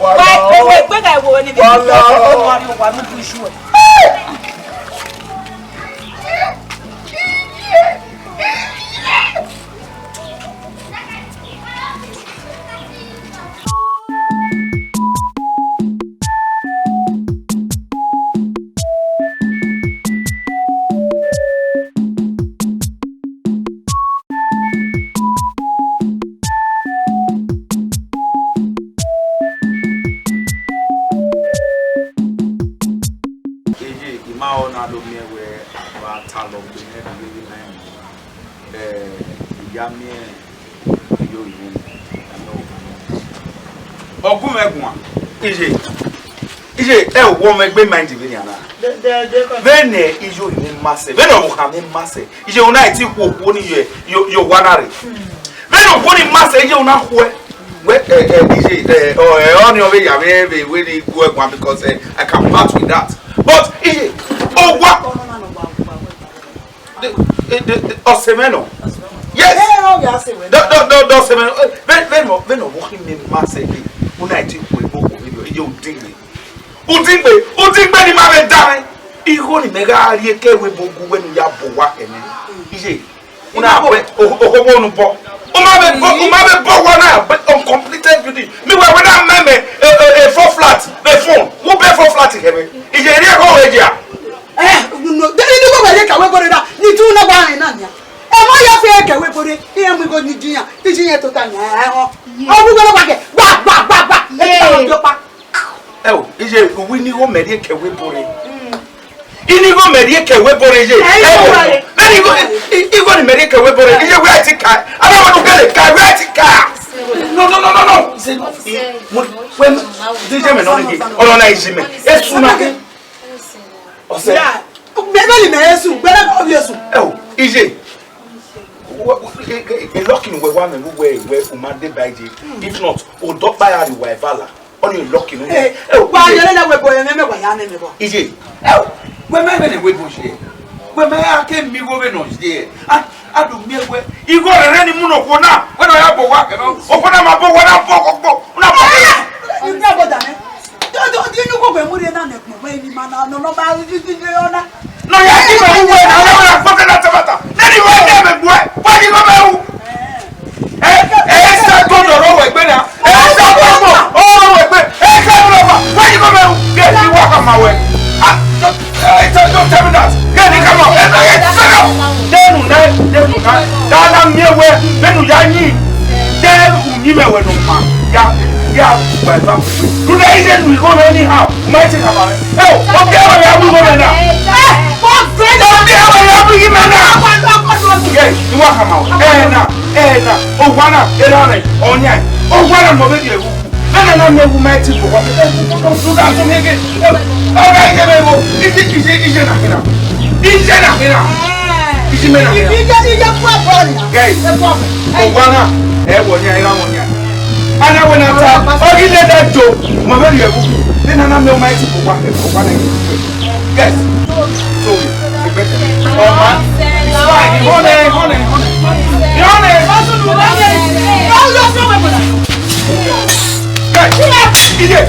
wa la o. Wa, wẹ gbe ga wo ni bi. Wa la o. Wa ni wa nu du isu ẹ. Eje, I ma rẹn na do miẹn wẹ a wa talọ gbe nẹ vbe na. Eh, I ya miẹn iye orinmwi, I ya miẹn orinmwi. Ọ gu mwẹ guan, iye, iye, ẹ wọ mwẹ gbe mind vbenian na. Vbene iye orinmwi ma sẹ, vbene ọvbokhan mwẹ ma sẹ, iye una i ti khu okhuo ni ye, ye, ye owa na rre. Vbene okhuo ni ma sẹ, iye una khuẹ. Wẹ, eh, eh, iye, eh, ọ, eh, ọni ọ vbe ya vbe, vbe, vbe ni gu ẹ guan because, eh, I can part with that. But iye, owa. The, the, the, the, ọsẹ mwẹ nọ. Yes. Ẹ, ọ ya sẹ wẹ. Dọ, dọ, dọ, dọ ọsẹ mwẹ nọ. Ẹ, vbe, vbe nọ, vbe nọ, vbọ khin mẹ ma sẹ gbe. Una i ti khuẹ gbe okhuo vberriọ, iye udin gbe. Udin gbe, udin gbe ni ma vbe da mwẹ. Igho ni mẹ gha rrie ke wẹ ebo gu wẹ ne u ya bọ owa khẹ mwẹ. Iye, una wẹ, o, o, o, o, nu bọ. U ma vbe bọ, u ma vbe bọ owa na, but uncompleted building. Mi wẹ, wẹ na mẹ mẹ, e, e, e, four flat, vbe phone. Who pay four flat khẹ mwẹ? Iye, rhie ẹghẹ ọre dia. Eh, no, de ni ko wẹ ye kẹwẹ bore na, ni tu na wa rẹn na nia. Ẹ ma ya fi kẹwẹ bore, iran mu igho ni dian, ti ji yẹn tota nia, ẹ họn. Ọ wu wẹrẹ wa gẹ, gba, gba, gba, gba. Ẹ ti ta wa bi ọkpa. Ẹ o, iye, uwu ni igho mẹ rhie kẹwẹ bore. Ini igho mẹ rhie kẹwẹ bore ye. Ẹ, ẹ igho wo, wẹrẹ. Bẹni igho, i, igho ni mẹ rhie kẹwẹ bore, iye wẹ ti ka. Ana wa nu gele ka, wẹ ti ka. No, no, no, no, no. Say no. I, mo, wẹ, di je mẹ nọ ni. Ọnọ na iji mẹ. Esu na. Ọsẹ. Ya, mẹ bẹ ni mẹ Jesu, gbẹrẹ kọ Jesu. Ẹ o, iye. Wẹ, wẹ, e, e, e lucky wẹ wa mẹ, wẹ, wẹ, u ma de ba iye. If not, odọ kpa ya ri wa evala. Ọni lucky nọ. Eh, ẹ o, wa iye. Yẹrẹ na wẹ bọ, ẹ mẹ, mẹ wa ya mẹ, mẹ bọ. Iye. Ẹ o, wẹ mẹ, mẹ ne wẹ bọ iye. Wẹ mẹ a ke mi igho vbe nọ iye. A, a do miẹn wẹ. Igho rẹrẹ ni mu nọ okhuo na. Wẹ nọ ya bọ owa kẹ nọ. Okhuo na ma bọ owa na bọ, bọ, bọ, na bọ. Ẹ, ẹ, ẹ, bọ da mẹ. Do, do, do, inu ko wẹ mu rre na nẹ, kpọ, wẹ ni ma na, nọ, nọ, ba, di, di, di, ọna. Nọ ya ji mẹ wu wẹ, na, na, na, kpọkẹ na tabata. Nẹni wẹ ne mẹ gbuẹ, wẹ ni igho mẹ wu. Ẹ, ẹ, sa to dọrọ wẹ gbe na. Ẹ, sa to dọrọ wẹ gbe. Ẹ, sa to dọrọ wẹ gbe. Wẹ ni igho mẹ wu. Gẹ ni wa ka ma wẹ. Ah, don't, eh, don't, don't tell me that. Gẹ ni ka ma. Ẹ, ẹ, ẹ, sa na. Denu na, denu na. Da na miẹn wẹ, denu ya yin. Denu yin mẹ wẹ nọ ma. Ya, ya, wẹ ba. Do they even do igho anyhow? Mighty Kabale. Ẹ o, ọ gẹ ọ ya wu igho na. Ẹ, ọ Ọ biẹ wẹ ya bu ima na. Yes, I wa khama o. Ẹna, ẹna, owa na, erha mwẹ, ọyan, owa na mẹ ọ vbe rhie wu. Vbene a na miẹn wu ma ti bu owa, ẹ, u da sọ miẹn ghe. Ọ gha ye vbe vbo, iji, iji, iji na hina. Iji na hina. Iji mẹ na hina. Ije, ije fua bọ nia. Yes. Owa na, ẹ wọ nia, erha mwẹ ọyan. Ana wẹ na ta, ọ ghi lele do, mẹ ọ vbe rhie wu. Vbene a na miẹn wu ma ti bu owa, owa na. Yes. So, it's better. Oh, man. It's fine. Honey, honey, honey. Honey. Hey, iye, iye.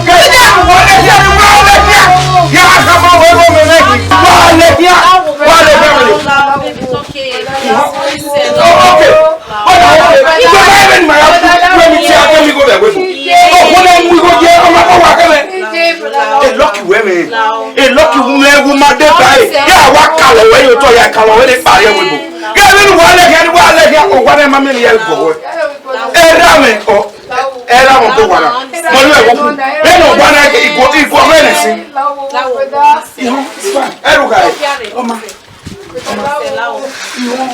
Hey, wale dia, wale dia. Ya, come on, wait, wait, wait, wait. Wale dia, wale dia. Oh, okay. Wait, wait, wait. Wait, wait, wait, wait. Let me see, let me go there, wait. Oh, hold on, we go there. Oh, my, oh, what, wait. Ẹ lucky wẹ mwẹ. Ẹ lucky wẹ mwẹ, wu ma de ba e. Ya wa kalọ wẹ yo tọ ya kalọ wẹ de kpariẹ wẹ bo. Gẹ vbene uwa lẹ khian, uwa lẹ khian, owa ne ma miẹn ne ya vbọ wẹ. Erha mwẹ, ọ, erha mwẹ do wa na. Mọ ni ẹvbo ku. Vbene owa na iguọ, iguọ mwẹ nẹ sin. Ihọn, it's fine. Ẹrugha ẹ. Ọma. Ọma. Ihọn.